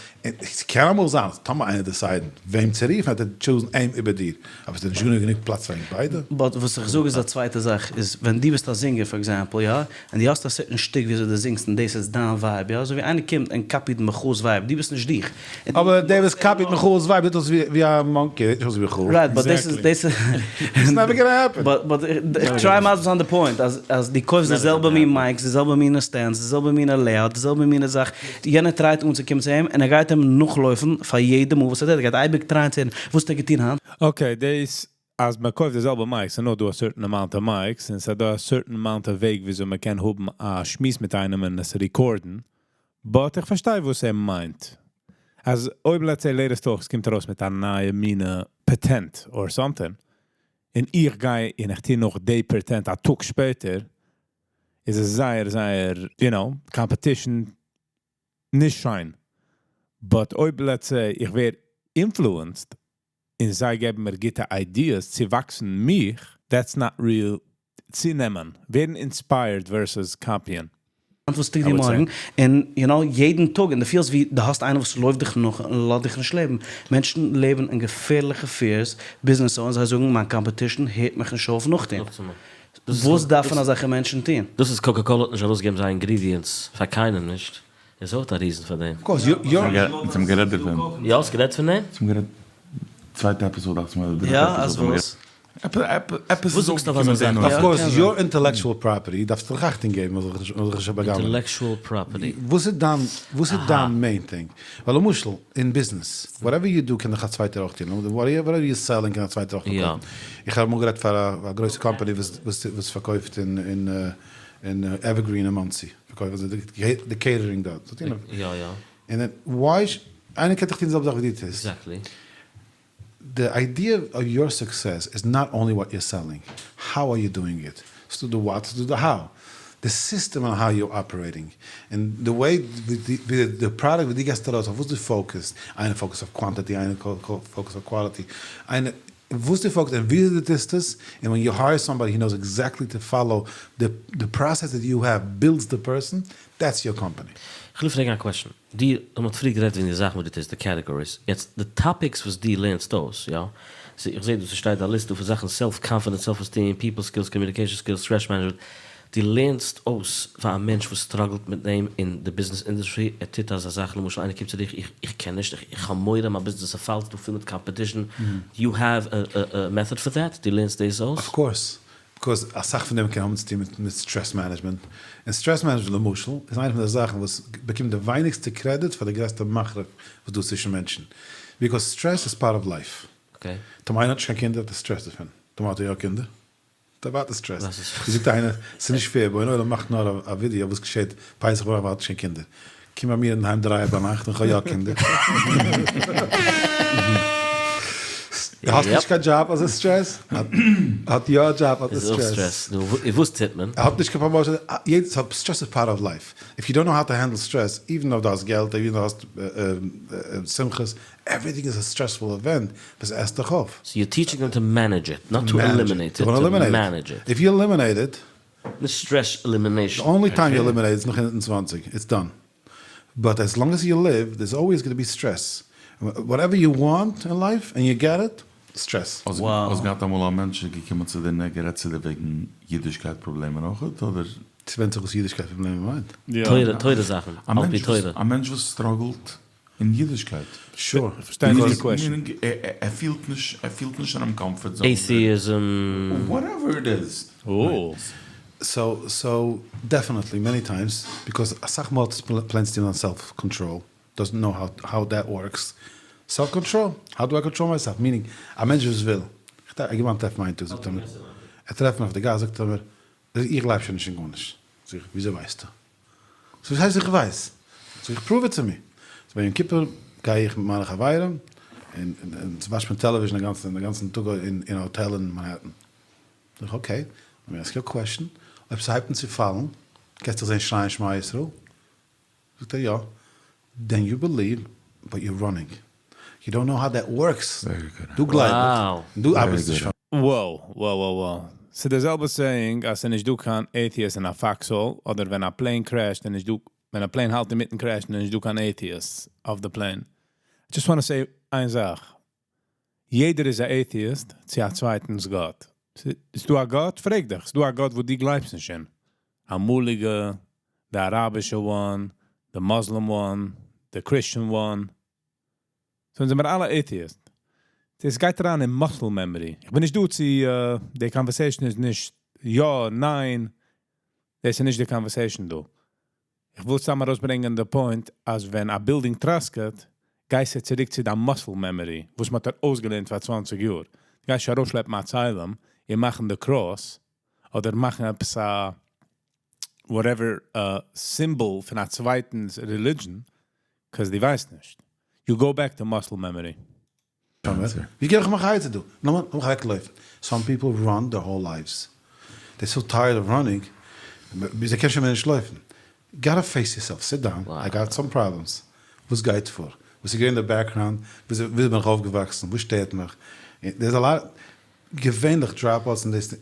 ס'קען אמאל זיין אז טאמער איינער decide ן וועם צו רופן וועט ער choose ן אים איבער דיר, אבער ס'איז נישט גענוג פלאץ פאר ענק ביידע. But וואס איך זאג איז א צווייטע זאך, איז ווען דו ביסט א זינגער for example יא, און דו האסט א certain שטיק וויאזוי דו זינגסט און דאס איז דיין vibe יא, אזוי ווי איינער קומט און קאפיט מיכאל'ס vibe, דו ביסט נישט דיך. אבער דער וואס קאפיט מיכאל'ס vibe זעט אויס ווי א monkey, זעט נישט אויס ווי מיכאל. Right, but דאס איז, דאס איז. It's never gonna happen. But but איך try מסביר זיין די point, אז אז דו קויפסט די זעלבע מין mics, די זעלבע מינע stands, די זעלבע מינע layout, די זעלבע מינע זאך, יענער try ט אנצוקומען צו אים, און ער גייט אים נאכלויפן פאר יעדע מאל וואס ער טוט, ער גייט אייביג try ען צו הערן וואס האט ער געטון היינט. Okay, דאס אז מען קויפט די זעלבע mics, ס'איז נאר דא א certain amount of mics, און ס'איז דא א certain amount of וועג וויאזוי מען קען האבן א שמועס מיט איינעם און עס record ן, but איך פארשטיי וואס ער מיינט. אז אויב let's say Latest Talks קומט ארויס מיט א נייע מינע patent or something, און איך גיי און איך טוה נאך די patent א טאג שפעטער, איז עס זייער זייער, you know, competition נישט שיין. But אויב let's say איך ווער influenced, און זיי געבן מיר גוטע ideas צו וואקסן מיך, that's not real צונעמען, ווערן inspired versus קאפיען. וואס טוט דיר מארגן, און you know יעדן טאג, און דו פילסט ווי דו האסט איינער וואס לויפט דיך נאך און לאזט דיך נישט לעבן. מענטשן לעבן אין געפערליכע fears, business owners, זיי זאגן מיין competition הערט מיך נישט אויף נאכטון. וואס דארפן אזעלכע מענטשן טון? דאס אז Coca Cola האט נישט ארויסגעגעבן זייער ingredients פאר קיינעם נישט, איז אויך א reason פאר דעם. Of course, you're. אונז האבן גערעדט דערפון. יא, האסט גערעדט פון דעם? אונז האבן גערעדט צווייטע episode דאכט זיך מיר אדער דריטע יא, עפיזאד אז האבן מיר וואס? עפעס וואס איז זאגסטו אויף אויפגעקומען אזא זאך? דעם Of course, קען your intellectual property דארפסטו דיך אכטונג געבן מ'זאל זיך נישט בא'גנב'ענען. Intellectual property. וואס איז דיין וואס איז דיין main thing? ווייל למשל אין ביזנעס, whatever you do קען דיך א צווייטער אויך טון, whatever you selling קען א צווייטער אויך פארקויפן. איך האב אמאל גערעדט פאר א גרויסע קאמפאני וואס וואס פארקויפט אין אין אין Evergreen אין מאנסי, פארקויפן זיי די catering דארט. יא יא. און then why איינער קען דאך טון די זעלבע זאך ווי דו טוסט. Exactly. The idea of your success is not only what you're selling, how are you doing it, ס'דא די what ס'דא די how, די system on how you're operating, און די way ווי די פראדוקט ווי דו געסט ארויס אויף וואס דו focus סט, איינער focus ט אויף quantity איינער focus ט אויף quality, איינער וואס דו focus ט און וויאזוי דו טוסט עס, און ווען you hire somebody who knows exactly to follow the process that you have builds the person, that's your company. כ'וויל פרעגן א question. דו, האבן מיר פריער גערעדט וועגן די זאכן וואס דו טוסט, די categories. יעצט די topics וואס דו לערנסט אויס, יא? איך זע דא ס'שטייט א ליסטע פון זאכן, self confidence, self esteem, people skills, communication skills, stress management. דו לערנסט אויס פאר א מענטש וואס struggle ט מיט דעם אין די business industry, ער טוט אזא זאך, למשל איינער קומט צו דיך, איך איך קען נישט, איך האב מורא מיין ביזנעס צעפאלט, ס'דא פיל מיט competition, you have a method for that? דו לערנסט דאס אויס? Of course, because אסאך פון דעם קען האבן צוטון מיט מיט stress management, און stress management למשל איז איינע פון די זאכן וואס באקומט די ווייניגסטע credit פאר די גרעסטע מחלה וואס דא צווישן מענטשן, because stress איז part of life. טאמער איינער האט נישט קיין קינדער האט ער stress דערפון, טאמער האט ער יא קינדער האט ער ווייטער stress. ווי זאגט איינער, ס'איז נישט fair, בורא עולם מאכט נאר א ווידעא וואס געשעט פסח ביינאכט ווען מ'האט נישט קיין קינדער. קום ביי מיר אינדערהיים דרייע ביינאכט און כ'האב יא קינדער. דו האסט נישט קיין דזשאב האסט stress, האט יא א דזשאב האט ער stress. נו וואס טוט מען? ער האט נישט קיין promotion, stress איז part of life, if you don't know how to handle stress, even אויב דו האסט געלט, even אויב דו האסט שמחות, Everything איז א stressful event וואס עסט דיך אויף. So you're teaching them to manage it, not to eliminate it, to manage it. If you eliminate it. נישט stress elimination. The only time you eliminate איז נאך 120, it's done. But as long as you live, there's always gonna be stress. Whatever you want in life and you get it, stress. האסט געהאט אמאל א מענטש איז געקומען צו דיר און ער האט גערעדט צו דיר וועגן אידישקייט פראבלעמען אויכעט אדער? ס'ווענדט זיך וואס אידישקייט פראבלעמען מיינט. תורה זאכן, על פי תורה. א מענטש וואס struggle ט אין אידישקייט. Sure. פארשטיי נישט די question. ער פילט נישט, ער פילט נישט אינעם comfort zone. Atheism. Whatever it is. So so definitely many times because אסאך מאל האט עס plain צו טון אן self control, doesn't know how that works, self control, how do I control myself, meaning א מענטש וואס וויל, א געוואנט טרעפט מיר איין טאג זאגט ער מיר, ער טרעפט מיר אויף די גאס זאגט ער מיר, איך גלייב שוין נישט אין גארנישט, זאג איך, וויאזוי ווייסטו? זאג איך, וואס הייסט איך ווייס? זאג איך, prove it to me. So ביי יום כיפור גיי איך מיט מיינע חברים און אונז watch מען television א גאנצן טאג אין א האטעל אין מאנהעטן. זאג איך, okay, let me ask you a question, אויב ס'הייבט אן צו פאלן, קענסטו זיך זען שרייען שמע ישראל? זאגט ער יא, then you believe but you're running, you don't know how that works, דא גלייב איך, און דא ארבעטסטו נישט פאר. Wow wow wow wow. ס'איז די זעלבע saying אז ס'איז נישט דא קיין atheist אין א foxhole, אדער ווען א plane crash ט איז נישט דא, ווען א plane האלט אינמיטן crash ן איז נישט דא קיין atheist אויף די plane. Just wanna say איין זאך, יעדער איז א atheist צו א צווייטנס גאט. איז דא א גאט? פרעג דיך, איז דא א גאט וואס דו גלייבסט נישט אין? אמאליגע, די אראבישע one, די Muslim one, די Christian one. So אונז זעמיר אלע atheist. דאס גייט אריין אין muscle memory. איך בין נישט דא צו, די conversation איז נישט יא, ניין. דאס איז נישט די conversation דא. איך וויל סתם ארויסברענגען די point אז ווען א building טראסקעט, גייסטו צוריק צו דיין muscle memory, וואס מ'האט דיר אויסגעלערנט פאר 20 יאר. דו גייסט נישט ארויסשלעפן א צלם און מאכן די cross, אדער מאכן עפעס א whatever symbol פון א צווייטנס religion, 'cause דו ווייסט נישט. You go back to muscle memory. ווי קען איך מיך א עצה דא? לאמיך אוועקלויפן. Some people run their whole lives. They so tired of running, ביז זיי קענען שוין מער נישט לויפן. Gotta face yourself, sit down, I got some problems. וואס גייט פאר? וואס איז געווען די background? וויאזוי בין איך אויפגעוואקסן? וואס שטערט מיך? There's a lot, געווענליך dropouts און דאס,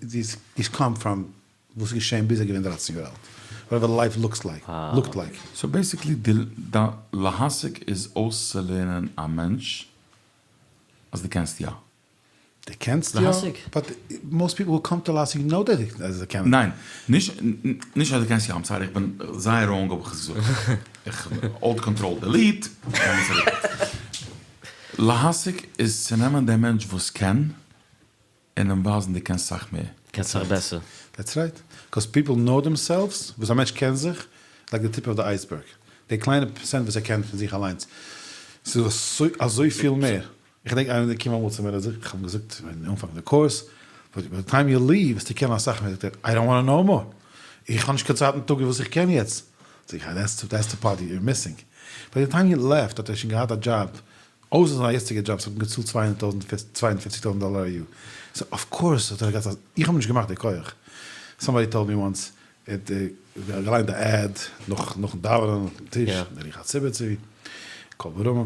these come from וואס איז געשען ביז ער איז געווען 13 יאר אלט, whatever life looks like, looked like. So basically די להשיג איז אויסצולערנען א מענטש אז דו קענסט יא. דו קענסט יא, but most people who come to להשיג know that they קענען. ניין, נישט נישט אז דו קענסט יא, I'm sorry איך בין זייער wrong האב איך עס געזאגט, איך alt control delete, להשיג איז צו נעמען דעם מענטש וואס קען און אים ווייזן דו קענסט סאך מער. קענסט סאך בעסער. That's right. Cause people know themselves, וואס א מענטש קען זיך, like די tip of the iceberg. די קליינע פערסענט וואס ער קען פון זיך אליינס. ס'איז אזויפיל מער. איך געדענק איינער איז געקומען אמאל צו מיר, איך האב אים געזאגט אין אנפאנג פון די קורס, but by the time you leave וועסטו קענען אסאך מער. זאגט ער, I don't wanna know more. איך האב נישט קיין צייט אין טאג וואס איך קען יעצט. זאג איך, that's the part you're missing. By the time you left האט ער שוין געהאט א דזשאב אויסער זיין יעצטיגע דזשאב וואס האט אים געצאלט 250 טויזנט דאלער א יאר, so of course האט ער געהאט א, איך האב נישט געמאכט די כח, somebody told me once, ער האט געליינט די ad נאכן דאווענען אויפן טיש, דער איך א ציבור צו קול ברמה,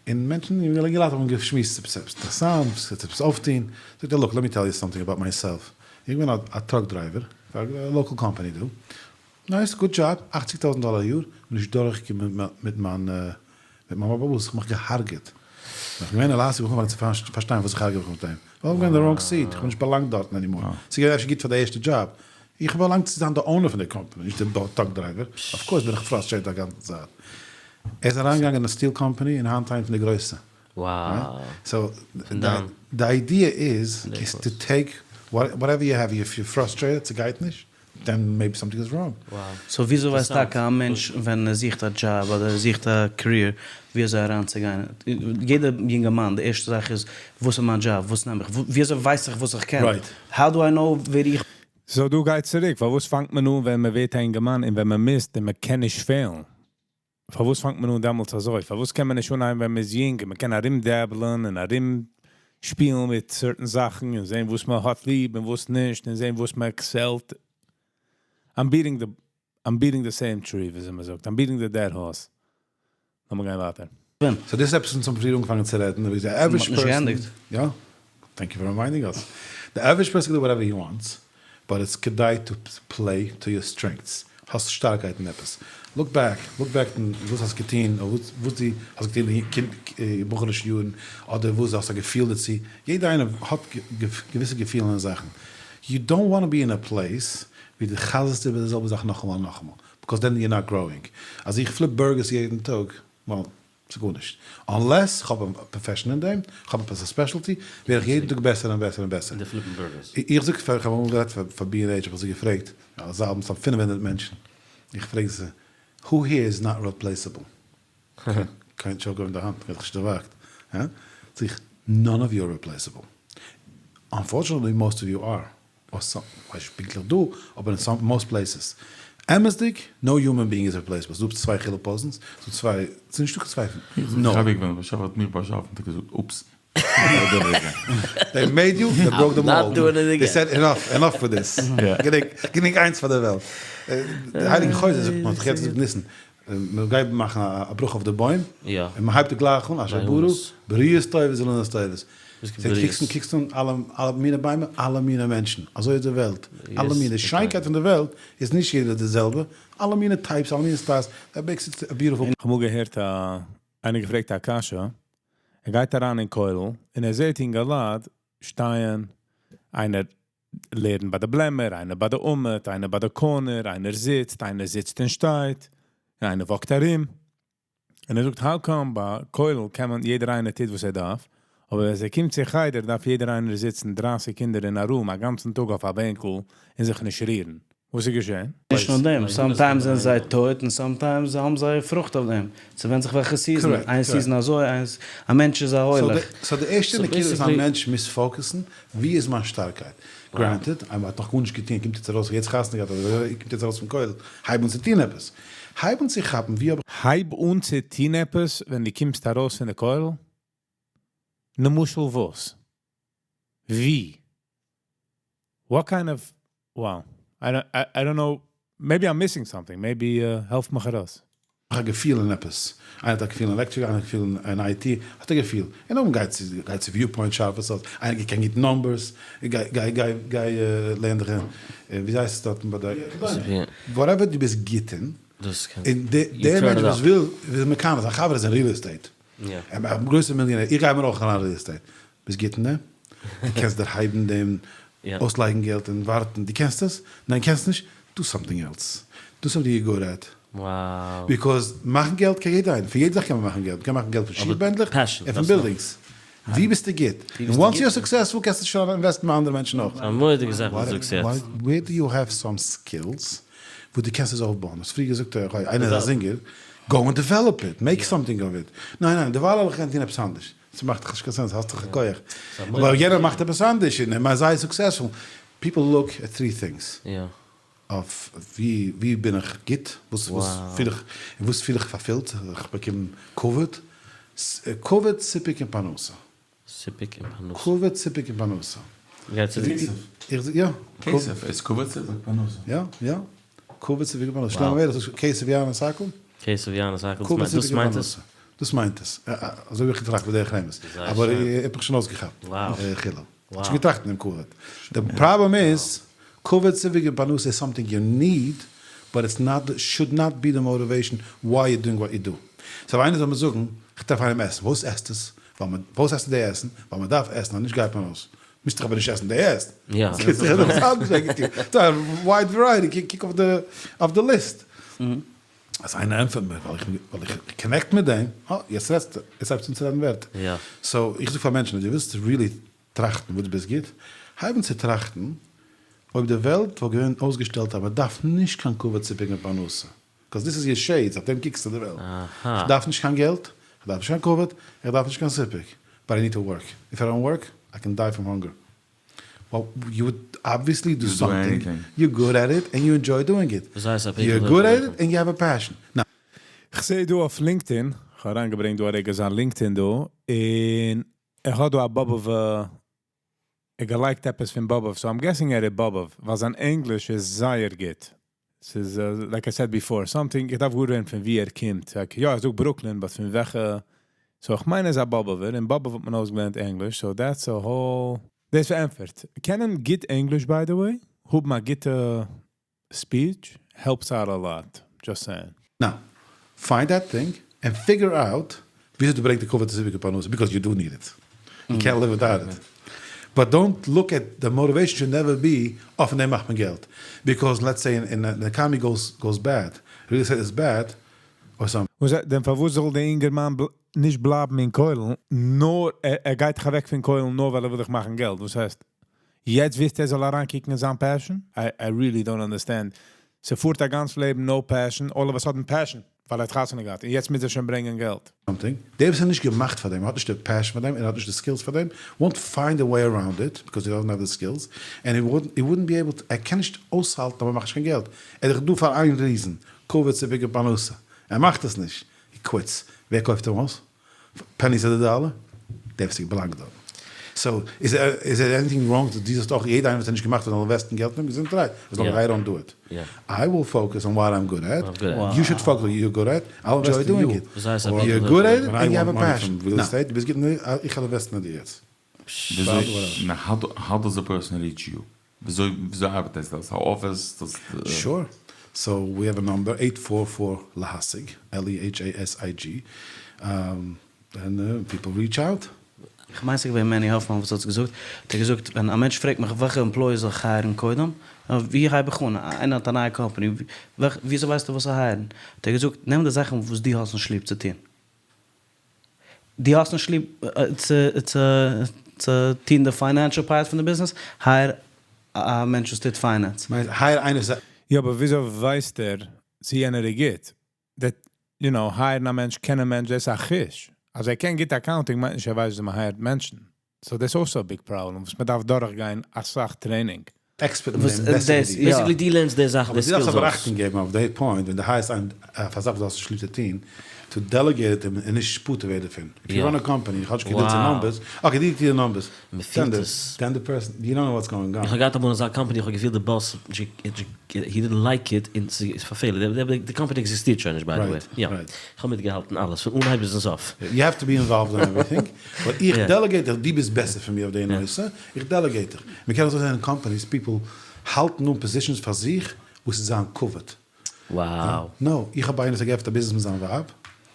און מענטשן יונגעלייט האבן געשמועסט עפעס אינטערעסאנט, עס וועט עפעס אויפטון, זאגט ער look let me tell you something about myself, איך בין א truck driver פאר א local company דא, Nice, good job, אכציג טויזנט דאלער א יאר, בין נישט דורכגעקומען מיט מיין מיט מיין באבע וואס האט מיך געהארגעט. ווען איך בין געווען אין אלאסקע האב איך אנגעפאנגען צו פארשטיין וואס איך הרג'ע מיך מיט אים. ווייל איך בין געווען אין די wrong seat, איך האב נישט באלאנגט דארטן anymore. ס'איז געווען אפשר גוט פאר די ערשטע דזשאב. איך באלאנג צו זיין די owner פון די קאמפאני, נישט די truck driver, of course בין איך frustrated א גאנצע צייט. ער איז אריינגעגאנגען אין א steel company און היינט איינע פון די גרויסע. So די idea איז איז to take whatever you have, if you frustrated, ס'גייט נישט, then maybe something is wrong. So וויאזוי ווייסט טאקע א מענטש ווען ער זוכט א דזשאב אדער ער זוכט א career ווי אזוי אריינצוגיין? יעדע יונגערמאן די ערשטע זאך איז וואס איז מיין דזשאב? וואס נעם איך? וויאזוי ווייס איך וואס איך קען? How do I know ווער איך So דא גייט צוריק, פארוואס פאנגט מען אן ווען מען ווערט א אינגערמאן און ווען מען מוזט און מען קען נישט פעלן? פארוואס פאנגט מען אן דעמאלטס אזוי? פארוואס קען מען נישט אנהייבן ווען מען איז יונג און מען קען ארום dabble ן און ארום שפילן מיט certain זאכן און זען וואס מען האט ליב און וואס נישט און זען וואס מען excel ט? I'm beating the I'm beating the same tree, וויאזוי מען זאגט, I'm beating the dead horse. לאמיר גיין ווייטער. So דאס איז עפעס אונז האבן פריער אנגעפאנגען צו רעדן, ווי די average person, יא, thank you for reminding us, די average person can do whatever he wants, but it's כדאי to play to your strengths, האסט שטארקייט אין עפעס, look back, look back אין וואס האסט געטון, אדער וואס דו האסט געטון אין קינד בחור'ישע יארן, אדער וואס דו האסט א געפיל דערצו, יעדער איינער האט געוויסע געפילן אין זאכן, you don't want be in a place ווי דו חזר'סט איבער די זעלבע זאך נאכאמאל און נאכאמאל, because then you're not growing, אז איך flip burgers יעדן טאג, well, ס'איז גארנישט. Unless כ'האב א profession אין דעם, כ'האב עפעס א specialty, ווער איך יעדן טאג בעסער און בעסער און בעסער. אין די flip ן burgers. איך זאג פאר, כ'האב אמאל גערעדט פאר בי ענד עיטש האב איך זיי געפרעגט, זיי האבן סתם 500 מענטשן, איך פרעג זיי, who here is not replaceable? קיין טשאק אויף די האנט, כ'האב זיך נישט דערוואגט. הא? זאג איך, none of you are replaceable. Unfortunately most of you are. כ'ווייס נישט פונקטליך דא, אבער אין some most places. אמת'דיג, no human being is replaceable. ס'דא צוויי חילוק פאזנס, ס'דא צוויי, ס'איז נישטא קיין צוויי פון, no. איך האב ווען באשעפער האט מיך באשאפן האט ער געזאגט oops. They made you, they broke the mold. They said enough, enough with this. גענוג, גענוג איינס פאר די וועלט. די הייליגע חוזה זאגט מען האט זיך יעצט געזאגט ניסן, מען גייט מאכן א ברכה אויף די בוים, און מען הייבט גלייך אן, אשר ברא, בריות טובות אילנות טובות. זעט קוקסט אן אלע אלע מיני ביימער, אלע מיני מענטשן, אזוי איז די וועלט, אלע מיני, די שיינקייט פון די וועלט איז נישט יעדער די זעלבע, אלע מיני types, אלע מיני styles, that makes it a beautiful. כ'האב אמאל געהערט א איינער געפרעגט א קשיא, ער גייט אריין אין כולל און ער זעט אינגעלייט שטייען, איינער לערנט ביי די בלעמער, איינער ביי די עמוד, איינער ביי די corner, איינער זיצט, איינער זיצט און שטייט, און איינער walk ט ארום. און ער זאגט, how come ביי כולל קען מען יעדער איינער טוט וואס ער דארף, אבער ווען ס'קומט צו חדר דארף יעדער איינער זיצן 30 קינדער אין א room א גאנצן טאג אויף א בענקל און זיך נישט רירן. וואס איז געשען? נישט נאר דעם, sometimes זענען זיי טויט און sometimes האבן זיי פרוכט אויף דעם. ס'ווענדט זיך וועלכע season, איין season אזוי, איינס, א מענטש איז א הולך. So די ערשטע נקודה איז א מענטש מוז focus ן, ווי איז מיין שטארקייט? Granted, איינער האט נאך גארנישט געטון, קומט יעצט ארויס, יעצט חתונה געהאט, אדער קומט יעצט ארויס פון כולל, הייב אן צו טון עפעס. הייב אן צו כאפן ווי האב איך. הייב אן צו טון עפעס ווען דו קומסט ארויס פון די כולל? למשל וואס? ווי? What kind of, wow, I don't, I, I don't know, maybe I'm missing something, maybe uh, העלף מיך ארויס. א געפיל אין עפעס, איינער האט א געפיל אין electric, איינער האט א געפיל אין IT, האט א געפיל, און נאכדעם גיי צו גיי צו Viewpoint שארף עס אויס, איינער קען גוט numbers, גיי גיי גיי גיי לערן דיך אין, ווי הייסט עס דארטן ביי די, whatever דו ביסט גוט אין, און דער מענטש וואס וויל וויל מקנא זיין חבר איז אין real estate, א גרויסע מיליאנער, איך גיי מיר אויך אריין real estate, ביסט גוט אין דעם? דו קענסט דערהייבן דעם אויסלייגן געלט און ווארטן, דו קענסט עס? ניין קענסט נישט? Do something else, do something you good at, because מאכן געלט קען יעדער איינער, פון יעדע זאך קען מען מאכן געלט, מ'קען מאכן געלט פון שיך בענדלעך און פון buildings, ווי ביסטו גוט? און once you are successful קענסטו שוין invest ן מיט אנדערע מענטשן אויך. א מורא'דיגע זאך וואס דו זאגסט יעצט. Where do you have some skills וואס דו קענסט עס אויפבויען? האסט פריער געזאגט איינער איז א זינגער, go and develop it, make something of it, ניין ניין דערווייל וועל איך גיין טון עפעס אנדערש, ס'מאכט דאך נישט קיין sense, האסט דאך א כח, אבער יענער מאכט עפעס אנדערש און ער איז זייער successful, people look at three things, אויף ווי ווי בין איך גוט, וואס וואס פיל איך, און וואס פיל איך פארפילט, איך באקום כבוד, כבוד סיפוק און פרנסה. סיפוק און פרנסה. כבוד סיפוק און פרנסה. גייט צו די. איך זאג יא. כסף איז כבוד סיפוק פרנסה. יא יא. כבוד סיפוק און פרנסה. שלמה המלך זאגט כסף יענה את הכל. כסף יענה את הכל. דאס מיינט עס? דאס מיינט עס. אזוי האב איך געטראכט בדרך רמז. אבער איך האב מיך שוין אויסגעכאפט. חילו. כ'האב שוין געטראכט אין דעם כבוד. די פראבלעם איז, כבוד סיפוק און פרנסה איז something you need, but it's not, should not be the motivation why you doing what you do. So איינער זאל מיר זאגן, כ'טרעף איינעם עסן, וואס עסט עס? ווייל מען, וואס עסטו די עסן? ווייל מען דארף עסן, אז נישט גייט מען אויס. מוזט דאך אבער נישט עסן די עסט. יא. קענסט דאך עסן עפעס אנדערש. ס'דא א wide variety, קוק אויף די אויף די list. אז איינער ענטפערט מיר ווייל איך ווייל איך connect מיט דעם, אה, יעצט רעדסטו, יעצט הייבסטו אן צו רעדן ווערטער. יא. so איך זאג פאר מענטשן אז דו ווילסט really טראכטן וואס דו ביסט גוט, הייב אן צו טראכטן אויב די וועלט וואלט געווען אויסגעשטעלט אז מען דארף נישט קיין כבוד סיפוק מיט פרנסה, 'cause דאס איז your shades, אויף דעם קוקסטו די וועלט. איך דארף נישט קיין געלט, איך דארף נישט קיין כבוד, איך דארף נישט קיין סיפוק, but I need to work, if I don't work, I can die from hunger. Well, you would obviously do something, you're good at it and you enjoy doing it. You're good at it and you have a passion. Now. כ'זעה דא אויף LinkedIn, כ'האב אריינגעברענגט דא א רגע זיין LinkedIn דא, און ער האט דא א באבוב'ע, ער געלייגט עפעס פון באבוב, so I'm guessing ער איז באבוב, ווייל זיין ענגליש איז זייער גוט. ס'איז, like I said before, something, איך דארף גאר הערן פון ווי ער קומט, like, יא, ער זאגט ברוקלין, but פון וועלכע, so איך מיין ער איז א באבוב'ער, אין באבוב האט מען אויסגעלערנט ענגליש, so that's a whole. דאס פארענטפערט. קענען גוט ענגליש by the way, האבן א גוטע speech, helps out a lot, just saying. Now, find that thing and figure out וויאזוי דו ברענגט די כבוד סיפוק פרנסה, because you do need it, you can't live without it, but don't look at the motivation should never be אויף פון דעם מאכט מען געלט, because let's say אין די economy goes bad, real estate איז bad, or some. וואס דען פארוואס זאל דער אינגערמאן נישט בלייבן אין כולל, נאר ער גייט דאך אוועק פון כולל נאר ווייל ער וויל דאך מאכן געלט, וואס הייסט יעצט ווילסטו ער זאל אריינקוקן אין זיין passion? I really don't understand. ס'פארט א גאנץ לעבן no passion, all of a sudden passion, ווייל ער האט חתונה געהאט, און יעצט מוז ער שוין ברענגען געלט. Something, דער וואס איז נישט געמאכט פאר דעם, האט נישט די passion פאר דעם, און האט נישט די skills פאר דעם, won't find a way around it, because he doesn't have the skills, and he wouldn't, he wouldn't be able to, ער קען נישט אויסהאלטן אויב ער מאכט נישט קיין געלט, ער איז דאך דא פאר איין reason, כבוד סיפוק און פרנסה, ער מאכט עס נישט, he quits, ווער קויפט אים אויס? Pennies of the dollar? דער וואס באלאנגט דארט. So, is there anything wrong דו זאלסט אויך יעדע איינער וואס האט נישט געמאכט זאל invest ן געלט אין אים? געזונטערהייט, as long as I don't do it. I will focus on what I'm good at, you should focus what you're good at, I'll enjoy doing it. You're good at it and you have a passion. Real estate, דו ביסט גוט אין איך וועל invest ן אין דיר יעצט. וויאזוי, how does a person reach you? וויאזוי ארבעט דאס? דאס איז א אפיס? Sure. So we have a number, eight four four להשיג, LEHASIG, and people reach out. כ'מיין ס'איז געווען מעני האפמאן וואס האט עס געזאגט, האט ער געזאגט ווען א מענטש פרעגט מיך וועלכע employee זאל איך hire ן קודם, ווי הייב איך אן, איינער האט א נייע קאמפאני, וויאזוי ווייסטו וואס צו hire ן, האט ער געזאגט נעם די זאכן וואס דו האסט נישט ליב צו טון, דו האסט נישט ליב צו טון די financial part פון די ביזנעס, hire א מענטש וואס טוט finance. מיינסט hire איינער וואס. יא אבער וויאזוי ווייסט ער צו יענער איז גוט? That you know, hire ן א מענטש, קען א מענטש, דאס איז א חוש. אז ער קען גוט accounting מיינט נישט ער ווייסט וויאזוי מען hire ט מענטשן. So דאס איז also א big problem וואס מען דארף דורכגיין אסאך training. Expert אין דעם בעסער ווי דיר. Basically דו לערנסט די זאכן, די אבער דו דארפסט skills אבער אויס. אכטונג געבן אויף די point ווען דו hire סט איינעם אויף א זאך וואס דו האסט נישט ליב צו טון, to delegate אים און נישט פטור ווערן דערפון. If you run a company, איך האב נישט קיין געדולד צו numbers, okay דו טו די numbers, מען פילט עס. Then the person, you don't know what's going on. איך האב געהאט אמאל אזא קאמפאני, איך האב געפילט די boss, he didn't like it, און ס'איז פארפעלט, די קאמפאני עקזיסטירט שוין נישט by the way. יא. איך האב מיטגעהאלטן אלעס, פון אנהייב ביזן סוף. You have to be involved in everything, but איך delegate דיך, דו ביסט בעסער פון מיר אויף די נושא, איך delegate דיך. מען קען אזוי זען אין companies, people האלטן אן positions פאר זיך וואס איז זיין כבוד. Wow. No, איך האב איינער וואס האט געעפנט א ביזנעס מיט זיין ווייב,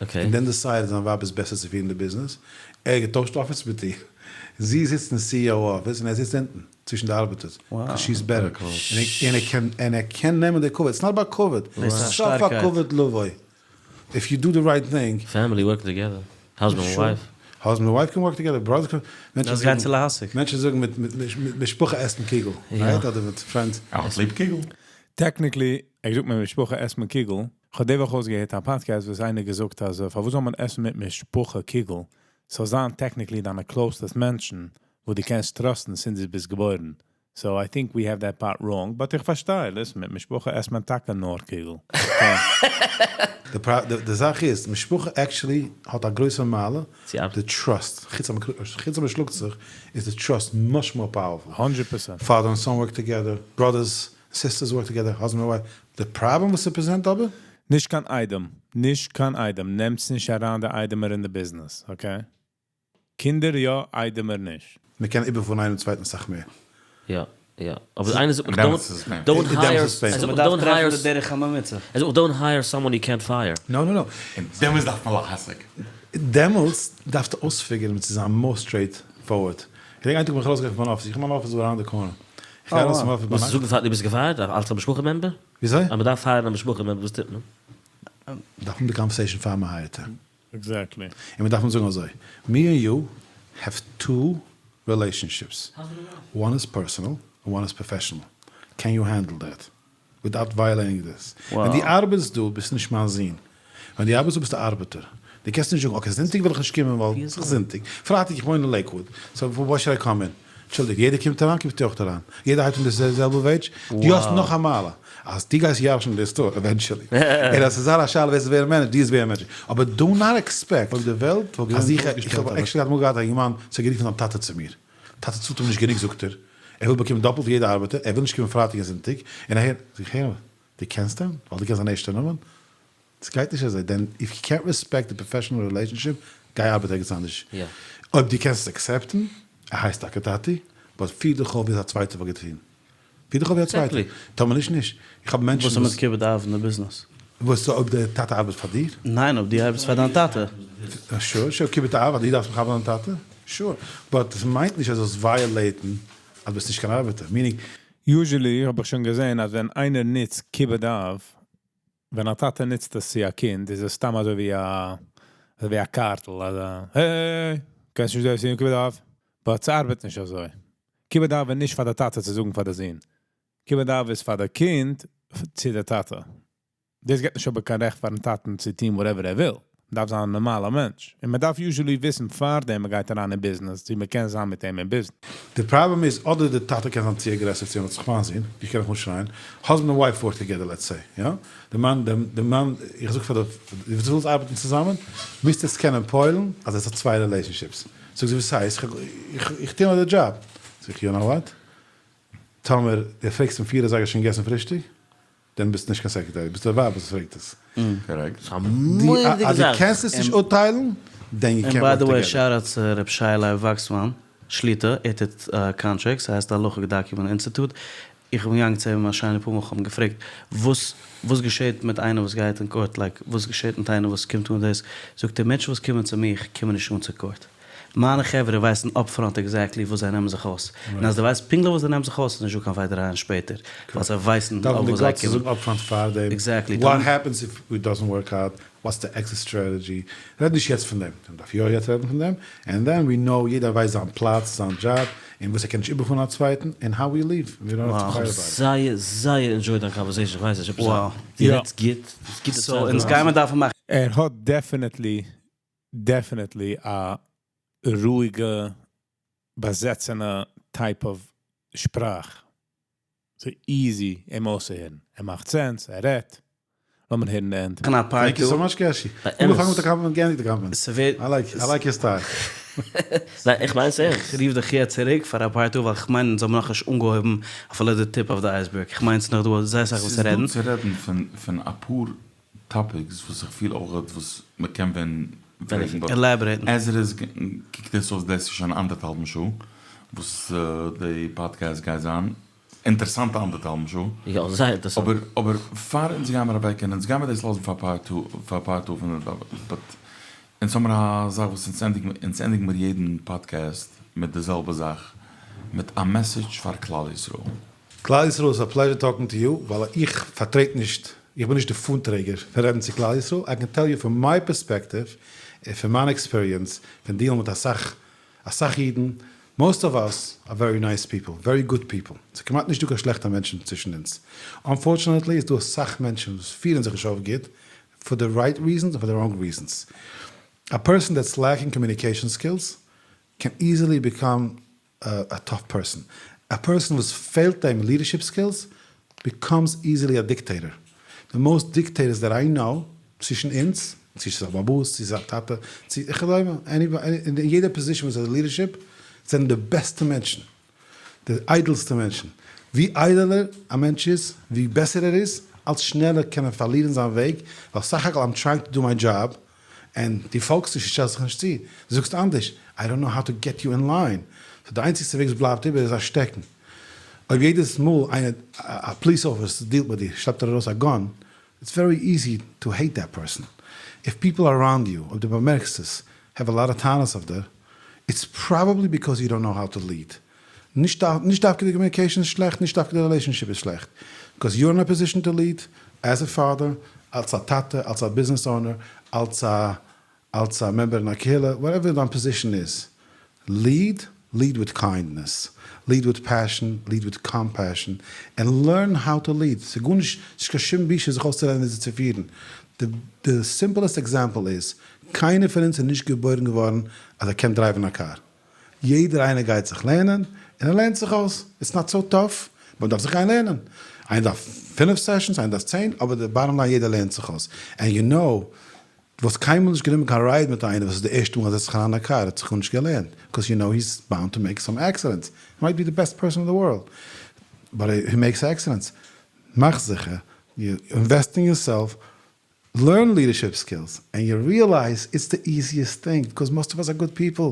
און then decided זיין ווייב איז בעסער צו פירן די ביזנעס, ער האט געטוישט אפיס מיט איר, זי זיצט אין CEO אפיס און ער זיצט אונטן צווישן די ארבעטערס, 'cause she is better, און ער קען נעמען די כבוד, it's not about כבוד, סוף הכבוד לבוא, if you do the right thing. Family work together, husband and wife. Husband and wife can work together, brothers can, דאס גייט צו להשיג. מענטשן זאגן מיט משפחה עסט מען קוגל, right? אדער מיט friends. ער האט ליב קוגל? Technically, ער זאגט מיט משפחה עסט מען קוגל, כ'האב די וואך אויסגעהערט א פאדקעסט וואס איינער געזאגט אז פארוואס זאל מען עסן מיט משפחה קוגל, ס'זאל זיין technically דיינע close סטע מענטשן וואס דו קענסט trust ן since דו ביסט געבוירן, so I think we have that part wrong, but איך פארשטיי, listen, מיט משפחה עסט מען טאקע נאר קוגל. די זאך איז, משפחה actually האט א גרויסע מעלה, די trust, חוץ אז מען שלאגט זיך, איז די trust much more powerful. הונדרעט פערסענט. Father and son work together, brothers sisters work together, husband and wife, די פראבלעם וואס ס'פרעזענט אבער. נישט קיין איידעם, נישט קיין איידעם, נעמטס נישט אריין די איידעמער אין די ביזנעס, okay? קינדער יא, איידעמער נישט. מען קען איבערפארן איינעם צווייטן אסאך מער. יא יא, אבער איינער זאגט מיך don't hire, ער זאגט מיך don't hire, ער זאגט מיך don't hire someone you can't fire. No no no. און דעמאלטס דארף מען להשיג. דעמאלטס דארפסטו אויספיגערן צו זיין more straightforward. געדענק איין טאג בין איך ארויסגעגאנגען פון מיין אפיס, איך מיין אפיס איז around the corner, איך גיי ארויס פון אפיס וואס ביינאכט. זאגן פאר דו ביסט גע fire ט אלס א משפחה member? וויאזוי? אז מ'דארף fire ן א משפחה member וואס טוט מען? מ'דארף האבן די conversation פאר מ' hire ט אים. Exactly. און מ'דארף אים זאגן אזוי, me and you have two relationships, one is personal and one is professional, can you handle that? Without violating this. ווען דו ארבעטסט דא ביסטו נישט מיין זון. ווען דו ארבעטסט דא ביסטו א ארבעטער. דו קענסט נישט זאגן okay זונטאג וויל איך נישט קומען ווייל ס'איז זונטאג. פרייטאג איך וואוין אין לעיקוואוד so why should I come in? אנטשולדיגט יעדער קומט אריין קומסטו אויך אריין. יעדער הייבט אן די זעלבע וועידזש. דו האסט נאך א מעלה אז דו גייסט ירש'ן די store eventually. און אז ס'איז זייער א שאלה ווער ס'וועט ווערן manager, דו וועסט ווערן manager. אבער do not expect אויב די וועלט וואלט אז געווען איך איך האב אויסגעשטעלט actually אמאל געהאט א יונגערמאן וואס האט גערופן זיין טאטע צו מיר. טאטע צאלט אים נישט גענוג זאגט ער, ער וויל באקומען דאפלט ווי יעדע ארבעטער, ער וויל נישט קומען פרייטאג און זונטאג, און אהער, זאג איך הער, דו קענסט אים? ווייל דו קענסט זיין ערשטע נאמען? עס גייט נישט אזוי, דען if you קענט רעספעקט די professional relationship, גיי ארבעט ערגעץ אנדערש, אויב דו קענסט עס accept ן, ער הייסט טאקע טאטי, but פיר דיך אויף ווי א צווייטער וואלט געטון, פיר דיך אויף ווי א צווייטער, טאמער נישט נישט, איך האב מענטשן וואס איז מיט כיבוד אב אין די ביזנעס? וואס אויב די טאטע ארבעט פאר דיר? ניין אויב דו ארבעטסט פאר דיין טאטע. Sure sure כיבוד אב אז דו דארפסט מכבד זיין טאטע, sure, but עס מיינט נישט אז זאלסט violate ן אז ביסט נישט קיין ארבעטער, meaning. Usually האב איך שוין געזען אז ווען איינער נוצט כיבוד אב, ווען א טאטע נוצט עס צו א קינד איז עס סתם אזוי ווי א אזוי ווי א קארטל אזא hey קענסט נישט דאס טון כיבוד אב, but ס'ארבעט נישט אזוי, כיבוד אב איז נישט פאר די טאטע צו זאגן פאר די זון, כיבוד אב איז פאר די קינד צו די טאטע. דאס געבט נישט אבער קיין רעכט פארן טאטן צו טון whatever ער וויל. מען דארף זיין א נארמאלער מענטש. און מען דארף usually וויסן פארדעם מען גייט אריין אין ביזנעס צו מען קען זיין מיט אים אין ביזנעס. די פראבלעם איז אדער די טאטע קען זיין צו aggressive צו אים זיך מיין זון, איך קען דיך אנשרייען, husband and wife work together let's say, יא? די מאן די מאן איך זאג פאר די וואס ווילסט ארבעטן צוזאמען מוזט עס קענען פועל'ן אז עס האט צוויי relationships. זאגט זי וואס הייסט? איך טוה נאר די דזשאב. זאג איך you know what? טאמער די פרעגסט אים פיר אזייגער שוין געגעסן פרישטאג? דען ביסטו נישט קיין secretary, ביסטו א ווייב וואס פרעגט עס. Correct. ס'איז א מורא'דיגע אז דו זאך. קענסט עס נישט אפטיילן, then you און קענט by the work way together. Shout out צו ר' שי לייב וואקסמאן שליט"א, ער טוט contracts, ס'הייסט הלכה document institute, איך בין געגאנגען צו אים א שיינע פאר מאל, כ'האב אים געפרעגט וואס וואס געשעט מיט איינער וואס גייט אין court, like וואס געשעט מיט איינער וואס קומט אן דאס, זאגט ער מענטשן וואס קומען צו מיך קומען נישט אן צו court, מיינע חברה ווייסן upfront exactly וואס זיי נעמען זיך אויס, און אז דו ווייסט פונקטליך וואס זיי נעמען זיך אויס איז נישטא קיין פייטערייען שפעטער, ווייל זיי ווייסן דארף אויף מען וואס די זיי guts צו קומען. זאגן upfront פארדעם, Exactly. What happens if it doesn't work out, what's the exit strategy, רעד נישט יעצט פון דעם, מען דארף יא יעצט רעדן פון דעם, and then we know יעדער ווייסט זיין פלאץ, זיין דזשאב, און וואס ער קען נישט איבערפארן א צווייטן, און how we leave, we don't have to fight about it. זייער זייער enjoyed דיין conversation, איך ווייס נישט עפעס א, Wow. דו רעדסט גוט, דו האסט גוטע So צייט אונז גיימער דארפן מאכן. ער האט definitely definitely א רואיגע באזעצענע type of שפראך. ס'איז easy אים אויסצוהערן. ער מאכט sense, ער רעדט. לאמיר הערן די end. א part Thank you two. So much געשי. באמת. אנגעפאנגען מיט א קאמפלימענט געענדיגט די קאמפלימענט. ס'ווערט. I like I like your style. ניין איך מיין עס ערנסט. איך רוף דיך יעצט צוריק פאר א part two ווייל כ'מיין אונז האבן נאכנישט אנגעהויבן אפילו די tip of the iceberg. כ'מיין ס'נאך דא זייער סאך וואס צו ס'איז דא רעדן. צו רעדן פון פון אפאר topics וואס איך פיל אויך וואס מ'קען ווען פרעגן but Elaborate ן. As it is קוקט עס אויס דאס איז שוין אנדערטהאלבן שעה וואס די פאדקעסט גייט זיין, אינטערעסאנטע אנדערטהאלבן שעה. יא, זייער אינטערעסאנט. אבער אבער פאר אונז גיימער אוועק און אונז גיימער דאס לאזן פאר part two פאר part two פון די but אונז האמער א זאך וואס אונז ענדיגן אונז ענדיגן מיר יעדן פאדקעסט מיט די זעלבע זאך מיט א message פאר כלל ישראל. כלל ישראל איז א pleasure talking to you ווייל איך פארטרעט נישט איך בין נישט די פאן טרעגער פון רעדן צו כלל ישראל I can tell you פון my perspective און פון מיין experience פון deal ן מיט אסאך אסאך אידן most of us are very nice people very good people ס'איז כמעט נישט דא קיין שלעכטע מענטשן צווישן אונז unfortunately איז דא אסאך מענטשן וואס פירן זיך נישט אויף גוט for the right reasons און for the wrong reasons א person that's lacking communication skills can easily become א tough person. א person וואס פעלט אים leadership skills becomes easily א dictator. The most dictators that I know צווישן אונז, צו ס'איז א באבאס, צו ס'איז א טאטע, צו וכדומה, אין יעדע position וואס איז leadership, זענען די בעסטע מענטשן, די איידעלסטע מענטשן. ווי איידעלער א מענטש איז, ווי בעסער ער איז, אלץ שנעלער קען ער פארלירן זיין וועג, ווייל סך הכל I'm trying to do my job, און דו פאלגסט נישט, דו שטעלסט זיך נישט צו, דו זאגסט אנדערש, I don't know how to get you in line, so די איינציגסטע וועג וואס בלייבט איבער איז א שטעקן. אויב יעדעס מאל איינער, א police officer deal ט מיט דיר, שלעפט ער ארויס א gun, it's very easy to hate that person. If people around you, אויב דו באמערקסט עס, have a lot of טענות אויף דיר, It's probably because you don't know how to lead. נישט נישט דווקא די communication איז שלעכט, נישט דווקא די relationship איז שלעכט. Because you're in a position to lead as a father, אלס א טאטע, אלס א business owner, אלס א אלס א member אין א קהילה, whatever דיין position איז. Lead, lead with kindness, lead with passion, lead with compassion, and learn how to lead. ס'איז גארנישט, ס'נישט קיין שום בושה זיך אויסצולערנען וויאזוי צו פירן. די simplest example איז, קיינער פון אונז איז נישט געבוירן געווארן אז ער קען drive ן א קאר. יעדער איינער גייט זיך לערנען, און ער לערנט זיך אויס. It's not so tough, מען דארף זיך גיין לערנען. איינער דארף פינף sessions, איינער דארף 10, אבער די bottom line יעדער לערנט זיך אויס. And you know, דו וואלסט קיינמאל נישט גענומען קיין ride מיט איינער וואס איז די ערשטע מאל ער זעצט זיך אריין אין א קאר, ער האט זיך גארנישט געלערנט, because you know he's bound to make some accidents. He might be the best person in the world, but he makes accidents. מאך זיכער, you invest in yourself, learn leadership skills, and you realize it's the easiest thing, because most of us are good people.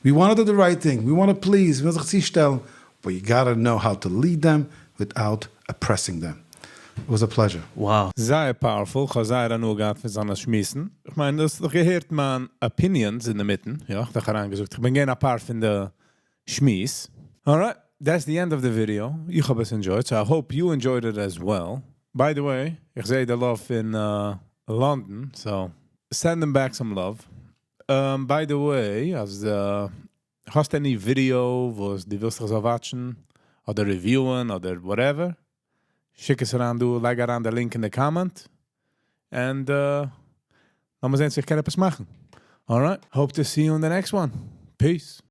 We want to do the right thing, we want to please, we want זיך צושטעלן, but you gotta know how to lead them without oppressing them. It was a pleasure. Wow. זייער powerful. איך האב זייער הנאה געהאט פון זיינע שמועסן. איך מיין, דאס האסט דאך געהערט מיין opinions אין די מיטן. יא, איך האב דאך אריינגעזאגט. איך בין געווען א part פון די שמועס. Alright, that's the end of the video. איך האב עס enjoyed, so I hope you enjoyed it as well. By the way, איך זע די love אין London, so send them back some love. By the way, אז האסט any video, וואס דו ווילסט איך זאל watch ן, אדער review ען, אדער whatever, שיק עס אריין דא, לייג אריין די link אין די comment. And לאמיר זען, צו איך קען עפעס מאכן. Alright, hope to see you in the next one. Peace.